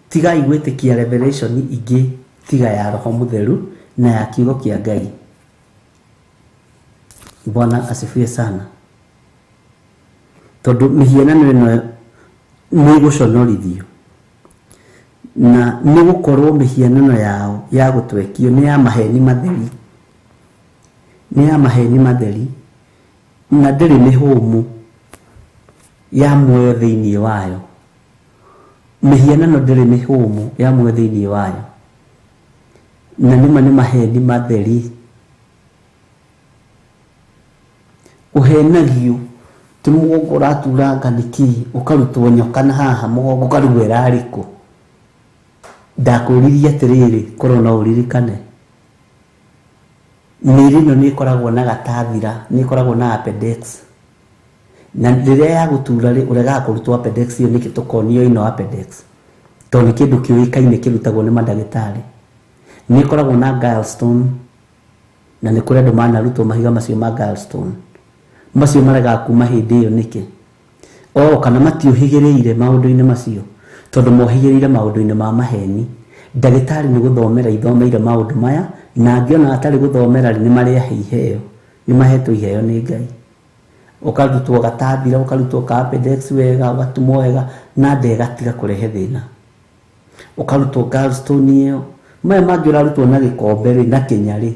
S3: Tigai gwĩtĩkia revelation ingĩ tiga ya Roho Mũtheru na ya kiugo kĩa Ngai. Bwana asifiwe sana. Tondũ mĩhianano ĩno nĩ ĩgũconorithio, na nĩ gũkorwo mĩhianano yao ya gũtwekio nĩ ya maheni matheri, nĩ ya maheni matheri, na ndĩrĩ mĩhũmũ ya muoyo thĩinĩ wayo. Mĩhianano ndĩrĩ mĩhũmũ ya muoyo thĩinĩ wayo, na nĩma nĩ maheni matheri. Ũhenagio ti mũgongo ũraturanga nĩkĩ, ũkarutwo nyoka na haha mũgongo ũkarigwo ĩrarĩ kũ. Ndakwĩririe atĩrĩrĩ, korwo no ũririkane, mĩĩrĩ ĩno nĩ ĩkoragwo na gatathira, nĩ ĩkoragwo na appendix, na rĩrĩa ya gũtura rĩ, ũregaga kũrutwo appendix ĩyo nĩkĩ? Tũkonio ĩno appendix tondũ nĩ kĩndũ kĩũĩkaine kĩrutagwo nĩ mandagĩtarĩ. Nĩ ĩkoragwo na gallstone, na nĩ kũrĩ andũ manarutwo mahiga macio ma gallstone, macio maregaga kuma hĩndĩ ĩyo nĩkĩ? O kana matiũhĩgĩrĩire maũndũ-inĩ macio, tondũ mohĩgĩrĩire maũndũ-inĩ ma maheni. Ndagĩtarĩ nĩ gũthomera ithomeire maũndũ maya, na angĩona atarĩ gũthomera rĩ, nĩ marĩ ahe iheo, nĩ mahetwo iheo nĩ Ngai. Ũkarutwo gatathira, ũkarutwo ka appendix wega, ũgatumwo wega, na nda ĩgatiga kũrehe thĩna. Ũkarutwo gallstone ĩyo, maya mangĩ ũrarutwo na gĩkombe rĩ, na kĩnya rĩ,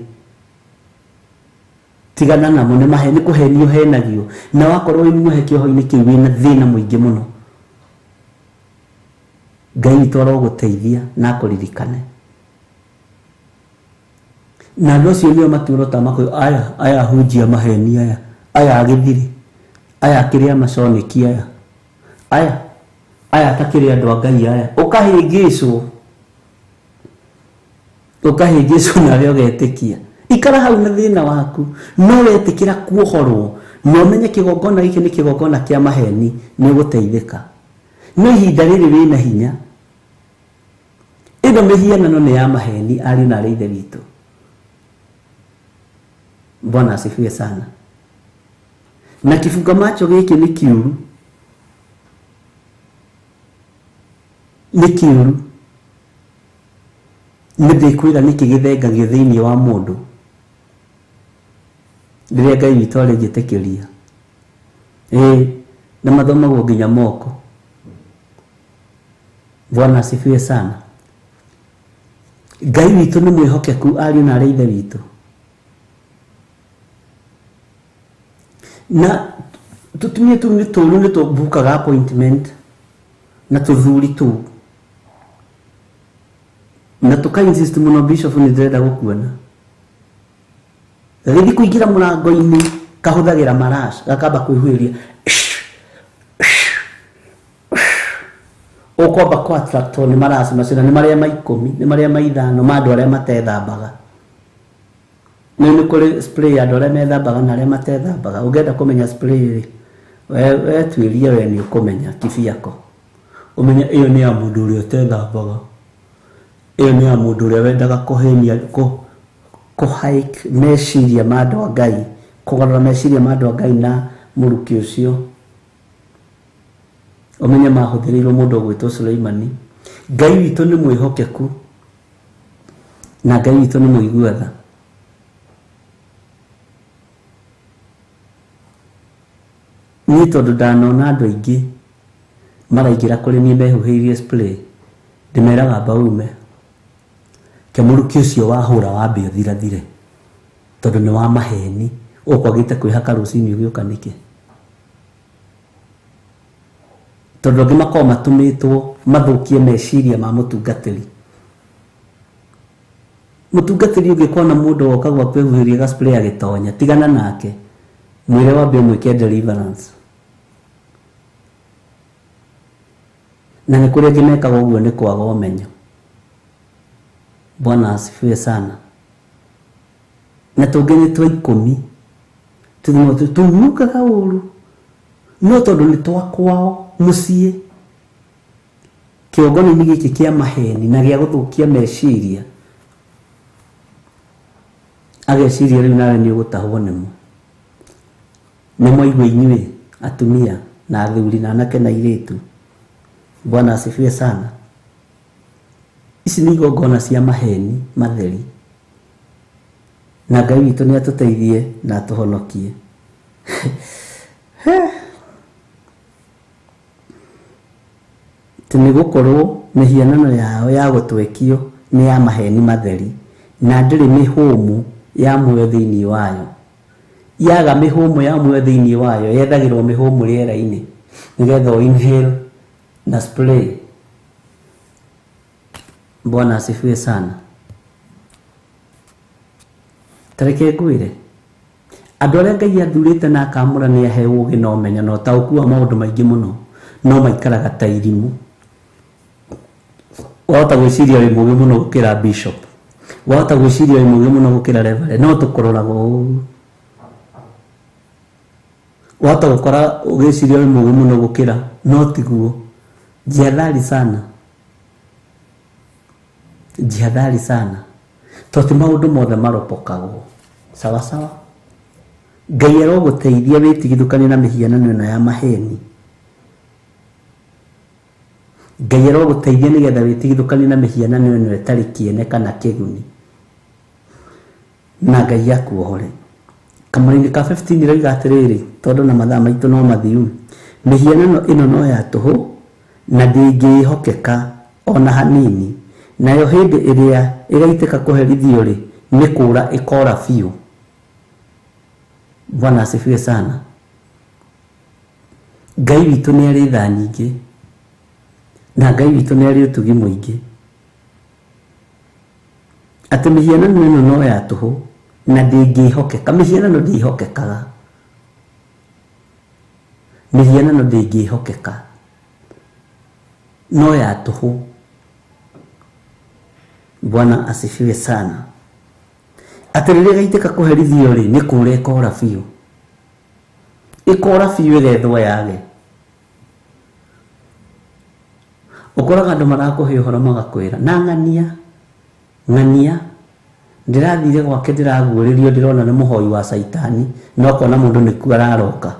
S3: Tigana namo nĩ mahe nĩ kũhenio henagio na wakorwo wĩ muohe kĩoho-inĩ kĩu wĩna thĩna mũingĩ mũno. Ngai witũ arogũteithia na akũririkane. Na andũ acio nĩo matuĩro makoiga aya aya hunjia maheni aya aya agĩthiri aya kĩrĩa maconeki aya aya aya takĩrĩ andũ a Ngai aya ũkahĩngĩcwo ũkahĩngĩcwo nawe ũgetĩkia. Ikara hau na thĩna waku no wetĩkĩra kuohorwo na ũmenye kĩgongona gĩkĩ nĩ kĩgongona kĩa maheni nĩ ũgũteithĩka. No ihinda rĩrĩ wĩna hinya ĩno mĩhianano nĩ ya maheni ariũ na arĩ ithe witũ. Bwana asifiwe sana. Na kibunga macho gĩkĩ nĩ kĩũru, nĩ kĩũru. Nĩ ndĩkwĩra nĩkĩ gĩthengagio thĩinĩ wa mũndũ rĩrĩa Ngai witũ arĩnjĩtĩkĩria. Ĩĩ na mathomagwo nginya moko. Bwana asifiwe sana. Ngai witũ nĩ mwĩhokeku ariũ na arĩ ithe witũ. Na tũtumia tũu nĩ tũũru nĩ tũbukaga appointment na tũthuri tũu na tũka insist mũno bishop nĩ ndĩrenda gũkuona. Gagĩthiĩ kũingĩra mũrango-inĩ kahũthagĩra marash gakamba kwĩhuhĩria ũkwamba kũ attract nĩ marash macio na nĩ marĩa ma 10 nĩ marĩa ma 5 ma andũ arĩa matethambaga. Nĩ kũrĩ spray andũ arĩa methambaga na arĩa matethambaga. Ũngĩenda kũmenya spray rĩ we tuĩrie we nĩ ũkũmenya kibiako ũmenye ĩyo nĩ ya mũndũ ũrĩa ũtethambaga, ĩyo nĩ ya mũndũ ũrĩa wendaga kũhenia kũ hike meciria ma andũ a Ngai, kũgarũra meciria ma andũ a Ngai na mũrukĩ ũcio. Ũmenye mahũthĩrĩirwo mũndũ ũgwĩtwo Suleimani. Ngai witũ nĩ mwĩhokeku na Ngai witũ nĩ mũigua tha. Niĩ tondũ ndanona andũ aingĩ maraingĩra kũrĩ niĩ mehuhĩirie spray ndĩmeraga mbaume ke mũrukĩ ũcio wahũra wambe ũthirathire tondũ nĩ wa maheni ũkwagĩte kwĩhaka rũcinĩ ũgĩũka nĩkĩ. Tondũ angĩ makoragwo matũmĩtwo mathũkie meciria ma mũtungatĩri. Mũtungatĩri ũngĩkona mũndũ woka gwaku ehuhĩrie ga spray agĩtonya tigana nake mwĩre wambe ũmwĩke deliverance. Na nĩ kũrĩ angĩ mekaga ũguo nĩ kwaga ũmenyo. Bwana asifiwe sana. Na tũngĩ nĩ twa 10 tũnungaga ũru no tondũ nĩ twa kwao mũciĩ kĩgongona-inĩ gĩkĩ kĩa maheni na gĩa gũthũkia meciria ageciria rĩu nawe nĩ ũgũtahwo nĩmo. Nĩ mwaigua inyuĩ atumia na athuri na anake na airĩtu. Bwana asifiwe sana. Ici nĩ igongona cia maheni matheri na Ngai witũ nĩ atũteithie na atũhonokie. Nĩ gũkorwo mĩhianano yao ya gũtwekio nĩ ya maheni matheri na ndĩrĩ mĩhũmũ ya muoyo thĩinĩ wayo. Yaga mĩhũmũ ya muoyo thĩinĩ wayo yethagĩrwo mĩhũmũ rĩera-inĩ nĩgetha ũ inhale na spray. Bwana asifiwe sana. Tareke ngwĩre andũ arĩa Ngai athurĩte na akamũra nĩ ahe ũũgĩ na ũmenyo na ũtaũku wa maũndũ maingĩ mũno no maikaraga ta irimũ. Wahota gwĩciria wĩ mũũgĩ mũno gũkĩra bishop, wahota gwĩciria wĩ mũũgĩ mũno gũkĩra reverend, no tũkũroraga ũũ. Wahota gũkora ũgĩciria wĩ mũũgĩ mũno gũkĩra, no tiguo. Jihadhari sana, jihadhari sana tondũ ti maũndũ mothe maropokagwo sawa sawa. Ngai arogũteithia wĩtigithũkanie na mĩhianano ĩno ya maheni. Ngai arogũteithia nĩgetha wĩtigithũkanie na mĩhianano ĩno ĩtarĩ kĩene kana kĩguni na Ngai akuohore. Kamũra-inĩ ka 15 ĩroiga atĩrĩrĩ, tondũ na mathaa maitũ no mathiu, mĩhianano ĩno no ya tũhũ na ndĩngĩĩhokeka ona hanini, nayo hĩndĩ ĩrĩa ĩgaitĩka kũherithio rĩ nĩ kũũra ĩkora biũ. Bwana asifiwe sana. Ngai witũ nĩ arĩ tha nyingĩ na Ngai witũ nĩ arĩ ũtugi mũingĩ, atĩ mĩhianano ĩno no ya tũhũ na ndĩngĩhokeka. Mĩhianano ndĩhokekaga, mĩhianano ndĩngĩhokeka, no ya tũhũ. Bwana asifiwe sana. Atĩ rĩrĩa ĩgaitĩka kũherithio rĩ, nĩ kũra ĩkora biũ, ĩkora biũ ĩgethwo yage. Ũkoraga andũ marakũhe ũhoro magakwĩra na ng'ania ng'ania, ndĩrathire gwake ndĩraguũrĩrio, ndĩrona nĩ mũhoi wa caitani, na ũkona mũndũ nĩkuo araroka,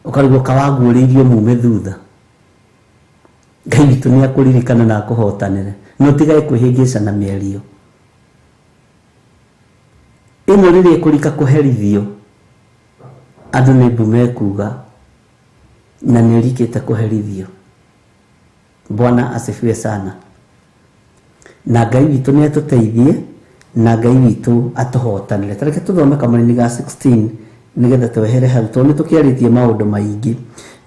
S3: ũkarigwo kawaguũrĩirio mume thutha. Ngai witũ nĩ akũririkana na akũhotanĩre, na ũtigage kwĩhĩngĩca na mĩario ĩno. Rĩrĩa ĩkũrika kũherithio, andũ nĩ mbu mekuga, na nĩ ĩrikĩte kũherithio. Bwana asifiwe sana. Na Ngai witũ nĩ atũteithie na Ngai witũ atũhotanĩre. Ta reke tũthome kamũraini ga 16 nĩgetha twehere hau, tondũ nĩ tũkĩarĩtie maũndũ maingĩ.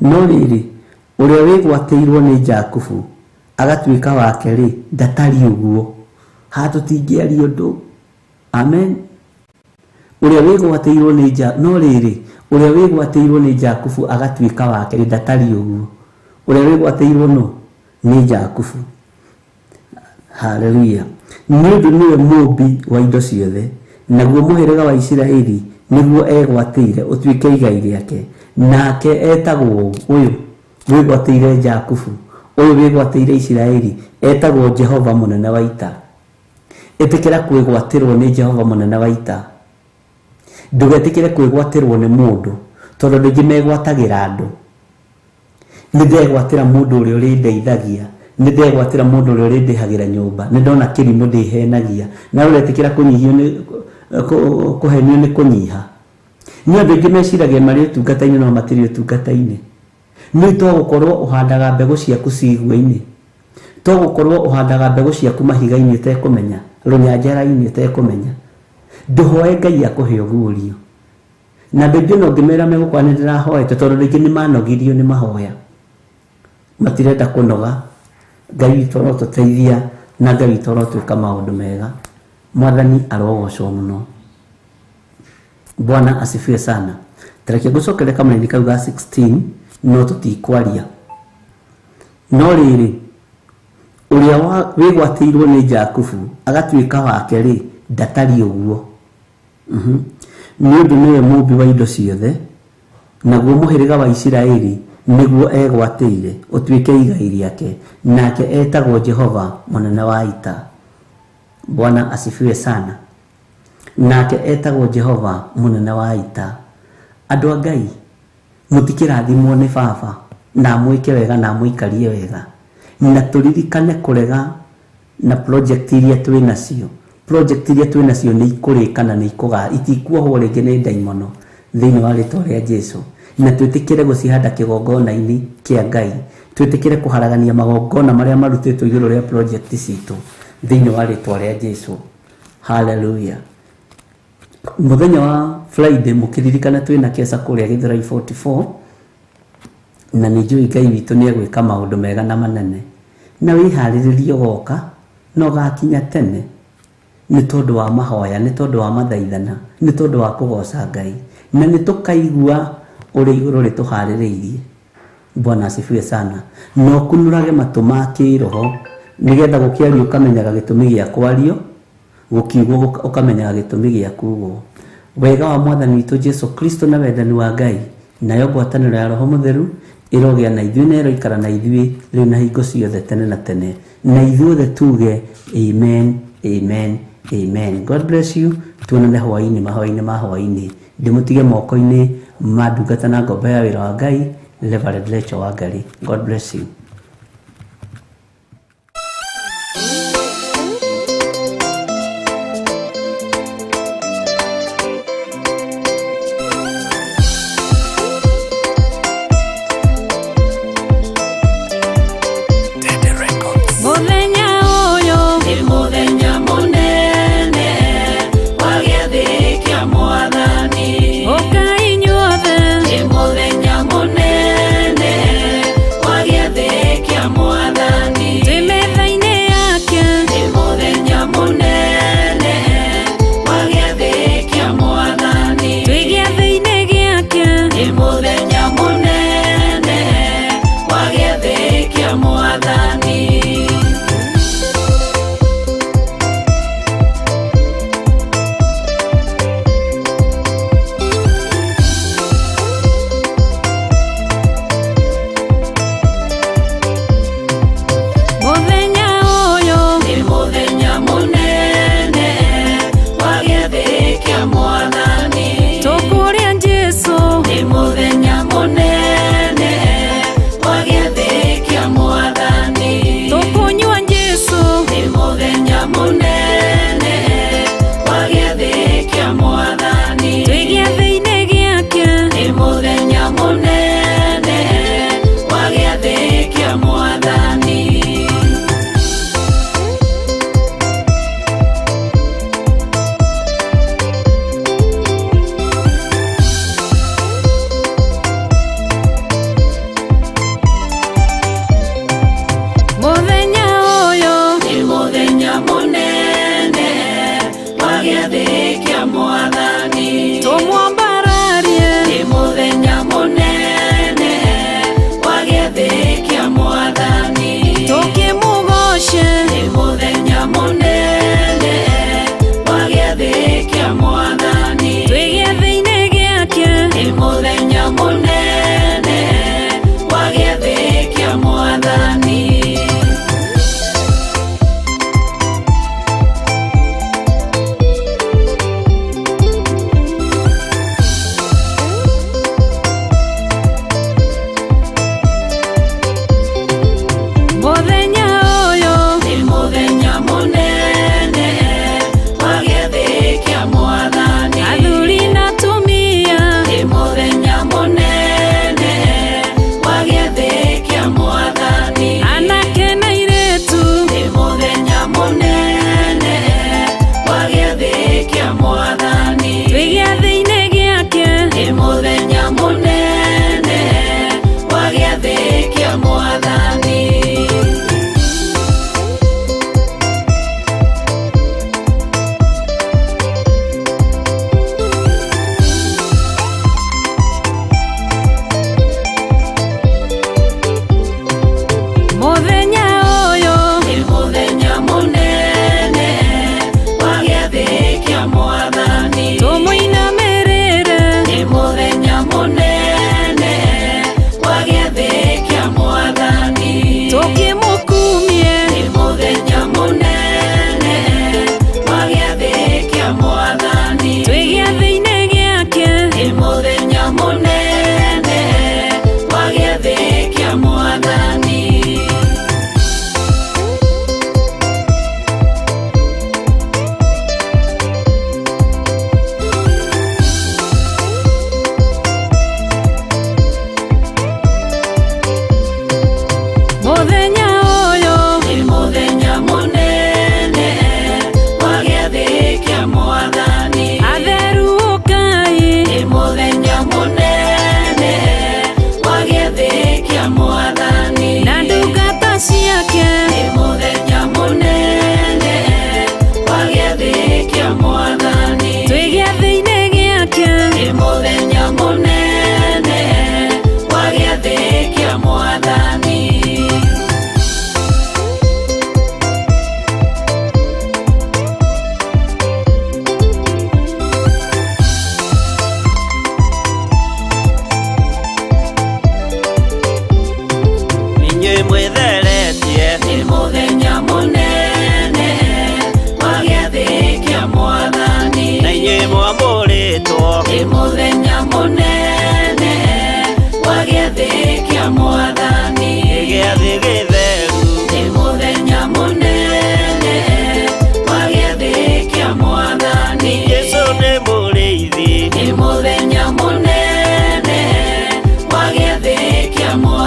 S3: No rĩrĩ, ũrĩa wĩgwatĩirwo nĩ Jakubu agatuĩka wake rĩ, ndatariĩ ũguo, haha tũtingĩaria ũndũ. Amen. Ũrĩa wĩgwatĩirwo nĩ ja no rĩrĩ, ũrĩa wĩgwatĩirwo nĩ Jakubu agatuĩka wake rĩ, ndatariĩ ũguo. Ũrĩa wĩgwatĩirwo no nĩ Jakubu. Haleluya. Nĩ ũndũ nĩwe mũũmbi wa indo ciothe, naguo mũhĩrĩga wa Isiraeli nĩguo egwatĩire ũtuĩke igai rĩake. Nake etagwo ũyũ wĩgwatĩire Jakubu, ũyũ wĩgwatĩire Isiraeli, etagwo Jehova mũnene wa ita. Ĩtĩkĩra kwĩgwatĩrwo nĩ Jehova mũnene wa ita. Ndũgetĩkĩre kwĩgwatĩrwo nĩ mũndũ, tondũ andũ aingĩ megwatagĩra andũ. Nĩ ndegwatĩra mũndũ ũrĩa ũrĩndeithagia, nĩ ndegwatĩra mũndũ ũrĩa ũrĩndĩhagĩra nyũmba, nĩ ndona kĩrimũ ndĩhenagia. Na ũretĩkĩra kũnyihio nĩ kũhenio nĩ kũnyiha. Nĩ andũ aingĩ meciragia marĩ ũtungata-inĩ no matirĩ ũtungata-inĩ. Nĩ to gũkorwo ũhandaga mbegũ ciaku cigua-inĩ, to gũkorwo ũhandaga mbegũ ciaku mahiga-inĩ ũtekũmenya, rũnyanjara-inĩ ũtekũmenya. Ndũhoe Ngai akũhe ũguũrio. Na andũ aingĩ no ngĩmera megũkora nĩ ndĩrahoete, tondũ andũ aingĩ nĩ manogirio nĩ mahoya, matirenda kũnoga. Ngai witũ arotũteithia na Ngai witũ arotwĩka maũndũ mega. Mwathani arogocwo mũno. Bwana asifiwe sana. Tareke ngũcokere kamũraini kau ga 16, no tũtikwaria. No rĩrĩ, ũrĩa wĩgwatĩirwo nĩ Jakubu agatuĩka wake rĩ, ndatariĩ ũguo. Nĩ ũndũ nĩwe mũũmbi wa indo ciothe, naguo mũhĩrĩga wa Isiraeli nĩguo egwatĩire ũtuĩke igai rĩake, nake etagwo Jehova mũnene wa ita. Bwana asifiwe sana. Nake etagwo Jehova mũnene wa ita. Andũ a Ngai, mũtikĩrathimwo nĩ baba na amwĩke wega na amũikarie wega, na tũririkane kũrega na project iria twĩ nacio. Project iria twĩ nacio nĩ ikũrĩka na nĩ ikũga, itikuohwo rĩngĩ nĩ ndaimono thĩinĩ wa rĩtwa rĩa Jesu. Na twĩtĩkĩre gũcihanda kĩgongona-inĩ kĩa Ngai, twĩtĩkĩre kũharagania magongona marĩa marutĩtwo igũrũ rĩa project citũ thĩinĩ wa rĩtwa rĩa Jesu. Haleluya. Mũthenya wa Friday mũkĩririkana twĩna keca kũrĩa Gĩthũrai 44, na nĩ njũĩ Ngai witũ nĩ egwĩka maũndũ mega na manene. Na wĩharĩrĩrie ũgoka na ũgakinya tene, nĩ tondũ wa mahoya, nĩ tondũ wa mathaithana, nĩ tondũ wa kũgoca Ngai, na nĩ tũkaigua ũrĩa igũrũ rĩtũharĩrĩirie. Bwana asifiwe sana. Na ũkunũrage matũ ma kĩroho, nĩgetha gũkĩario ũkamenyaga gĩtũmi gĩa kwario, gũkiugwo ũkamenyaga gĩtũmi gĩa kugwo. Wega wa Mwathani witũ Jesu Kristo na wendani wa Ngai nayo ngwatanĩro ya Roho Mũtheru ĩrogĩa na ithuĩ na ĩroikara na ithuĩ rĩu na hingo ciothe tene na tene. Na ithuothe tuge amen, amen, amen. God bless you. Tuonane hwaĩ-inĩ, mahoya-inĩ ma hwaĩ-inĩ. Ndĩmũtige moko-inĩ ma ndungata na ngombo ya wĩra wa Ngai, Reverend Rachel Wangari. God bless you.
S4: Mũthenya ũyũ
S5: nĩ mũthenya mũnene wa gĩathĩ kĩa Mwathani.
S4: Ũkai. Rĩa mwathani.